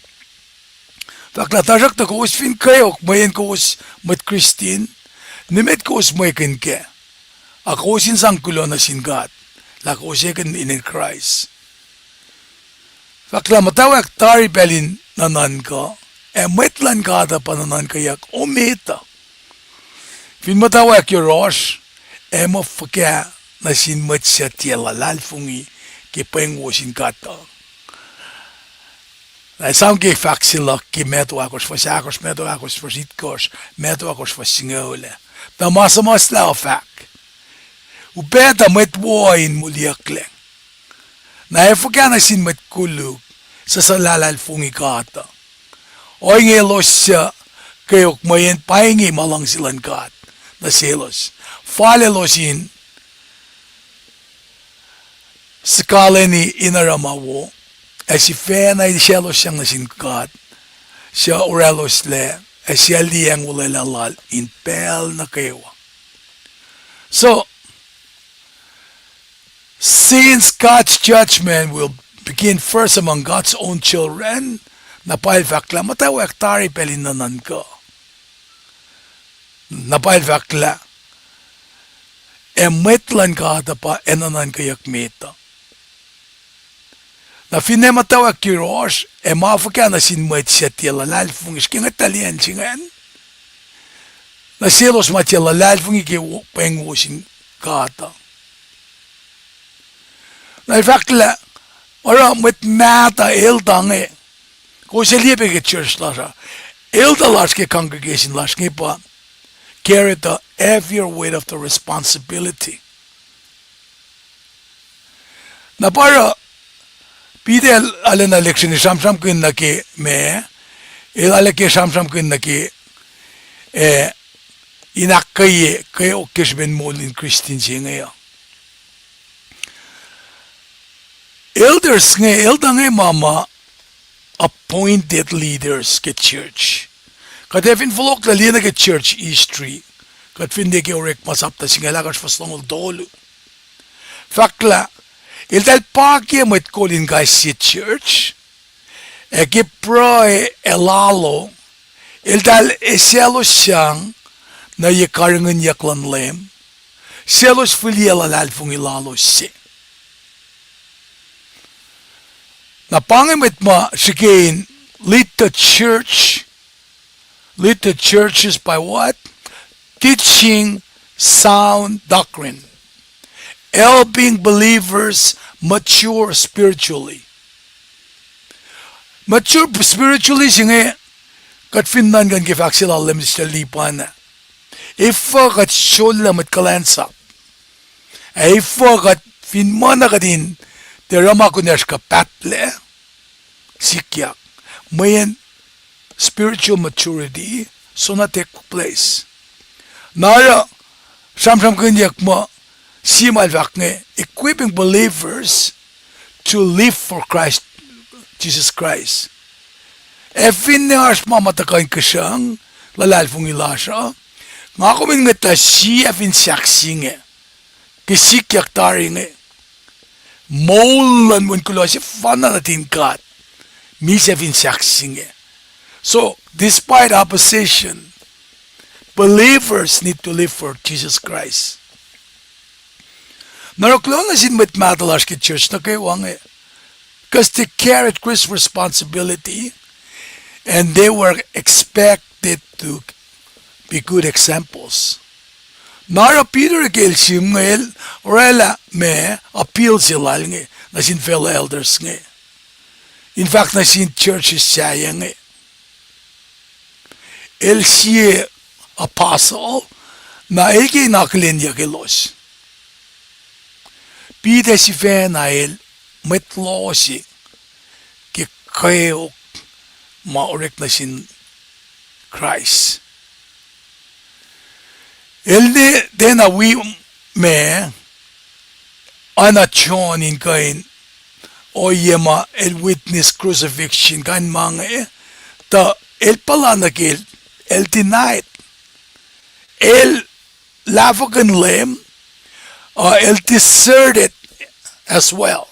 Fahk lah tuhsruhktuh kowos fin kweok mweyen kowos mwet Kristin, nimet kowos mwekihn kac, a kowos in sang kuloh nuh sin God lah kowos ekihn inen Kraist. Fahk lah muhtwacwacack tari pacl in nuhnuhnkuh, ac mwet luhn God uh pa nuhnuhnkweyuck oemeet uh. Fin muhtwacwacack yohrohsr, ac muh fuhkah nuh sin mwet suc tiac luhlahlfongi ke pweng wo sin God uh? Na esam ke fahk se luhk ke Matthew ahkosr fuhs ahkosr, Matthew ahkosr fuhs itkohsr, Matthew ahkosr fuhs singucul ah. Tuh ma suhmuhslah uh fahk, upac tuh mwet wo in moliyucklac. Na ac fuhkah nuh sin mwet koluk suc suhlahlahlfongi God uh? Ohinge elos suc kweok mweyen pa inge ma luhngse luhn God nuh selos, fal elos in suhkalweni in oruh ma wo, ac sifacna isaclossyang nuh sin God suc oracloslac ac suc liyacacng olwelah lal in pacl nuh kwewa. So, since God's judgment will begin first among God's own children, na pa el fahk lah muhtwacwacack tari pacl in nuhnuhnkuh. Na pa el fahk lah, ac mwet luhn God uh pa ac nuhnuhnkweyuck met uh. Na finne muhtwacwacack yohrohsr, ac ma fuhkah nuh sin mwet suc tiac luhlahlfongi, srihke ngwet tuh liyacacng se ingacn, nuh selos ma tiac luhlahlfongi ke wo, pweng wo sin God uh. Na el fahk lah, oruh mwet mahtuh elder inge, kowos ac liye pac ke church lasr uh, elder lasr ke congregation lasr inge pa carry the heavier weight of the responsibility. Na pa oruh Peter el arulacna lihksreni sramsramkihn nuh ke ma, el arlac ke sramsramkihn nuh ke, eh, in ahkkweye kweok ke srihpen moul in Kristin se inge uh. Elders inge, elder inge ma ma appointed leaders ke church. Kuht ac fin fohlohk lah liye nuh ke church history, kuht fin liye ke Orekma sapta singucul ahkosr fuhs longoul tolu, fahk lah eltahl pakiye mwet kol in kais sie church, ac ke pruhe ac lalo, eltahl eselos sang nuh ye karihngihnyuck luhn Leum, selos fihliyac luhlahlfongi lalos se. Na pa inge mwet ma srihke in lead the church, lead the churches by what? Teaching sound doctrine, helping believers mature spiritually. Mature spiritually se inge, kuht fin nuhnkuh ke fahk se lal Leum Sister Lipan ah, efuh kuht sollac mwet kuhlwacnsap, ac efuh kuht fin muh na kuht in Tiac oruh ma kunacsr kuh pahtlac sikyak. Mweyen spiritual maturity soenna take place. Na oruh sramsramkihnyuck muh, sie ma el fahk inge, equipping believers to live for Christ, Jesus Christ. Ac finne oasr ma ma tuhkuh in kihsrucng luhlahlfongi lasr uh, nga kom in ngwetlah sie ac fin sahk se inge ke sikyak tari inge. Moul luhn wen kuloh sefanna nuhtin God, misac fin sahk se inge. So, despite opposition, believers need to live for Jesus Christ. Na oruh kuloh nuh sin mwet mahtuh lasr ke church nuh kwewa inge, because they carried Christ's responsibility and they were expected to be good examples. Na oruh Peter ke el sihm inge el orwaclah ma appeal se lal inge nuh sin fellow elders inge. In fact, nuh sin churches sahyac inge. El sie apostle, na el ke in akihlenyuck elos. Peter sifacna el mwet loh se ke kweok ma orek nuh sin Kraist. El ne tiacna wi ma oacna John in kuh in ohiyac ma el witness crucifixion kain ma inge, tuh el puhla nuh ke el, el denied. El lahfwekihn Leum, uh, el deserted as well.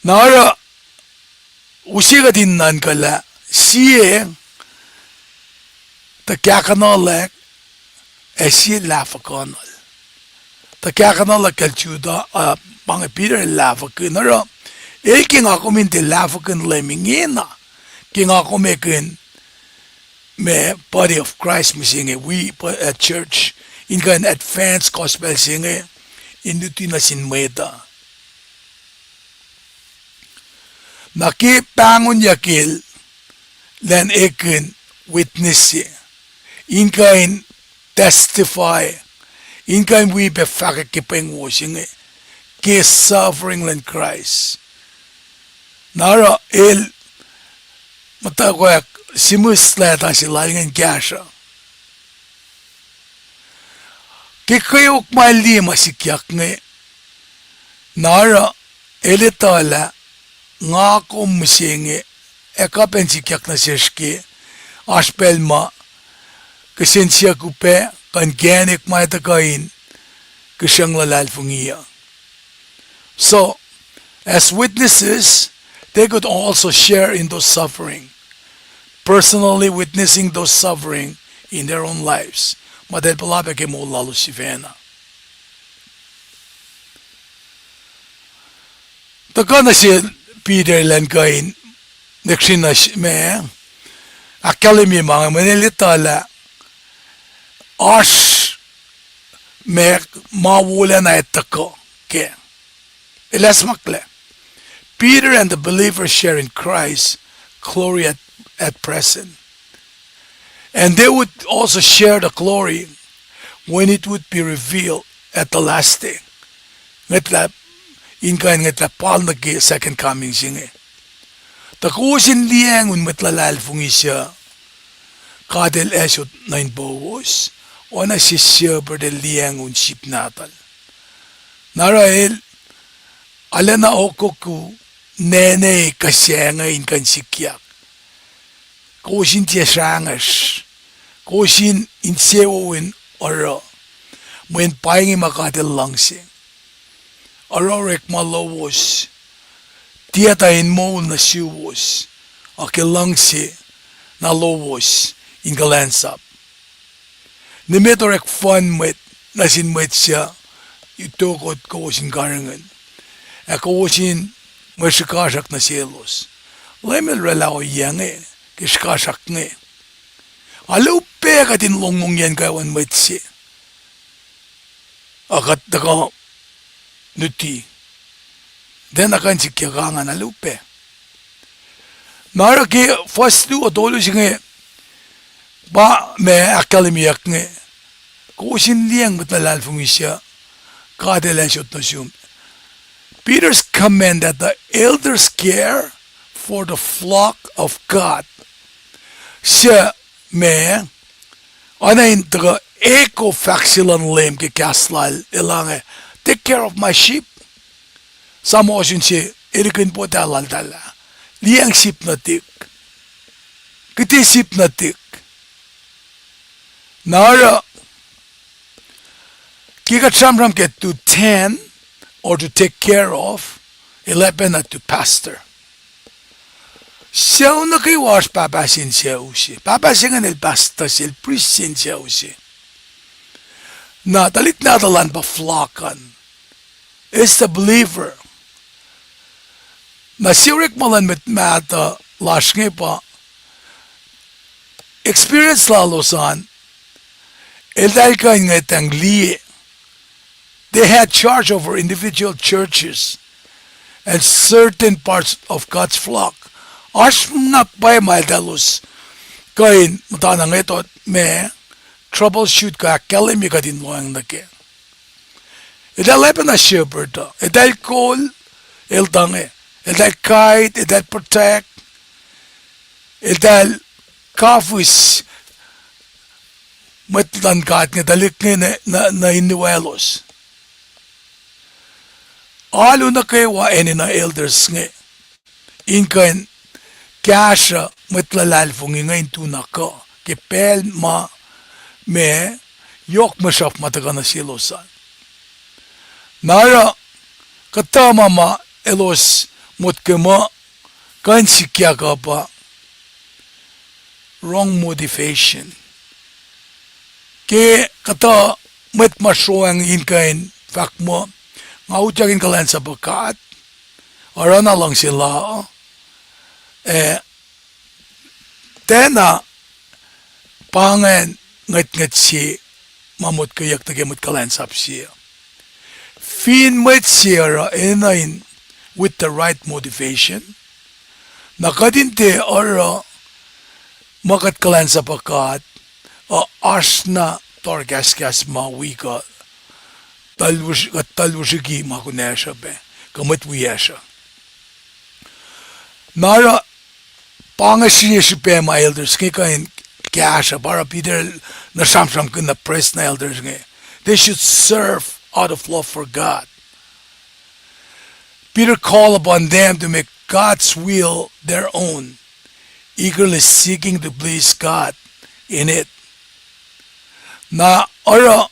Na oruh use kuht in nuhnkuh lah sie tuh kahkuhnuhlack ac sie lahfwekihnuhl. Tuh kahkuhnuhlack kacl Judah, uh, pa inge Peter el lahfwekihn, oruh el ke nga kom in tiac lahfwekihn Leum ingena, ke nga kom ekihn ma body of Christ mihsenge, wi, uh, church, in kuh in advance gospel se inge in luti nuh sin mwet uh. Na ke pahngonyuck el, elan ekihn witness se, in kuh in testify, in kuh in wi pac fahkwack ke pwengwos inge ke suffering luhn Kraist. Na oruh el muhtwacwacack sihmihs leta se lal ingacn kahsruh. Ke kweok ma el liye ma sikyak inge, na oruh el etuh lah nga kom mihsenge ac kuh pacna sikyak nuh sesr ke oasr pacl ma kihsen siyuck upac kuh inkacnek ma tuhkuh in kihsrucng luhlahlfongi uh. So, as witnesses, they could also share in those suffering, personally witnessing those suffering in their own lives. Muh eltahl puhla pac ke moul lalos sifacna. Tuhkuh nuh sel Peter elan kuh in lihksreni ma ahkkahlwemye ma inge mweyen el etuh lah oasr ma, ma wolacna ac tuhkuh kac. El acsmaklac, Peter and the believers share in Christ's glory at, at present. And they would also share the glory when it would be revealed at the last day. Ngwetlah, in kuh in ngwetlah pal nuh ke second coming se inge. Tuh kowos in liyacacng un mwet luhlahlfongi suc God El asot nuh inpowos, oacna sie shepherd el liyacacng un sip nahtuhl. Na oruh el arulacna ohkohk nene kuh sacnge in kuh in sikyak. Kowos in tiac srangesr. Kowos in, in insewowo in oruh, mweyen pa inge ma God El luhngse. Oruh orekma lowos, tiac tuh in moul nuh suwos, ac ke luhngse na lowos in kuhlwacnsap. Nimet orek fun mwet nuh sin mwet suc itokot kowos in karihngihn, ac kowos in mwe srihkasrak nuh selos. Leum El oraclah ohiyac inge ke srihkasrak inge. Arlac upac kuht in longlongyacn kwewana mwet se, a kuht tuhkuh luti, tiacna kuh in sikyak, ngan arlac upac. Na oruh ke fuhs luo tolu se inge, pa ma ahkkahlwemyeyuck inge, kowos in liyacacng mwet luhlahlfongi suc God El ac sot nuh sum. Peter's comment that the elders care for the flock of God. Suc ma, oacna in tuhkuh echo fahk se luhn Leum ke kahs lal, elange, take care of my sheep. Sam ohsun se, elikihn potatahlal tala. Liyacacng sip nuhtihk. Kihte sip nuhtihk. Na oruh, ke kuht sramsram ke to tend or to take care of, el oacpacna to pastor. Sucu nuh kwewa oasr pahpah se in sucu se. Pahpah se ingacn el pastor se, el prist se in sucu se. Na tuhlihk nahtuhl an pa flock an. Is the believer. Na sie orekma luhn mwet mahtuh lasr inge pa experience lalos an, eltahl kuh in ngwetacng liye. They had charge over individual churches and certain parts of God's flock. Oasr na pwacye ma eltahl kuh in muhta na ngetut ma troubleshoot kuh ahkkahlwemye kuht in lohacng nuh kac. Eltahl oacpacna shepherd uh, eltahl kol, el tuh inge, eltahl guide, eltahl protect, eltahl kafis mwet luhn God inge, tuhlihk inge nuh, nuh, nuh in iwaclos. Alu nuh kwewa enenuh elders inge in kuh in kahsruh mwet luhlahlfongi inge in tu na kuh ke pacl ma, ma yohk mwe sruhf ma tuhkuh nuh selos an. Na oruh kuhtuh ma ma elos motko muh kuh in sikyak uh pa wrong motivation. Ke kuhtuh mwet ma sroacng in kuh in fahk muh, nga utyak in kuhlwacnsapuh God, oruh na luhngse la, eh, tiacna pa ingacn ngwetngwet se ma motkweyuck nuh ke mwet kuhlwacnsap se. Fin mwet se oruh enenuh in with the right motivation, na kuht in tiac oruh ma kuht kuhlwacnsapuh God uh oasr na tohrkahskahs ma wi kuh tuhlwis-, kuht tuhlwis liki ma kunacsr uh pac, kuh mwet wiyacsr uh. Na oruh pa inge sie srihpac ma elders inge kuh in kahsruh, pa oruh Peter el na sramsramkihn na prestuhn elders inge. They should serve out of love for God. Peter called upon them to make God's will their own, eagerly seeking to please God in it. Na oruh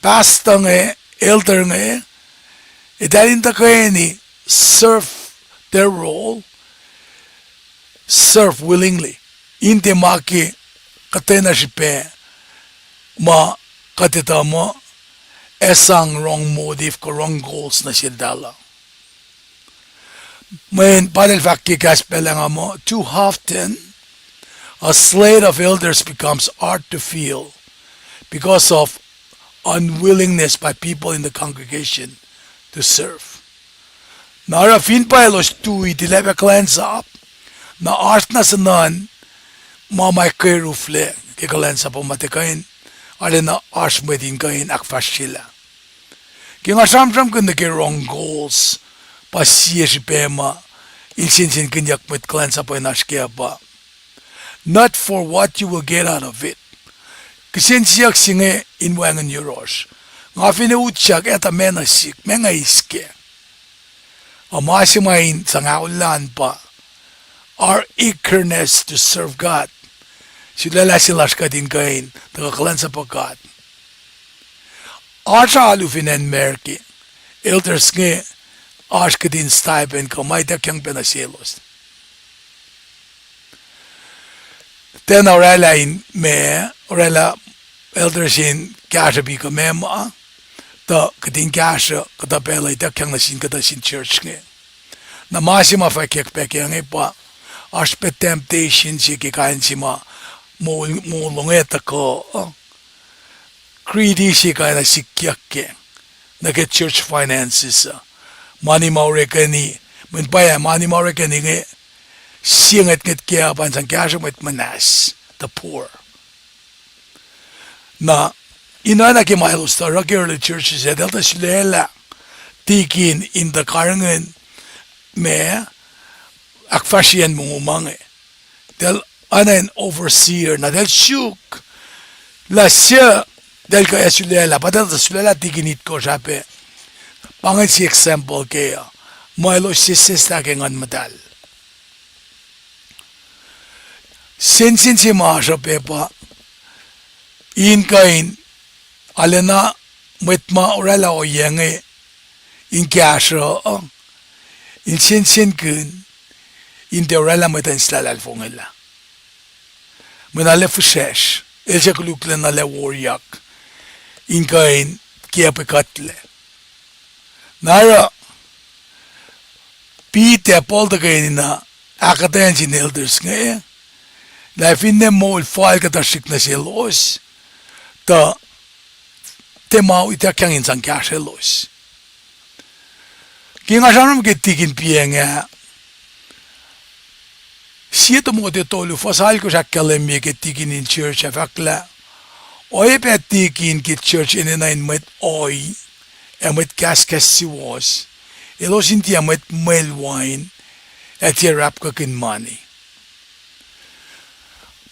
pastor inge, elder inge, eltahl in tuhkweni serve their role, serve willingly. In tiac ma ke kuhtwena srihpac ma kuht etuh muh ac sang wrong motive kuh wrong goals nuh seltahl uh. Mweyen pa eltahl fahk ke kahs pacl ah nga muh, too often, a slate of elders becomes hard to fill because of unwillingness by people in the congregation to serve. Na oruh fin pa elos tui tilac pac kuhlwacnsap, na oasr na suhnuhn ma ma keruflac ke kuhlwacnsap uh ma tiac kuh in, arulacna oasr mwet in kuh in ahkfahsryelah. Ke nga sramsramkihn nuh ke wrong goals, pa sie srihpac ma in sensenkihnyuck mwet kuhlwacnsap uh in oasr kac uh pa, not for what you will get out of it. Kihsen siyuck se inge in wacngihn yohrohsr. Nga fin utyak, etuh meac nuh sihk, meac nga eis kac. Uh, ma se ma in sang aolla an pa our eagerness to serve God. Sulaclah se lasr kuht in kuh in tuhkuh kuhlwacnsapuh God. Oasr alu fin acn America, elders inge oasr kihtin stipend kuh ma ituckyang pac nuh selos. Tiacna orwaclah in ma, orwaclah elders in kahsruh pi kuh meac ma, tuh kihtin kahsruh kuhtuh pacl uh ituckyang nuh sin kuhtuh sin church inge. Na ma se ma fwackyuck pac ke inge pa, oasr pac temptation se ke kain se ma moul, moul inge tuhkuh, greedy se kain na sikyak kac nuh ke church finances uh. Mani ma orekeni, mweyen pwacye, mani ma orekeni inge sie ngwetngwet kac uh pa in sang kahsruh mwet muhnahs, the poor. Na in oacna ke ma elos tuh oruh ke early churches ah, eltahl tuh sulaclah tikin in tuh karihngihn ma ahkfahsryeyacn mongo ma inge. Eltahl oacna in overseer, na eltahl suk lah suc eltahl kuh ac sulaclah, pa eltahl tuh sulaclah tikin itkohsr ah pac. Pa ingacn sie example ke uh, ma elos sesseslah ke Nguhn Muhtahl. Sensen se ma oasr uh pac pa in kuh in arulacna mwet ma oraclah ohiyac inge in kahsruh uh, in sensenkihn in tiac oraclah mwet uh in sulaclah fongwellah. Mweyen arlac fihsracsr, el suc koluklac na arlac woryak in kuh in kiacpwe kuhtlac. Na oruh Peter, Paul tuhkweni na ahkuhtweyac sin elders inge lah finne moul fal kuhtuh srihk nuh selos, tuh tiac ma ituckyang in sang kahsrwelos. Ke nga sramsram ke tikin piyacng ah, sie Timothy tolu fuhs alkosr ahkkahlwemye ke tikin in church ah fahk lah oacyacpac tikin ke church enenuh in mwet ohi ac mwet kahskahs suwohs, elos in tiac mwet mwel wain ac tiac rapkakihn mani.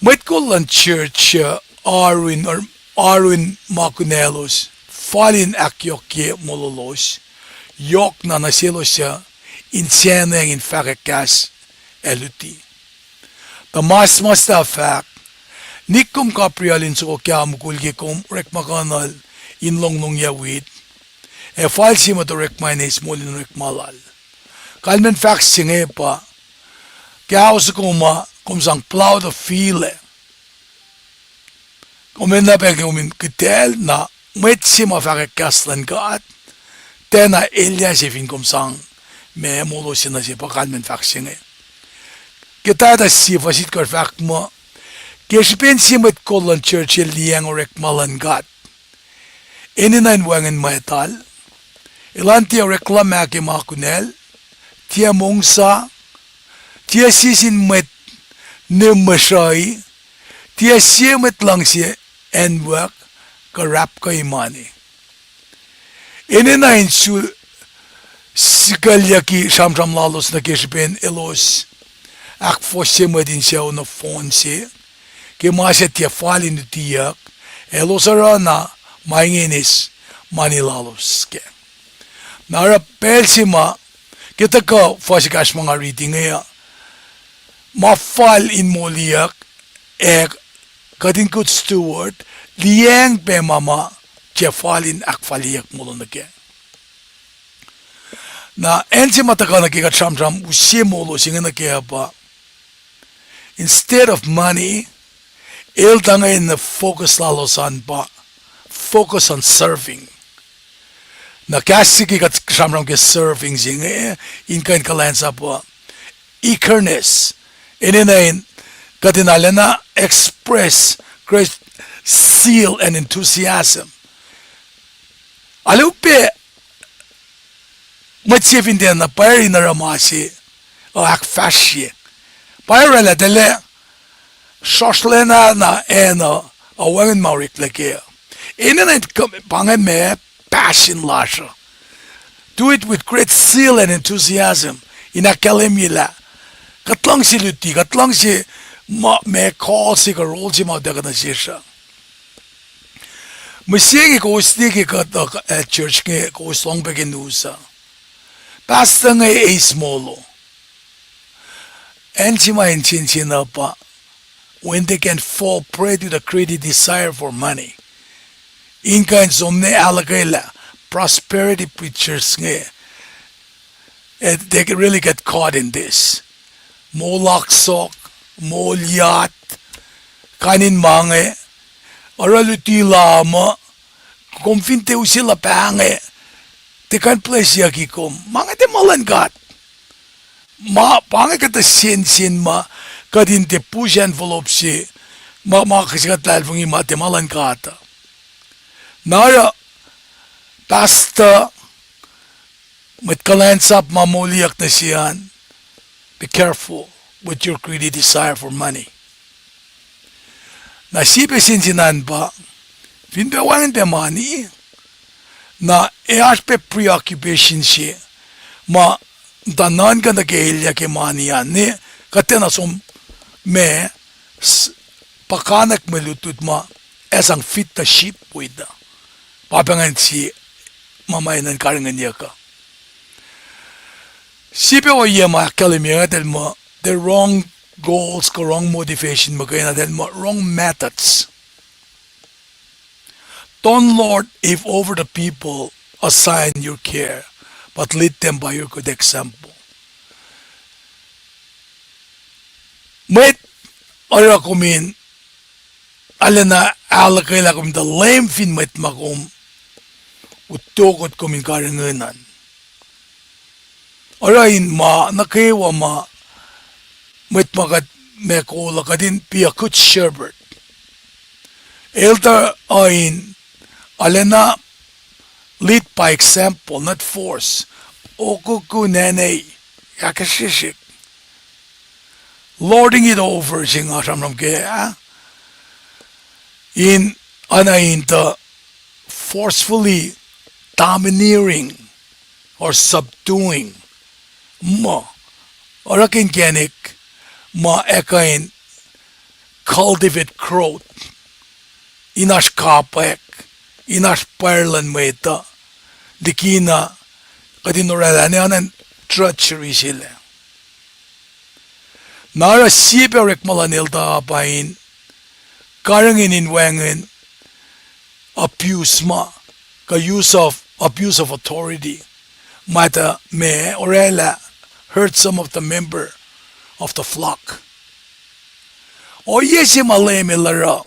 Mwet kol luhn church uh, oaru in ma kunaclos, fal in ahkyohkye mololos, yohkna nuh selos suc insacnweacng in fahkwack kahs ac luti. Tuh ma suhmuhslah fahk, nik kom kaprial in soko kac mukul ke kom orekmakihnacl in longlongyuck wit, ac fal sie mwet orekma in eis moul in orekma lal. Kalmacn fahk se inge pa, ke ao soko ma kom sang puhla tuh fihlac, kom enenuh pac kom in kihtacl na mwet se ma fahkwack kahs luhn God, tiacna elyah se fin kom sang ma molos se nuh se, pa kalmacn fahk se inge. Ke Titus sie fuhs itkohsr fahk muh, ke srihpen sie mwet kol luhn church el liyacacng orekma luhn God, enenuh in wacngihn mwactal, elan tiac orekma ke ma kunacl, tiac mongsa, tiac sie sin mwet nimesrai, tiac sie mwet luhngse acnwuck, kuh rapkuhi mani. Enenuh in su-, sikuclyucki sramsram lalos nuh ke srihpen elos ahkfohsye mwet in sucu nohfohn se, ke ma suc tiac fal in lutiyuck, elos oruh na ma inge in eis mani lalos kac. Na oruh pacl se ma, ke tuhkuh fuhs ekahsr ma nga riti inge uh, ma fal in moliyuck, ac kuht in good steward, liyacacng pac ma ma tiac fal in ahkfaliyuck molo nuh kac. Na acn se ma tuhkuh nuh ke kuht sramsram use molo se inge nuh kac uh pa, instead of money, el tuh inge in focus lalos an pa, focus on serving. Na kahs se ke kuht sramsram ke serving se inge, in kuh in kuhlwacnsap uh, eagerness, enenuh in kuht in arulacna express great zeal and enthusiasm. Arlac upac mwet se fin tiacna pwacr in oruh ma se, uh, ahkfahsrye. Pwacr oraclah tele srohsrlacna na acn uh, uh, wacngihn ma oreklac kac. Enenuh in, pa inge ma passion lasr uh. Do it with great zeal and enthusiasm. In ahkkahlwemye lah kuht luhngse luti, kuht luhngse ma, ma call se kuh rol se ma utuckuh nuh sesr uh. Mihsenge kowos liye ke kuht, uh, church inge kowos lohng pac ke news uh, pastor inge eis molo. Acn se ma in sensen uh pa, when they can fall prey to the greedy desire for money. In kuh in som nuh ahluhkwelah prosperity preachers inge, eh, they can really get caught in this. Moul oak sohk, moul yacht, kain in ma inge, oruh luti lah muh, kom fin tiac use luhpah inge, tiac kuh in blessyucki kom. Ma inge tiac ma luhn God. Ma, pa inge kuhtuh sensen ma, kuht in tiac push envelope se, ma, ma kuh se kuht luhlahlfongi ma tiac ma luhn God uh. Na oruh, pastor, mwet kuhlwacnsap ma moliyuck nuh se an, be careful with your greedy desire for money. Na sie pac sensen an pa, Fin pac wacngihn pac mani, na ac oasr pac preoccupation se ma tuh nuhnkuh nuh ke elyah ke mani an, ne kuht tiacna som ma, puhkantwen mwe lutlut ma ac sang fit tuh sip we tuh. Pa pacngahn sie ma ma enenuh in karihngihnyuck uh. Sie pac ohiyac ma ahkkahlwemye inge, tuh el muh the wrong goals kuh wrong motivation, muhkwena tuh el muh wrong methods. Don't lord it over the people assigned your care, but lead them by your good example. Mwet oruh kom in arulacna ahluhkwelah kom in tuh leum fin mwet ma kom utokot kom in karihngihn an. Oruh in ma nuh kwewa ma mwet ma kuht ma kol uh, kuht in be a good shepherd. El tuh uh in arulacna lead by example, not force. Okuku nene, ahkasrihsrihk. Lording it over se nga sramsram ke ah, in, oacna in tuh forcefully domineering or subduing. Muh, oruh ke inkacnek ma ac kuh in cultivate growth, in oasr kapwack, in oasr pwacr luhn mwet uh, likina kuht in oraclah ne oacna in drudgery se lac. Na oruh sie pac orekma luhn el tuh pa in karihngihn in wacngihn abuse ma, kuh use of, abuse of authority, ma tuh ma oraclah hurt some of the member of the flock. Ohiyac se ma Leum el oruh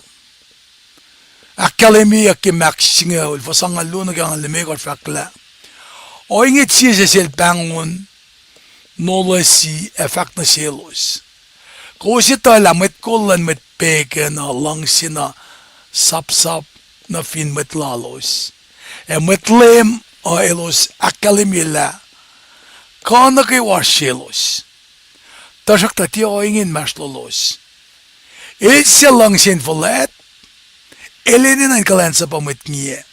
ahkkahlwemyeyuck ke Mark singucul, fuhs angngaul luo nuh ke angngaul limekohsr fahk lah, ohinge Jisus el pahngon nolohsi ac fahk nuh selos, kowos etuh lah mwet kol luhn mwet pegan uh luhngse na sapsap nuh fin mwet lalos, ac mwet leum uh elos ahkkahlwemye lah kuh nuh kwewa selos, tuhsruhktuh tiac ohinge inmahsrlolos. El suc luhngse in fuhlwact, el enenuh in kuhlwacnsapuh mwet ngiyac.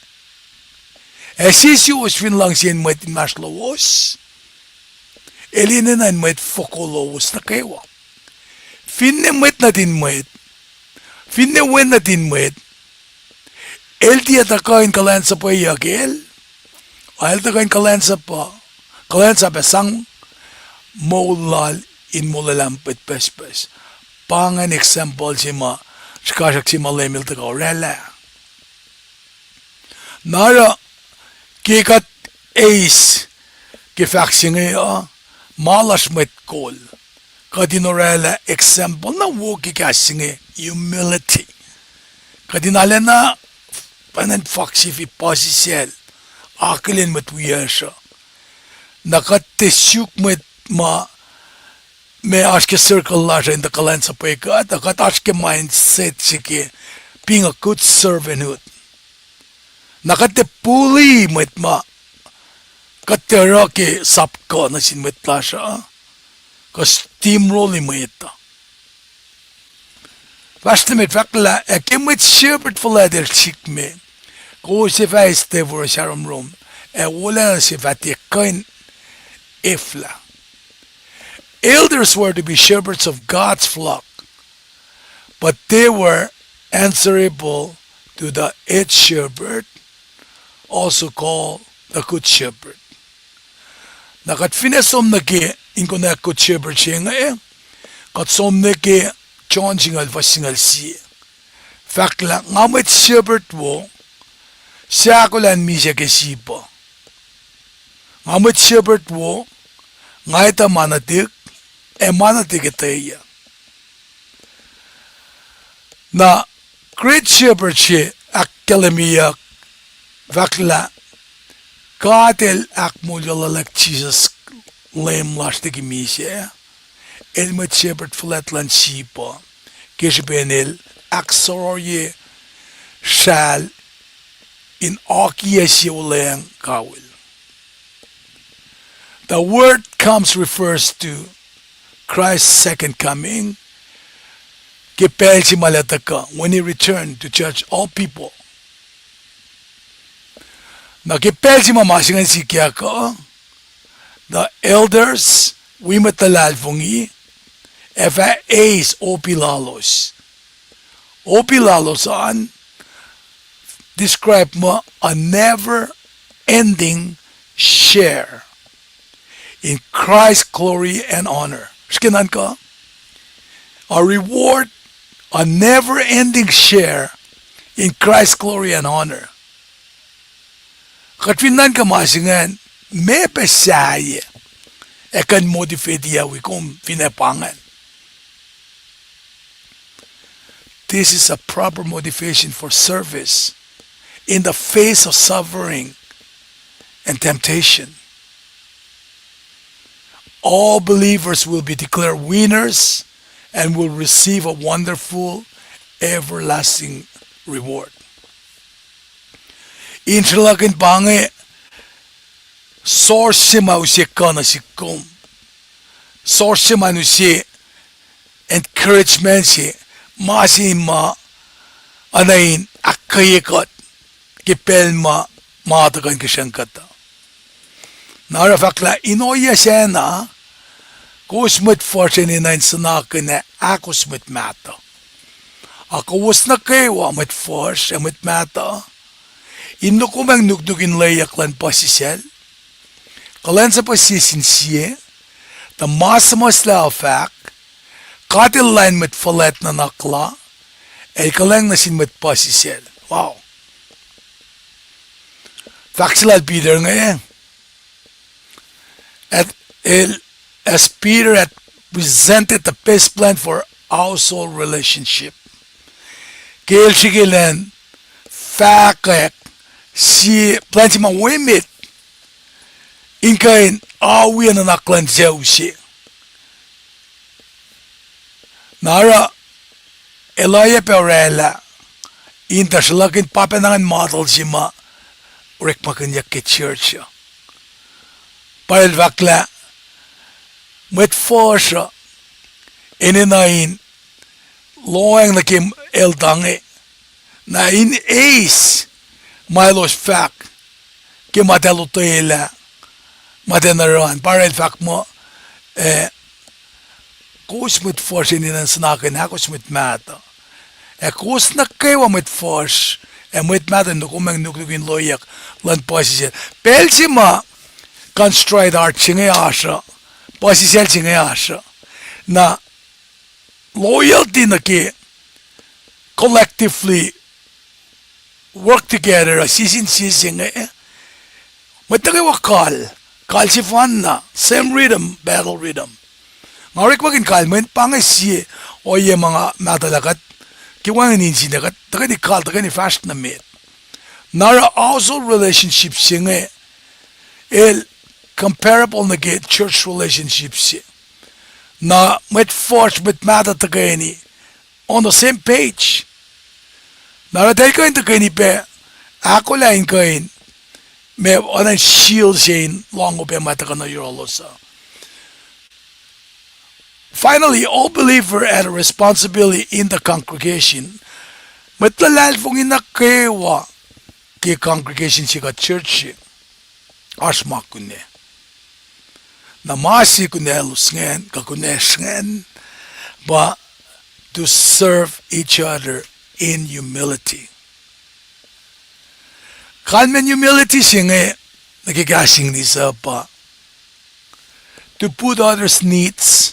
Ac sesuwohs fin luhngse in mwet inmahsrlowos, el enenuh in mwet fokoko lowos nuh kwewa. Finne mwet nuhtin mwet, finne wen nuhtin mwet, el tiac tuhkuh in kuhlwacnsapweyuck el, el tuhkuh in kuhlwacnsapuh, kuhlwacnsap ac sang moul lal in molwelah mwet pucspucs. Pa ingacn example se ma srihkasrak se ma Leum el tuhkuh oraclah. Na oruh ke kuht eis ke fahk se inge uh, ma lasr mwet kol, kuht in oraclah example na wo ke kahs se inge humility. Kuht in arulacna pwacnwacng fahk sifil puhsisacl, akihlen mwet wiyacsr uh. Na kuht tiac suk mwet ma, ma oasr ke circle lasr uh in tuh kuhlwacnsapwe kuht, kuht oasr ke mindset se ke being a good servanthood. Na kuht tiac bully mwet ma, kuht tiac oruh ke sap kuh nuh sin mwet lasr uh, kuh steamroll-i mwet uh. Fahsr nuh met fahk lah, ac ke mwet shepherd fuhlwact el sikme, kowos ac fah eis tefor ac saromrom, ac wolacna se fah tiac kuh in eflah. Elders were to be shepherds of God's flock, but they were answerable to the head shepherd, also called the good shepherd. Na kuht finne som nuh ke in konwacack good shepherd se inge, kuht som nuh ke John singucul fuhs singucul sie. Fahk lah nga mwet shepherd wo, suc ahkolah in misac ke sip uh. Nga mwet shepherd wo, nga etuh ma nuhtihk, ac ma nuhtihk etweyuc. Na great shepherd se ahkkahlwemyeyuck, fahk lah God el ahkmoulyacllack Jisus, Leum lasr liki misac. El mwet shepherd fuhlwact luhn sip uh, ke srihpen el ahksohrohye sral in oakiyac sie wuhlweacng kawihl. The word comes refers to Christ's second coming, ke pacl se ma el ac tuhkuh, when he returned to judge all people. Na ke pacl se ma ma se ingacn sikyak uh, the elders, wi mwet luhlahlfongi, ac fah eis opi lalos. Opi lalos an describe muh a never ending share in Christ's glory and honor. Srihke nuhnkuh, a reward, a never ending share in Christ's glory and honor. Kuht fin nuhnkuh ma se ingacn, meac pac sahyac ac kuh in motivate-i wi kom fin ac pa ingacn? This is a proper motivation for service in the face of suffering and temptation. All believers will be declared winners and will receive a wonderful, everlasting reward. In sruhlahkihn pa inge, source se ma use kuh nuh sihk kom, source se ma use encouragement se, ma se ma oacna in ahkkweye kuht ke pacl ma ma tuhkuh in kihsreng kuht uh. Na oruh fahk lah in ohiyac sacna, kowos mwet fuhsr enenuh in suhnakihn ac ahkos mwet mahtuh. A kowos nuh kwewa mwet fuhsr ac mwet mahtuh, in nukomwacng nuknuk in loeyuck luhn puhsisacl, kuhlwacnsapuh sie sin sie, tuh ma suhmuhslah uh fahk, God El lain mwet fuhlwact nuhnak la, El kuhlwacng nuh sin mwet puhsisacl. Wow. Fahk se lal Peter inge, at el, as Peter had presented the best plan for household relationship. Ke el srihke elan fahkwack sie plwacn se ma wo emet in kuh in awi nuhnak luhn sucu se. Na oruh el oacyacpac oraclah in tuhsruhluhkihn pa pacna ingacn model se ma orekmakihnyuck ke church uh. Pa el fahk lah mwet fuhsr uh enenuh in lohacng nuh ke elder inge, na in eis ma elos fahk ke ma eltahl lotwelah, ma eltahl oruh an. Pa el fahk muh, eh, kowos mwet fuhsr enenuh in suhnakihn ahkos mwet mahtuh. Ac kowos nuh kwewa mwet fuhsr ac mwet mahtuh in nukomwacng nuknuk in loeyuck luhn puhsisacl. Pacl se ma contrite heart se inge oasr uh, puhsisacl se inge oasr uh, na loyalty nuh ke collectively work together uh, sie sin sie se inge, mwet nuh kwewa kal, kal sefanna, same rhythm, battle rhythm. Nga orekmakihn kalmacn pa inge sie ohiyac ma nga mahtuhlah kuht ke wacngihn insin ah kuht tuhkweni kal, tuhkweni fahsr nuh met. Na oruh household relationship se inge el comparable nuh ke church relationship se. Na mwet fuhsr, mwet mahtuh tuhkweni on the same page. Na oruh eltahl kuh in tuhkweni pac ahkolah in kuh in, ma oacna shield se in lohng upac ma tuhkuh nuh yohrohlos uh. Finally, all believer had a responsibility in the congregation. Mwet luhlahlfongi nuh kwewa ke congregation se kuh church se, oasr ma kunac. Na ma se kunalos ingacn, kuh kunacsr ingacn, pa to serve each other in humility. Kalmacn humility se inge nuh ke kahs English uh pa to put others' needs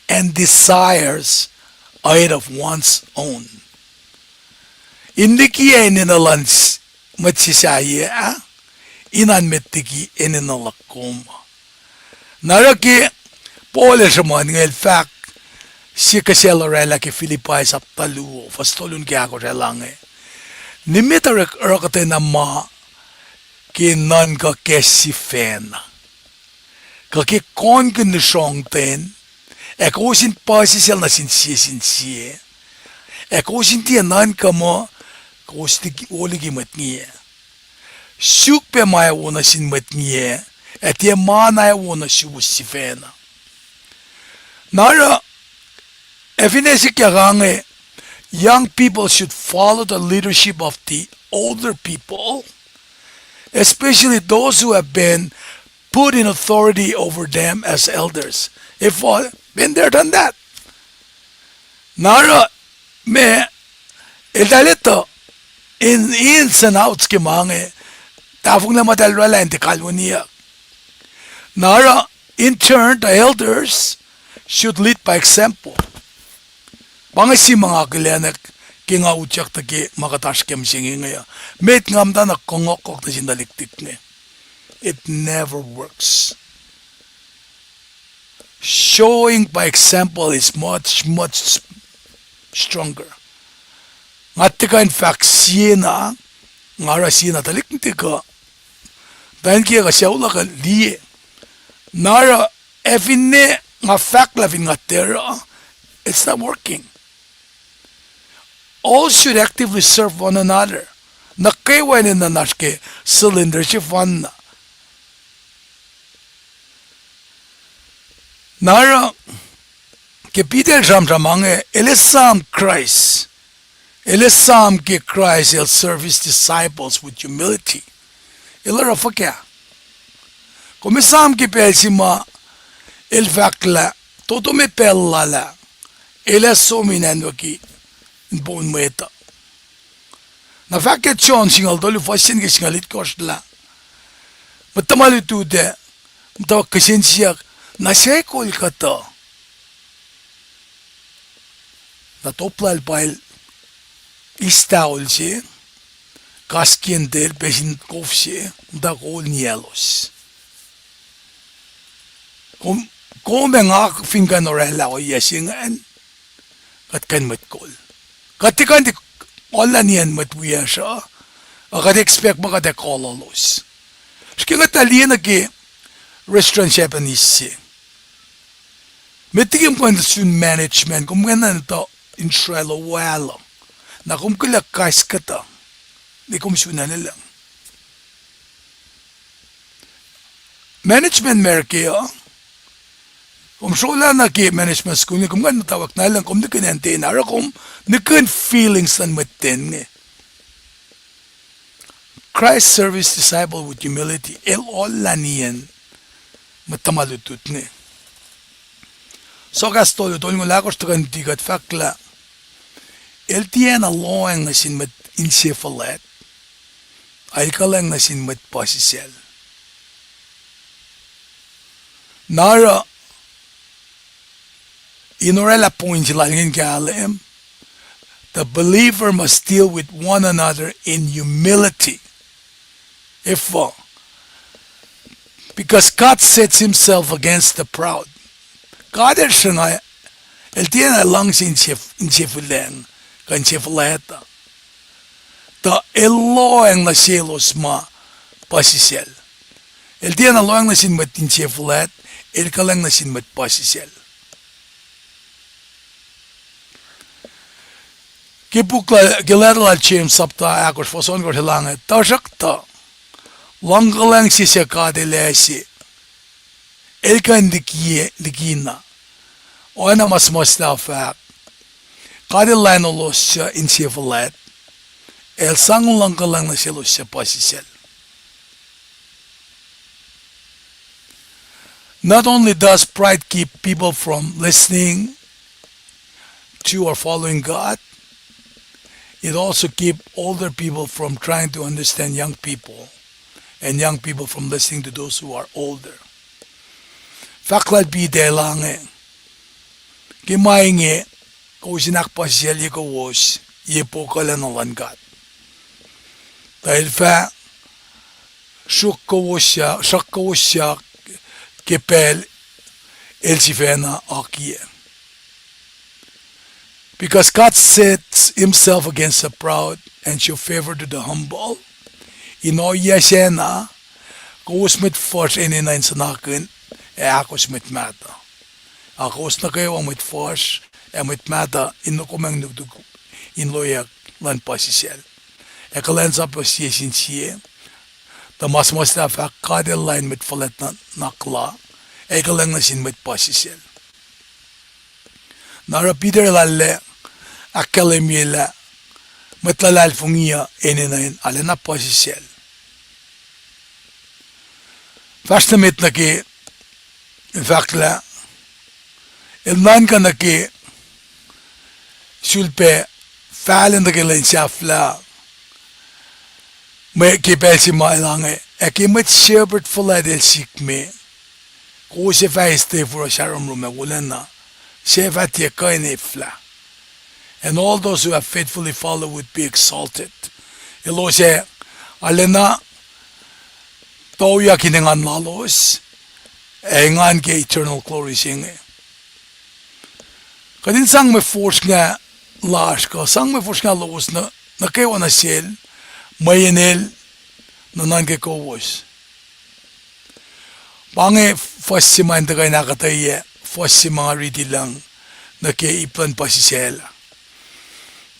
and desires ahead of one's own. In likiyac enenuh luhn mwet se sahyac ah, in an met liki enenuh luhk kom. Na oruh ke Paul el sruhmuhn inge el fahk sie kuhsacl oraclah ke Philippi sapta luo, fuhs tolu nuh ke ahkosr ah, el inge, nimet oruh kuhtwena ma ke nuhnkuh kacsr sifacna, kuh ke kohnkihn lusrongten, ac kowos in puhsisacl nuh sin sie sin sie, ac kowos in tiac nuhnkuh muh kowos wo liki mwet ngiyac. Suk pac ma ac wo nuh sin mwet ngiyac, ac tiac ma na ac wo nuh suwos sifacna. Na oruh, ac finne sikyak inge, young people should follow the leadership of the older people. especially those who have been put in authority over them as elders. If, uh, been there, done that. Na oruh, ma, eltahl etuh in ins and outs ke ma inge, tahfonglac ma eltahl oraclah in tiac kalweniyuck. Na oruh, in turn, the elders should lead by example. Pa inge se ma nga akihlenak ke nga utyak tuh ke ma kuht oasr ke mihsenge inge uh. Met nga muhtana kongohkohk nuh sin tuhlihk inge. It never works. Showing by example is much, much stronger. Nga tiac kuh in fahk siena, nga oruh siena tuhlihk nuhtihk uh, tuh in ke kuh sucu luhk uh liye. Na oruh, ac finne nga fahk lah fin nga tiac oruh, it's not working. All should actively serve one another. Nuh kwewa enenuh in oasr ke cylinder sefanna. Na oruh, ke Peter el sramsram inge, el esam Kraist. El esam ke Kraist el serve his disciples with humility. El oruh fuhkah? Kom esam ke pacl se ma el fahk lah, toto me pacl lal ah, el ac som in anwucki in poun mwet uh. Na fahk ke John singucul tolu fuhs se ke singucul itkohsr lah, mwet tuhma lutlut ac muhtwacwacack kihsen siyuck, na suc kol kuhtuh? Na top lal pa el eis towel se, kas kiyacn tel, pesin kof se, muhta kol niyaclos. Kom, kom ac nga fin kuh in oraclah ohiyac se ingacn, kuht kuh in mwet kol. Kuht tiac kuh in tiac ohllah niyacn mwet wiyacsr uh, a kuht expect ma kuht ac kololos. Srihke nga tuh liye nuh ke restaurant Japanese se. Met liki kom kuh in sun management, kom kuh in etuh in srwacl oacl uh. Na kom kuhlac kais kuhtuh, ne kom sun aluhlwacng. Management America uh, kom srolah nuh ke management school inge, kom kuh in muhtwacwacack na aluhlwacng, kom nihkihn acn ten, oruh kom nihkihn feelings luhn mwet ten inge. Christ serve his disciple with humility. El ohllah niyacn mwet tuhma lutlut inge. Sohkahs tolu, tolngoul ahkosr tuhkuh nuti kuht fahk lah, el tiacna lohacng nuh sin mwet insefuhlwact, a el kuhlwacng nuh sin mwet puhsisacl. Na oruh, in oraclah point se lal ingacn kahlwem, the believer must deal with one another in humility. Efuh? Because God sets himself against the proud. God el sruhnga, el tiacna luhngse insef-, insefuhlwacng, kuh insefuhlwact uh. Tuh el lohacng nuh selos ma puhsisacl. El tiacna lohacng nuh sin mwet insefuhlwact, el kuhlwacng nuh sin mwet puhsisacl. Ke puk lal, ke letuh lal James sapta ahkosr fuhs ohnkohsr el ange, tuhsruhktuh, luhngkuhlwacng se suc God El ase, el kuh in liki-, likina. Oacna ma suhmuhslah fahk, God El laenuhlos suc insefuhlwact, El sang luhngkuhlwacng nuh selos suc puhsisacl. Not only does pride keep people from listening to or following God, it also keep older people from trying to understand young people, and young people from listening to those who are older. Fahk lal Peter el ange, ke ma inge, kowos in ahkpuhsisaclye kowos ye pohkuhlacna luhn God. Tuh el fah sruhk kowos, sruhk kowos ke pacl el sifacna akiyac. Because God sets himself against the proud and show favor to the humble. In ohiyac sacna, kowos mwet fuhsr enenuh in suhnakihn ac ahkos mwet mahtuh. A kowos nuh kwewa mwet fuhsr ac mwet mahtuh in nokomacng nuknuk in loyak luhn puhsisacl. Ac kuhlwacnsapuh sie sin sie, tuh ma suhmuhslah fahk, God El lain mwet fuhlwact nuhnak la, ac kuhlwacng nuh sin mwet puhsisacl. Na oruh Peter el arlac ahkkahlwemye lah mwet luhlahlfongi uh enenuh in arulacna puhsisacl. Fahsr nuh met nuh ke, el fahk lah, el nuhnkuh nuh ke sulpac fahlac nuh ke lwen sahflah, mwe ke pacl se ma el ange, ac ke mwet shepherd fuhlwact el sikme, kowos ac fah eis tefur uh sahromrom ac wolacna, suc fah tiac kuh in eflah. And all those who have faithfully followed would be exalted. Elos ac arulacna toyak in engan lalos, ac engan ke eternal glory se inge. Kuht in sang mwe fosrngah lasr kuh sang mwe fosrngah lowos nuh, nuh kwewa nuh sel, mweyen el nuhnuhnkuh kowos. Pa inge fuhs se ma in tuhkuh in ahkuhtweyac fuhs se ma nga riti lucng nuh ke ip luhn puhsisacl ah.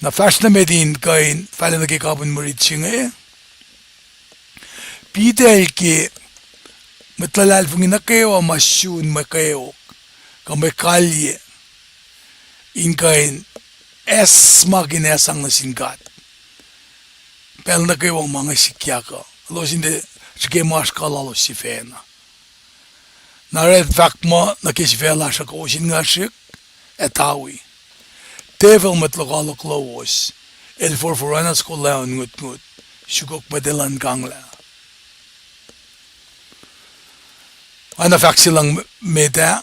Na fahsr nuh met in kuh in fahlac nuh ke kapihn mwe rit se inge. Peter el ke mwet luhlahlfongi nuh kwewa ma sun mwe kweok kuh mwe kalye in kuh in acsmakihn ac sang nuh sin God. Pacl nuh kwewa ma inge sikyak uh, elos in tiac srihke ma oasr kuh lalos sifacna. Na oruh el fahk muh nuh ke sifac lasr uh, kowos in ngihsrihk ac tawi. Devil, mwet lokoalok lowos, el forfor oacna soko lion ngutngut, sukok mwet elan kanglah. Oacna fahk se lucng met ah,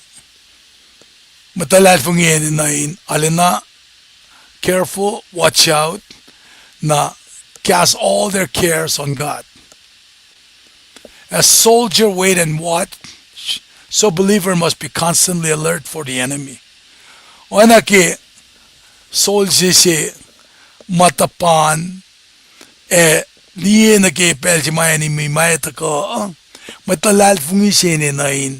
mwet luhlahlfongi enenuh in arulacna careful, watch out, na cast all their cares on God. As soldier wait and watch, so believer must be constantly alert for the enemy. Oacna ke soldier se ma tuhpan ac liye nuh ke pacl se ma enemy ma tuhkuh, mwet luhlahlfongi se enenuh in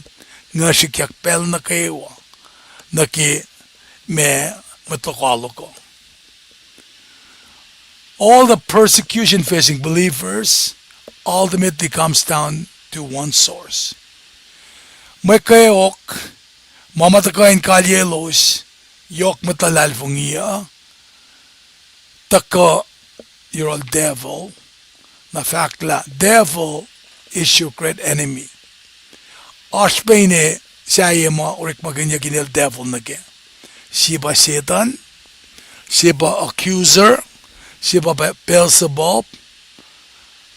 ngihsrihkyak pacl nuh kwewa nuh ke ma mwet lokoalok uh. All the persecution facing believers ultimately comes down to one source. Mwe kweok ma ma tuhkuh in kalyelos yohk mwet luhlahlfongi uh, tuhkuh yohrohl devil, na fahk lah devil is your great enemy. Oasr pac ine sahyac ma orekmakihnyuck in el devil nuh kac. Sie pa Setuhn, sie pa accuser, sie pa Beelzebub,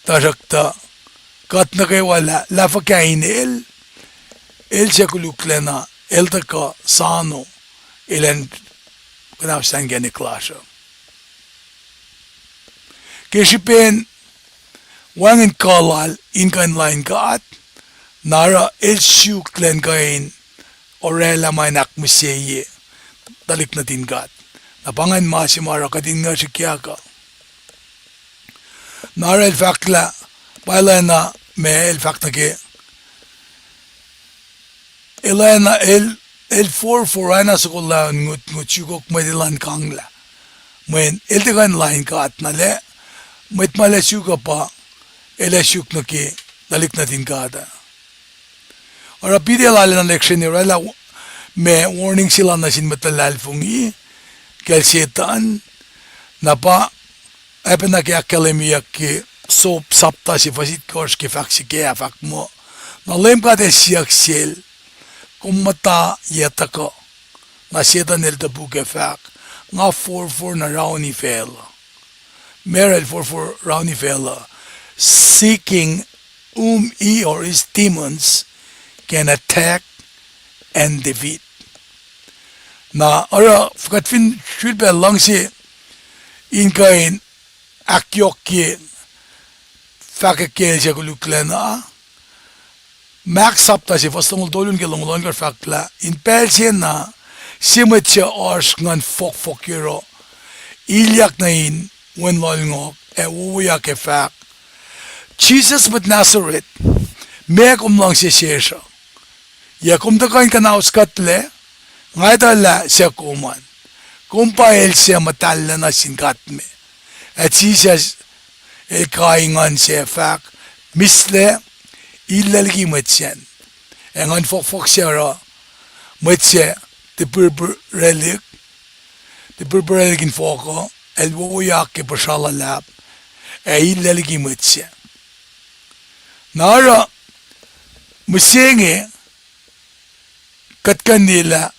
tuhsruhktuh kuht nuh kwewa lah, lah fuhkah in el, el suc koluklacna, el tuhkuh soano, elan kuhnahoslah inkacnek lasr uh. Ke srihpen wacngihn kuh lal in kuh in lain God, na oruh el suk elan kuh in orwaclah ma in ahkmihsye tuhlihk nuhtin God. Na pa ingacn ma se ma oruh kuht in ngihsrihkyak uh. Na oruh el fahk lah, pa el oacna ma el fahk nuh ke, el oacna, el, el forfor oacna soko lion ngutngut, sukok mwet elan kanglah. Mweyen el tiac kuh in lain God na lah, mwet ma el ac suk uh pa, el ac suk nuh ke tuhlihk nuhtin God ah. Oruh Peter el arulacna lihksreni orwaclah ma warning se lal nuh sin mwet luhlahlfongi kacl Setuhn, na pa oacpacna ke ahkkahlwemyeyuck ke Job sapta se fuhs itkohsr ke fahk se ke ah fahk muh, na Leum God El siyuck sel, kom muhta yac tuhkuh? Na Setuhn el topuk ac fahk, nga forfor nuh raunifacl uh. Ma el forfor raunifacl uh, seeking whom he or his demons can attack and defeat. Na oruh kuht fin sifilpac luhngse in kuh in ahkyohkye fahkwack ke el suc koluklacna, Mark sapta se fuhs longoul tolu nuh ke longoul ohnkohsr fahk lah in pacl se na, sie mwet suc oasr nguhn fohkfohk yohroh ilyak nuh in wen lohlngohk ac wowoyak ac fahk, Jisus mwet Nazareth, meac kom luhngse sesr uh? Yac kom tuhkuh in kuhnahoskuhtlac? Nga etuh lah suc kom an. Kom pa el suc muhtahllacna sin God me. Ac Jisus el kai nguhn sac fahk, mihslac, illac liki mwet sacn. Ac nguhn fohkfohk sac oruh mwet sac tipirpirelihk, tipirpirelihk infohk uh, el wowoyak ke puhsra luhlahp, ac illac liki mwet sac. Na oruh Mihsenge, kuht kuh in liye lah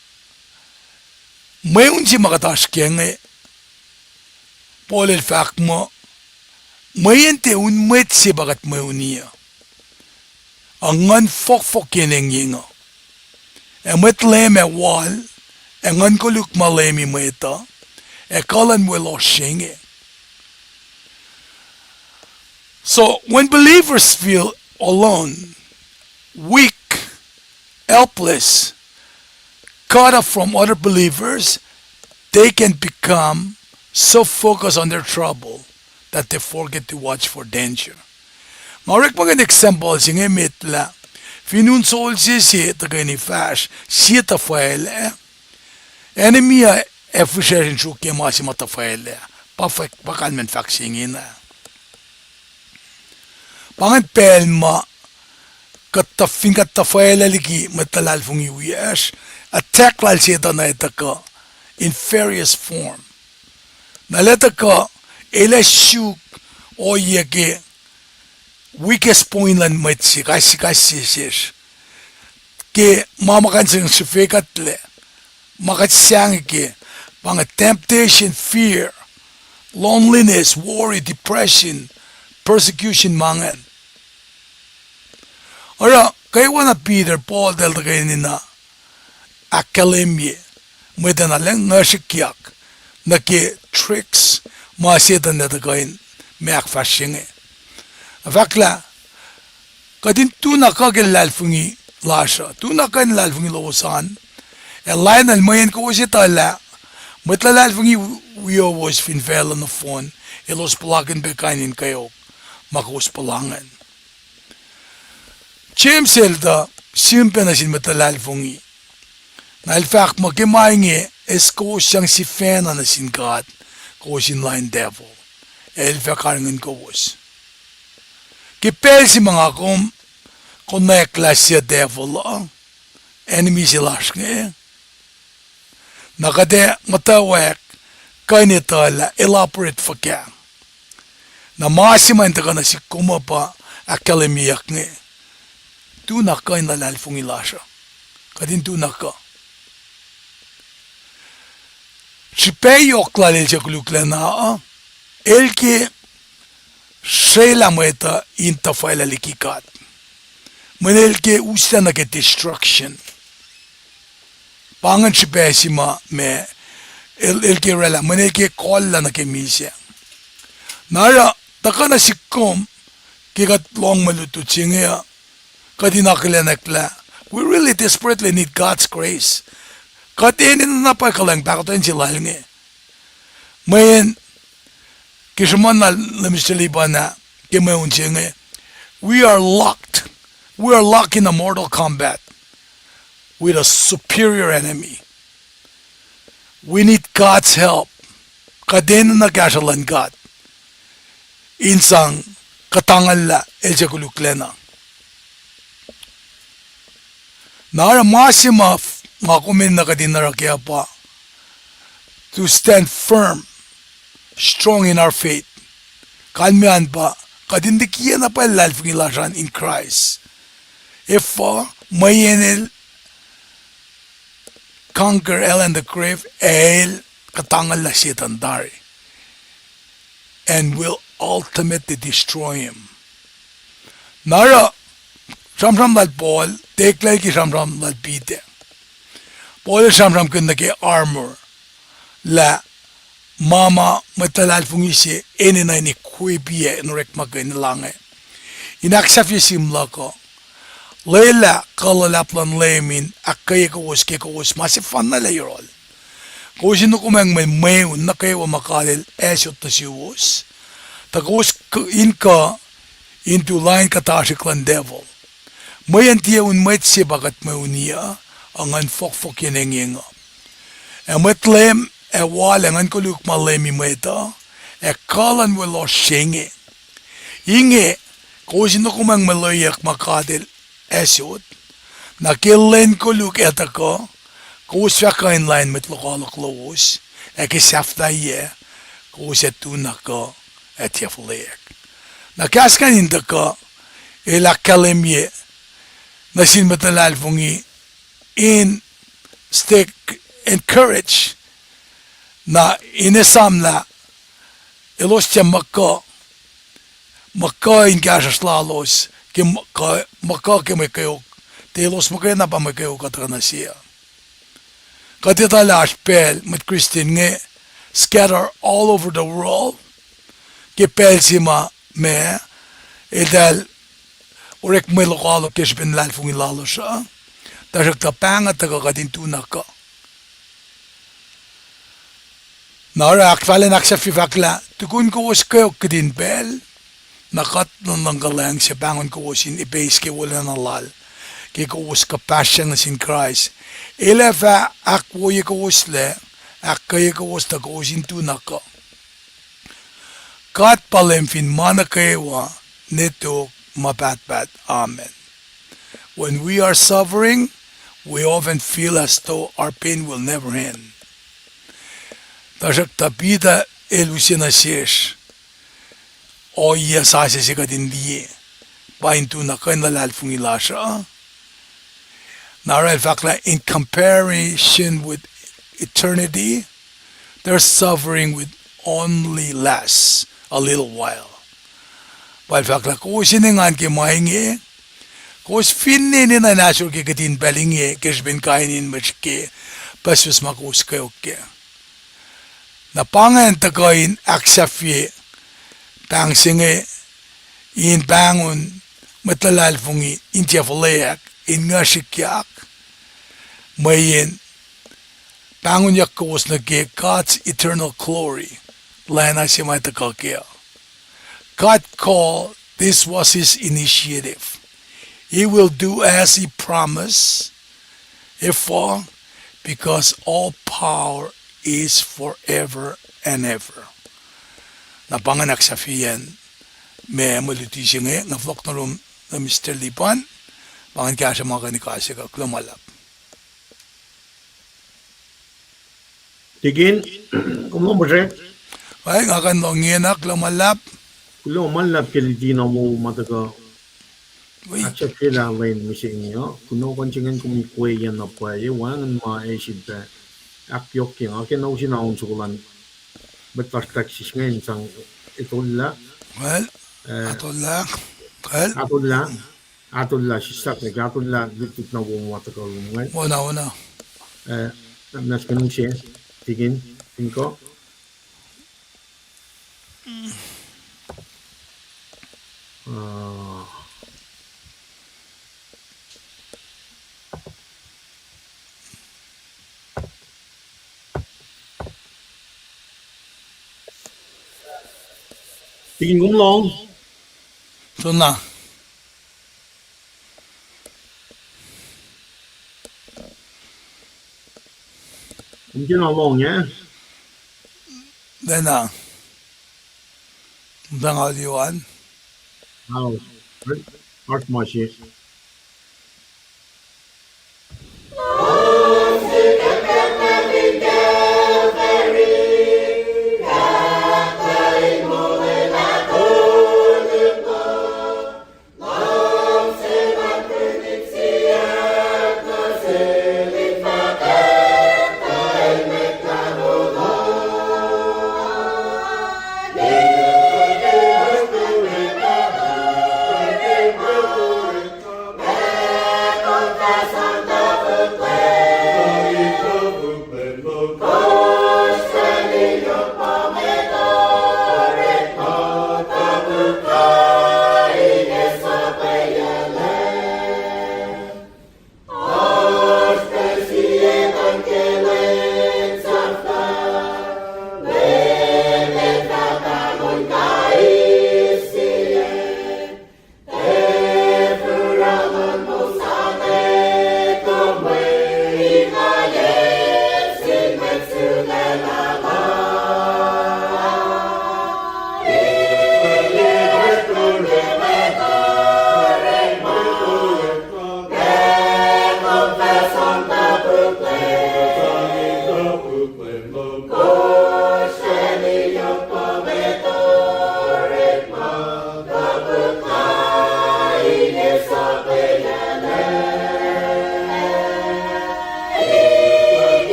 mweun se ma kuht oasr kac inge, Paul el fahk muh, mweyen tiac un mwet se pa kuht mweuni uh, ac nguhn fohkfohk yen engyeng uh, ac mwet leum ac wal, ac nguhn koluk ma leumi mwet uh, ac kuh luhn weloh se inge. So when believers feel alone, weak, helpless, cut off from other believers, they can become so focused on their trouble that they forget to watch for danger. Nga orekmakihn example se inge met lah fin un soldier se tuhkweni fahsr sie tuhfahlah, enemy uh ac fihsracsr in sruokyac ma se ma tuhfahlah, pa fahk, pa kalmacn fahk se ingena. Pa ingacn pacl ma kuht tuh, fin kuht tuhfahlah liki mwet luhlahlfongi wiyacsr, attack lal Setuhn uh ac tuhkuh in various form. Na el ac tuhkuh, el ac suk ohiyac ke weakest point luhn mwet se, kais, kais sie sesr. Ke ma ma kuh in sang srihfe kuhtlac, ma kuht sahngweng ke, pa inge temptation, fear, loneliness, worry, depression, persecution, ma ingacn. Oruh kwewana Peter, Paul, tahl tuhkweni na ahkkahlwemye mwet uh na lwen nguhsrihkyak nuh ke tricks ma Setuhn el tuhkuh in ma ahkfahsrye inge. Fahk lah kuht in tu na kuh ke luhlahlfongi lasr uh, tu na kuh in luhlahlfongi lowos an, ac lainuhl mweyen kowos etuh lah mwet luhlahlfongi wiowos fin facluh nohfohn elos puhlakihn pac kain in kweok ma kowos puhla ingacn. James el tuh sihmpa nuh sin mwet luhlahlfongi. Na el fahk muh ke ma inge, eis kowos sang sifacna nuh sin God, kowos in lain devil, ac el fah karihngihn kowos. Ke pacl se ma nga kom konwacack lah sie devil uh, enemy se lasr inge, na kuht ac muhtwacwacack kuh in etuh lah el operate fuhkah. Na ma se ma in tuhkuh nuh sihk kom uh pa ahkkahlwemyeyuck inge, tu na kuh in luhlahlfongi lasr uh. Kuht in tu na kuh. Srihpac yohk lal el suc koluklacna uh, el ke srwaclah mwet uh in tuhfahlah liki God. Mweyen el ke uslah nuh ke destruction. Pa ingacn srihpac se ma, ma el, el ke oraclah, mweyen el ke kohllah nuh ke misac. Na oruh, tuhkuh nuh sihk kom, ke kuht lohng mwe lutlut se inge uh, kuht in akihlenwack lah we really desperately need God's grace. Kuht enenuh na pwacye kuhlwacng pahkotwen se lal inge. Mweyen ke sruhmuhn lal Mister Liban ah, ke mweun se inge, we are locked. We are locked in a mortal combat with a superior enemy. We need God's help. Kuht enenuh kahsruh luhn God in sang kuhtanglah el suc koluklacna. Na oruh ma se ma f-, nga kom enenuh kuht in oruh kac pa to stand firm, strong in our faith. Kalmac an pa kuht in likiyac na pwacye luhlahlfongi lasr an in Christ. Efuh? Mweyen el conquer hell and the grave, ac el kuhtanglah Setuhn tari, and will ultimately destroy him. Na oruh, sramsram lal Paul, teklal ke sramsram lal Peter. Paul el sramsramkihn nuh ke armor, lah ma ma mwet luhlahlfongi se enenuh in equip-i in orekmakihn, elange in ahksahfye sihmluhk uh, lwelah kuh luhlahp luhn Leum in ahkkweye kowos ke kowos ma sefanna lah yohrohl. Kowos in nuhkomwacng mwe mweun nuh kwewa ma God El asot nuh suwos, tuh kowos k-, in kuh in tu lain kuhtasrihk luhn devil. Mweyen tiac un mwet se pa kuht mweuni uh, ac nguhn fohkfohk yen engyeng uh, ac mwet leum ac wal ac nguhn koluk ma leumi mwet uh, ac kuh luhn weloh se inge. Inge, kowos in nuhkomwacng mwe loeyuck ma God El asot, na ke lwen koluk ac tuhkuh, kowos fah kuh in lain mwet lokoalok lowos, ac ke sahflahiyac, kowos ac tu na kuh ac tiac fuhlweack. Na kahs ingacn in tuhkuh, el ahkkahlwemye nuh sin mwet luhlahlfongi in stay encouraged, na in esamlah elos tiac muhkuh, muhkuh in kahsruhsr lalos ke muh-, muhkuh ke mwe kweok, tuh elos muhkwena pa mwe kweok kuh tuhkuh nuh se uh. Kuht etuh lah oasr pacl mwet Christian inge scattered all over the world, ke pacl se ma ma eltahl orekma lokoalok ke srihpen luhlahlfongi lalos uh, tuhsruhktuh pahng uh tuhkuh kuht in tu na kuh. Na oruh ahkfalye in ahksahfye fahk lah tukun kowos kweok kihtin pacl, na kuht luhn luhngkuhlwacng se pahngon kowos in ipeis ke wolacna lal, ke kowos kuhpahsryang nuh sin Kraist. El ac fah ahkwoyekowoslah, ahkkweyekowos tuh kowos in tu na kuh. God pa Leum fin ma nuh kwewa, nwe tok, ma pahtpaht. Amen. When we are suffering, we often feel as though our pain will never end. Tuhsruhktuh Peter el use nuh sesr ohiyac sasuc se kuht in liye, pa in tu na kuh in luhlahlfongi lasr uh. Na oruh el fahk lah in comparison with eternity, their suffering will only last a little while. Pa el fahk lah kowos in engan ke ma inge, kowos finne enenuh in ahsor ke kihtin pacl inge ke srihpen kain in mwet srihke pucspucs ma kowos kweok kac. Na pa ingacn tuhkuh in ahksahfye pahng se inge in pahngon mwet luhlahlfongi in tiac fuhlweack, in nguhsrihkyak, mweyen pahngonyuck kowos nuh ke God's eternal glory, lacna se ma tuhkuh kac. God called, this was his initiative. He will do as he promised, efuh, because all power is forever and ever. Na pa ingacn ahksahfyeyacn ma mwe luti se inge, nga fohlohk nuh lom, Mister Lipan, pa ingacn kahsruh ma kuh in kahs se kuh, kuloh ma luhlahp. Tikin, kom lohng puhsre? Ai, nga kuh in lohng ingena, kuloh ma luhlahp. Kuloh ma luhlahp ke luti na wo ma tuhkuh. Wi. Ahksahfyelah lwen mihsenge uh. Kunohkohn se ingacn kom ikweyacn na pwacye, wacngihn ma e sifilpac ahkyohkye. Nga ke na usin aun soko luhn mwet lasr Texas inge in sang etollah. Well, eh, atollah. Well, atollah. Atollah, sislah ke atollah lutlut na wo ma tuhkuh lom ingacn. Wona, wona. Eh, na sken use, tikin, tikin ko. Ah. Tikin, kom lohng? Sonna. Kom kena lohng, ya? Lena. Muhtwacn audio an. Ao. Oasr ma se.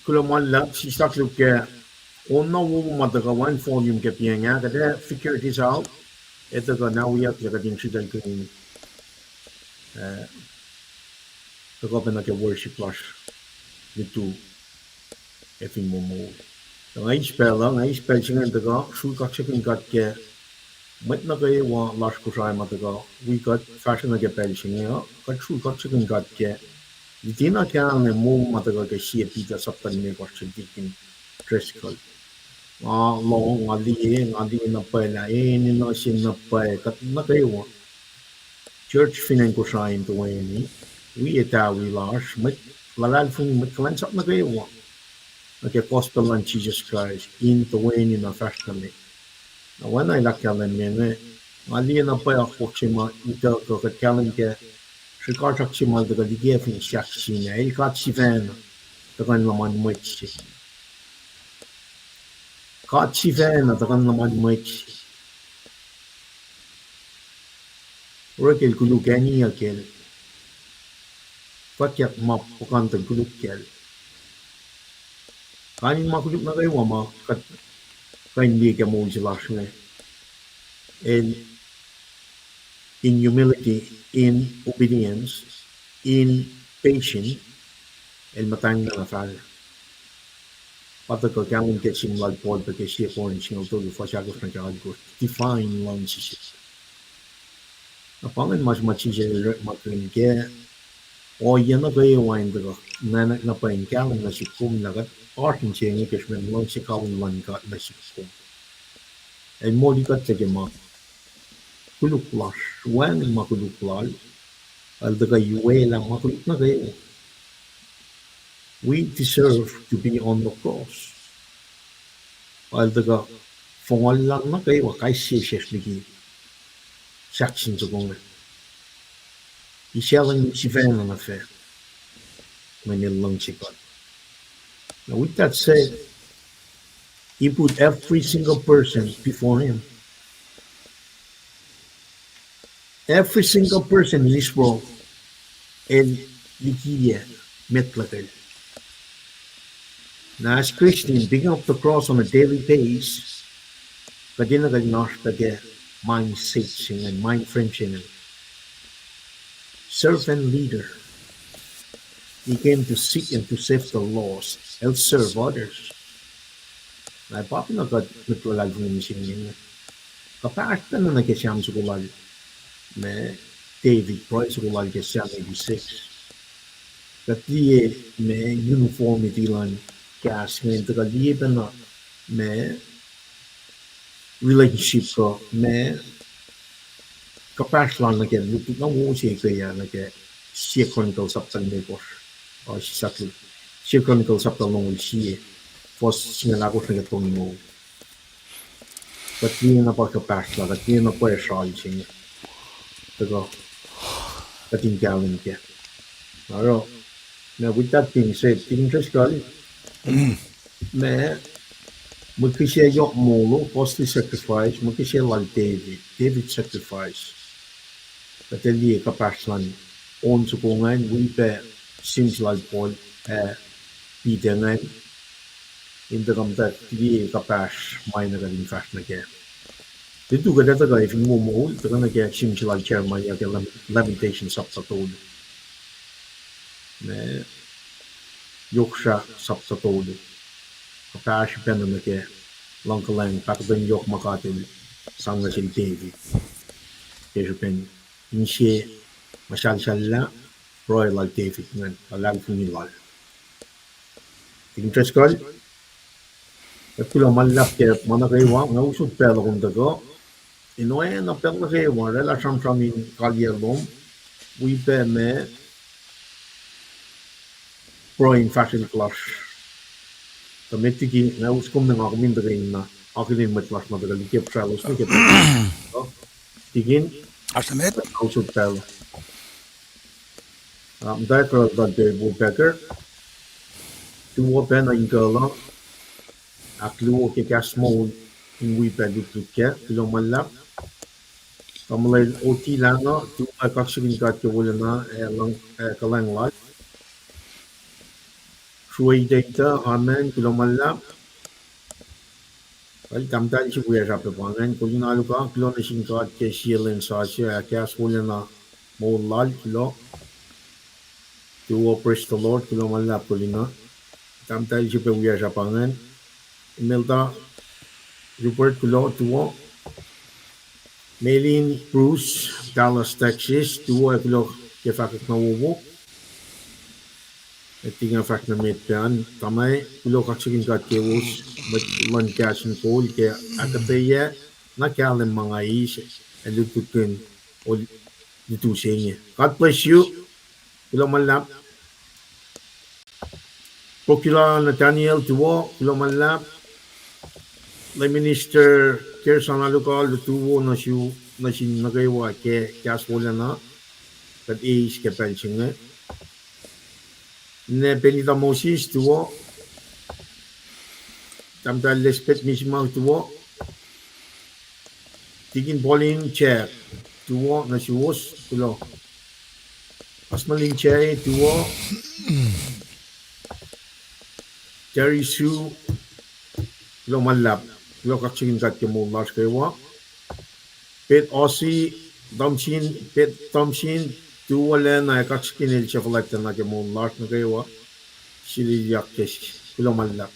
Kuloh ma luhlahp, sislah luhk ke on na wowo ma tuhkuh one volume ke piacng ah, kuht ac figure this out, ac tuhkuh na wiyuck lah kuht in sritaclkihn, eh, tuhkuh pacna ke worship lasr lutu ac fin moul. Tuh nga eis pacl uh, nga eis pacl se ingacn tuhkuh srui kaksakihn God ke mwet nuh kwewa lasr Kosrae ma tuhkuh wi kuht fahsruh nuh ke pacl se inge uh, kuht srui kaksakihn God ke luti na kahlwem moul ma tuhkuh ke sie Peter sapta limekohsr sel Deacon Driscoll. Nga lohng, nga liye, nga liye na pwacye lah enenuh se na pwacye kuht nuh kwewa church fin acn Kosrae in toeni wi etawi lasr, mwet luhlahlfongi, mwet kuhlwacnsap nuh kwewa nuh ke gospel luhn Jisus Kraist in toeni na fahsr nuh met. Na oacna el ahkkahlwemye inge, nga liye na pwacye akwuck se ma utuckuh kuht kahlwem ke srihkasrak se ma el tuhkuh liki fin sahk sina, el God sifacna tuhkuh in luhman mwet se. God sifacna tuhkuh in luhman mwet se. Oruh ke el koluk aniyuck el, fwackyuck ma puhkantwen koluk kacl. Kain in ma koluk nuh kwewa ma kuht kuh in liye ke moul se lasr inge, el in humility, in obedience, in patience, el muhtwacnglah na fal. Pa tuhkuh kahlwem ke sihm lal Paul pac ke sie Corinth singucul tolu fuhs ahkosr nuh ke alkosr, define luhngse sihk. Na pa ingacn ma se ma Jisus el orekmakihn ke ohiyac nuh kwewa in tuhkuh, na, na, na pwacye in kahlwem nuh sihk kom lah kuht oasr inse inge ke srihpen luhngse kawihl luhn God nuh sihk kom. El moli kuht nuh ke ma koluk lasr, wacngihn ma koluk lal, el tuhkuh iwaclah ma koluk nuh kwewa. We deserve to be on the cross. El tuhkuh fongal lal nuh kwewa kais sie sesr liki sahk sin soko inge. Isaclacng sifacna nuh fac, mweyen el luhngse kuht. Now, with that said, he put every single person before him. Every single person in this world, el likiyac met luhkel. Na as Christian, picking up the cross on a daily basis, kuht enenuh kuht in oasr pac ke mindset se ingacn, mind frame se ingacn. Servant leader. He came to seek and to save the lost. El serve others. Na pa pacna kuht mwet luhlahlfongi mihsenge inge. Kuhpahsr pacna nuh ke Sam soko lal, ma David, pruhe soko lal ke Sam eighty-six. Kuht liye ma uniformity luhn kahs ingacn, tuhkuh liye pacna ma relationship kuh ma kuhpahsr lal nuh ke lutlut na wo se ekuh ah nuh ke Sie Chronicles sapta limekohsr, uh, sisaklu, Sie Chronicles sapta longoul sie, fuhs singucul ahkosr nuh ke tolngoul. Kuht liye na pa kuhpahsr lal, kuht liye na pwacye sral se inge. Tuhkuh kuht in kahlwem kac. Oruh, na with that being said, Deacon Driscoll, ma, mwe kihsac yohk molo, costly sacrifice, mwe kihsac lal David, David sacrifice. Kuht ac liye kuhpahsr luhn on soko ingacn, wi pac sihm se lal Paul, ah, Peter ingacn, in tuhkuh muhtwacwacack liye kuhpahsr ma enenuh kuht in fahsr nuh kac. Tutu kuht etuh kuh fin moul, tuhkuh nuh ke sihm se lal Jeremiah ke Lam-, Lamentation sapta tolu. Ma, yohk srah sapta tolu. Kuhpahsr pacna nuh ke luhngkuhlwacng, pahkotwen yohk ma God El sang nuh sel David. Ke srihpen inse muhsahlsahllah, pruhe lal David ingacn, luhlahlfongi lal. Deacon Driscoll, kuht kuloh ma luhlahp ke ma nuh kwewa, nga usot pacl uh kom tuhkuh. In oacna pacl nuh kwewa, oraclah sramsram in kaliyac lom, wi pac ma pruhe in fahsrwelihk lasr. Tuh met liki nga us kom, nga kom in tuhkweni na akihlen mwet lasr ma tuhkuh liki pruhe lalos nuh ke, Deacon, oasr na met, nga usot pacl. Ah, muhtwacwacack lal David Woodpecker, tuwo pacna in kuh la, ahkluo ke kahs moul in wi pac lutlut kac, kuloh ma luhlahp. Tamuhlwel Oti Lana, tuwo ac kaksakihn God ke wolacna ac kuhlwacng lal. Tuh ita ita, amen, kuloh ma luhlahp. Kuloh, tahmtahel srihpac wiyuck srihpac pa ingacn, kuloh na alu kuh, kuloh nuh sin God ke sie lwen sasuc ac kahs wolacna moul lal, kuloh. Tuwo, praise the Lord, kuloh ma luhlahp, kuloh na. Tahmtahel srihpac wiyuck srihpac pa ingacn. Imelda, Rupert, kuloh, tuwo. Melin, Bruce, Dallas, Texas, tuwo ac kuloh ke fahkwack na wowo. Ac tiac fahk na met pac an, tamuhlwel, kuloh kaksakihn God kowos, mwet luhn kahs in kol ke ahkuhtweyac na kahlwem ma nga eis, ac lutlutkihn lutu se inge. God bless you. Kuloh ma luhlahp. Procula Nathaniel, tuwo, kuloh ma luhlahp. Lay Minister Kerson Aluka, lutu wo nuh su, nuh sin nuh kwewa ke kahs wolacna kuht eis ke pacl se inge. Ne Benita Moses, tuwo. Tahmtahel Elizabeth Misima, tuwo. Tikin Pauline Jack, tuwo nuh suwos, kuloh. Asmalin Jay, tuwo. Terry Sue, kuloh ma luhlahp, kuloh kaksakihn God ke moul lasr kwewa. Pet Osi Thompson, Pet Thompson, tuwo lacna ac kaksakihn el suc fuhlwactlacna ke moul lasr nuh kwewa. Siliyuck ke, kuloh ma luhlahp.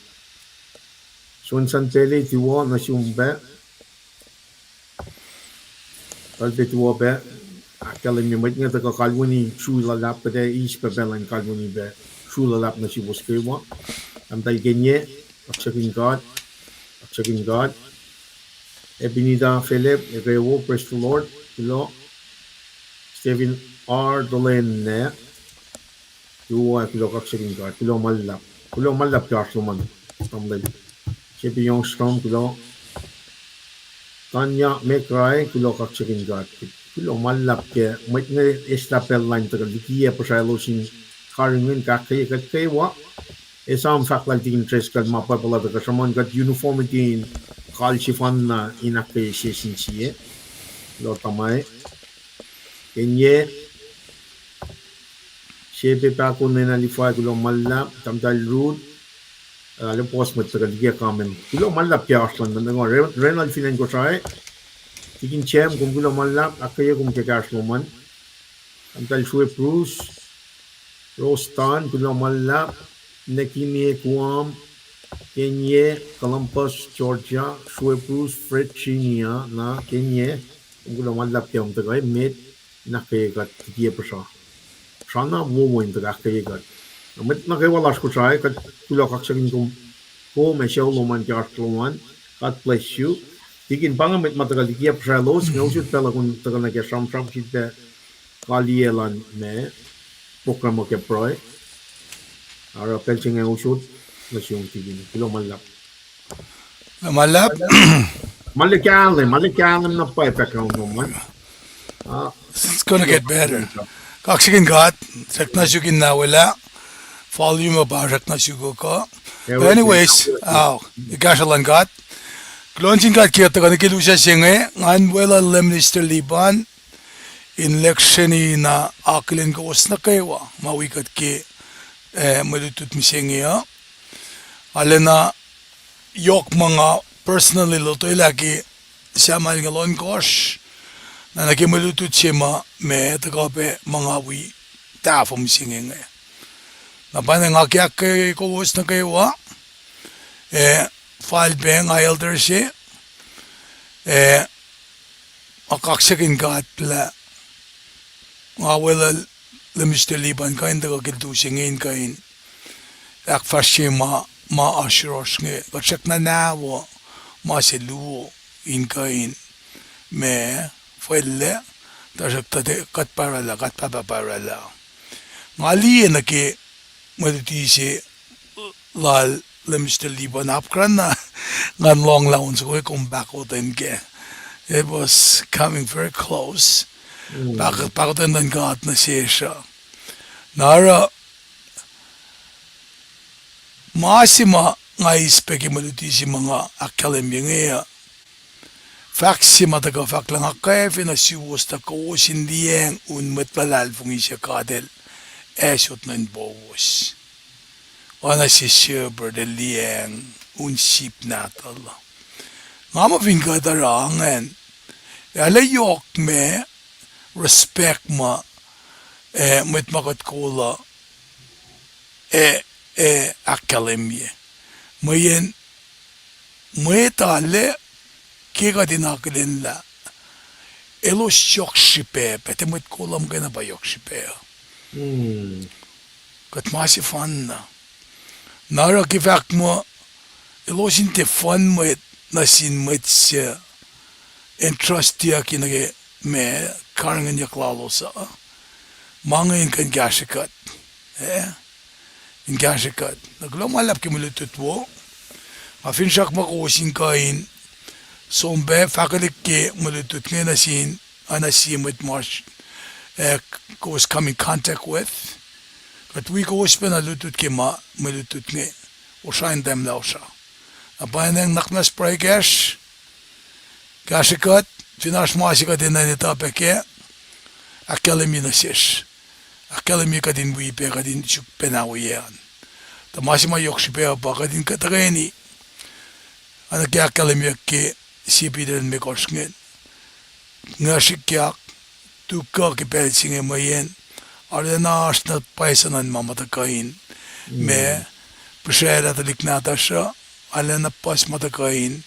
Sonsan Pele, tuwo nuh sum pac. Kalpac tuwo pac, ahkkahlwemye mwet inge tuhkuh kalweni sru luhlahp, kuht ac eis pac pacl in kalweni pac sru luhlahp nuh suwos kwewa. Tahmtahel Kenye, kaksakihn God, kaksakihn God. Ebenita Philip, eke wo, praise the Lord, kuloh. Stephen R. Dolenne, tuwo ac kuloh kaksakihn God, kuloh ma luhlahp. Kuloh ma luhlahp ke oasr lom an, tamuhlwel. Sepi Yongstrom, kuloh. Tanya Mekrai, kuloh kaksakihn God. Kuloh ma luhlahp ke mwet inge eslah pacl lain tuhkuh likiyac puhsra elos in karihngihn, ahkkweye kuht kwewa. Esam fahk lal Tikin Driscoll ma pwacpuhla tuhkuh sruhmuhn kuht uniformity in kal sefanna in ahkkweye sie sin sie. Kuloh tamuhlwel. Kenye, Sepe Pako, Nena Lifai, kuloh ma luhlahp, tahmtahel Ruth, uh, lipos mwet tuhkuh likiyac comment. Kuloh ma luhlahp ke oasr lom an, Re-, Renal fin acn Kosrae, Tikin Cem, kom kuloh ma luhlahp, ahkkweye kom ke kahsruh lom an. Tahmtahel Sue Bruce, Rostan, kuloh ma luhlahp, Nekinie Guam, Kenye, Columbus, Georgia, Sue Bruce, Virginia, na Kenye, kom kuloh ma luhlahp ke kom tuhkuh met, in ahkkweye kuht likiyac puhsra. Puhsra na wowo in tuhkuh ahkkweye kuht. Na mwet nuh kwewa lasr Kosrae, kuht kuloh kaksakihn kom, kom ac sucu lom an ke oasr lom an. God bless you. Tikin, pa inge mwet ma tuhkuh likiyac puhsra elos, nga usot pacl uh kom tuhkuh nuh ke sramsram sitpac kaliyac luhn ma program uh ke pruhe. Oruh pacl se inge usot nuh sum Tikin. Kuloh ma luhlahp. Ma luhlahp. Ma le kahlwem, ma le kahlwem na pwacye background lom an. It's gonna get better. Kaksakihn God, srackna suk in na welah. Volume uh pa srackna suk uh kuh. But anyways, uh, kahsruh luhn God. Kuloh sin God ke tuhkuh nuh ke lusa se inge, ngan weluhl Lay Minister Liban in lecture-ni na akihlen kowos nuh kwewa ma wi kuht ke, eh, mwe lutlut mihsenge uh. Arulacna yohk ma nga personally lotwelah ke Samuel inge ohnkohsr, na nuh ke mwe lutlut se ma, ma tuhkuh pac ma nga wi tahfuh mihsenge inge. Na pa na nga ke ahkkweye kowos nuh kwewa, eh, fal pac nga elder se, eh, nga kaksakihn God lah nga weluhl Lay Minister Liban kuh in tuhkuh ke lutu se inge in kuh in ahkfahsrye ma, ma oasr yohrohsr inge. Kuht srackna nahwo ma se luo in kuh in ma fwellacl, tuhsruhktuh kuht pa oraclah, kuht pahpah pa oraclah. Nga liye nuh ke mwe luti se lal Lay Minister Liban, apkuhran na ngan lohnglah on soko kom pahkotwen kac. It was coming very close. Pahk-, pahkotwen luhn God nuh sesr uh. Na oruh ma se ma nga eis pac ke mwe luti se ma nga ahkkahlwemye inge uh, fahk se ma tuhkuh fahk lah nga kwacfe nuh suwos tuh kowos in liyacacng un mwet luhlahlfongi se God El asot nuh inpowos. Oacna sie shepherd el liyacacng un sip nahtuhl. Nga muh fin kuht oruh ingacn, arlac yohk ma respect ma, eh, mwet ma kuht kol uh, eh, eh, ahkkahlwemye. Mweyen mwet arlac, ke kuht in akihlen lah elos yohk srihpac, pa tiac mwet kol uh muhkwena pa yohk srihpac uh. Kuht ma sefanna. Na oruh ke fahk muh elos in tiac fun mwet nuh sin mwet suc entrustiyucki nuh ke ma karihngihnyuck lalos uh, ma inge in kuh in kahsrwe kuht. Eh? In kahsrwe kuht. Na kuloh ma luhlahp ke mwe lutlut wo. Nga finsrak muh kowos in kuh in som pac fahkwelihk ke mwe lutlut inge nuh sin, oacna sie mwet ma, eh, kowos come in contact with. Kuht wi kowos pacna lutlut ke ma, mwe lutlut inge. Kosrae in tahmlah osra. Na pwacnwacng nuhnak muhnahs pruhe kacsr, kahsrwe kuht, fin oasr ma se kuht enenuh in etuh pac kac, ahkkahlwemye nuh sesr. Ahkkahlwemye kuht in wi pac kuht in suk pacna ohiyac an. Tuh ma se ma yohk srihpac uh pa kuht in kuh tuhkweni, oacna ke ahkkahlwemyeyuck ke sie Peter limekohsr inge, nga srihkyak, tu kuh ke pacl se inge mweyen arulacna oasr na pwacye suhnuhn ma muhta kuh in, ma, pihsraclah tuhlihk nahtuhsr uh, arulacna puhs muhta kuh in,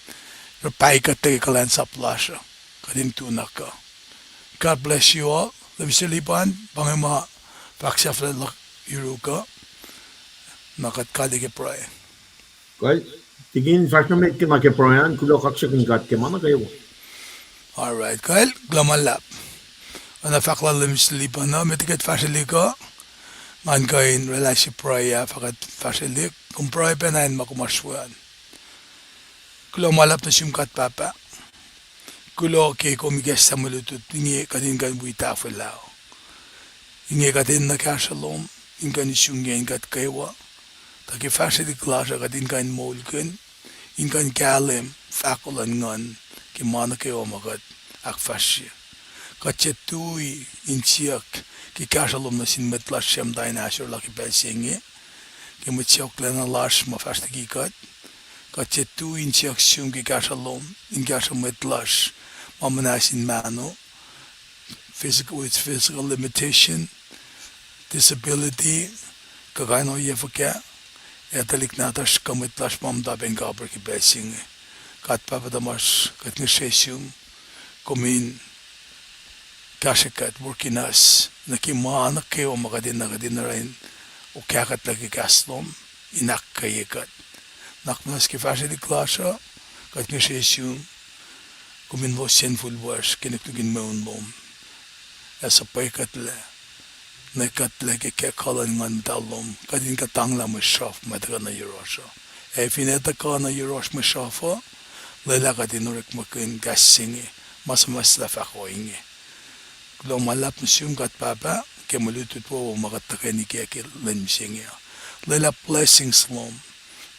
oruh pahyuck kuht ke kuhlwacnsap lasr uh, kuht in tu na kuh. God bless you all. Lem Mister Lipan, pa inge ma fahk sahflah luhk yuruk uh, na kuht kale ke pruhe. Kuh, tikin fahsr nuh met ke na ke pruhe an, kuloh kaksakihn God ke ma nuh kwewa. All right, kuh, kuloh ma luhlahp. Oacna fahk lal Lem Mister Lipan uh, met liki kuht fahsrwelihk uh, ngan kuh in oraclah sie pruhe ah fah kuht fahsrwelihk, kom pruhe pacna in ma kom oasr we an. Kuloh ma luhlahp nuh sum God Pahpah. Kuloh ke kom ikacslah mwe lutlut inge kuht in kuh in wi tahfwelah. Inge kuht enenuh kahsruh lom in kuh in isungyacn kuht kwewa. Tuh ke fahsrwelihk lasr uh kuht in kuh in moulkihn, in kuh in kahlwem fahko luhn Nguhn ke ma nuh kwewa ma kuht ahkfahsrye. Kuht tiac tui insiyuck ke kahsruh lom nuh sin mwet lasr suc muhta in ahsor lah ke pacl se inge, ke mwet sacohklacna lasr ma fahsr liki kuht. Kuht tiac tui insiyuck sum ke kahsruh lom in kahsruh mwet lasr ma muhnahs in mahno, physical, with physical limitation, disability, kuh kain ohiyac fuhkah, ac tuhlihk nahtuhsr kuh mwet lasr ma muhta pac in kapihr ke pacl se inge. God Pahpah tuhmasr, kuht ngihsre sum, kom in kahsrwe kuht, work in us, nuh ke ma nuh kwewa ma kuht enenuh, kuht in oruh in okah kuhtlac ke kahs lom, in ahkkweye kuht. Nuhnak muhnahs ke fahsrwelihk lasr uh, kuht ngihsre sum, kom in elos sinful flesh ke nuknuk in mweun lom, ac suhpwekuhtlac, nwe kuhtlac ke kuh luhn Nguhn Muhtahl lom, kuht in kuhtanglah mwe sruhf ma tuhkuh nuh yohrohsr uh. Ac fin etuh kuh nuh yohrohsr mwe sruhf uh, lwelah kuht in orekmakihn kahs se inge, ma suhmuhslah fahko inge. Kuloh ma luhlahp nuh sum God Pahpah, ke mwe lutlut wowo ma kuht tuhkweni kac ke lwen mihsenge uh. Lwelah blessings lom,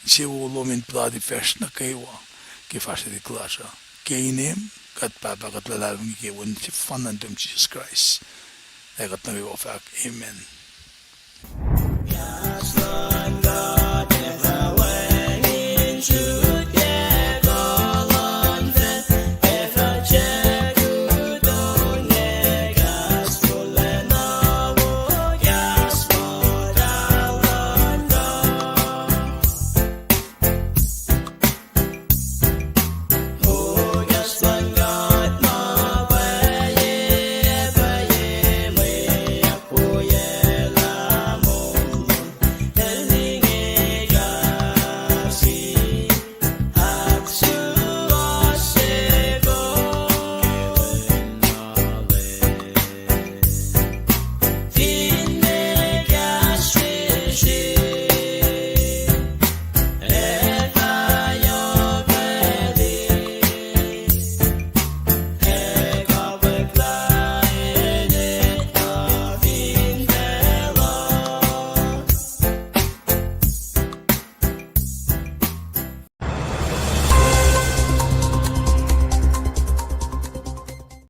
insewowo lom in puhtati facsr nuh kwewa ke fahsrwelihk lasr uh. Ke inem God Pahpah kuht luhlahlfongi ke Wen sefanna nuhtum Jisus Kraist, ac kuht nuh kwewa fahk, amen.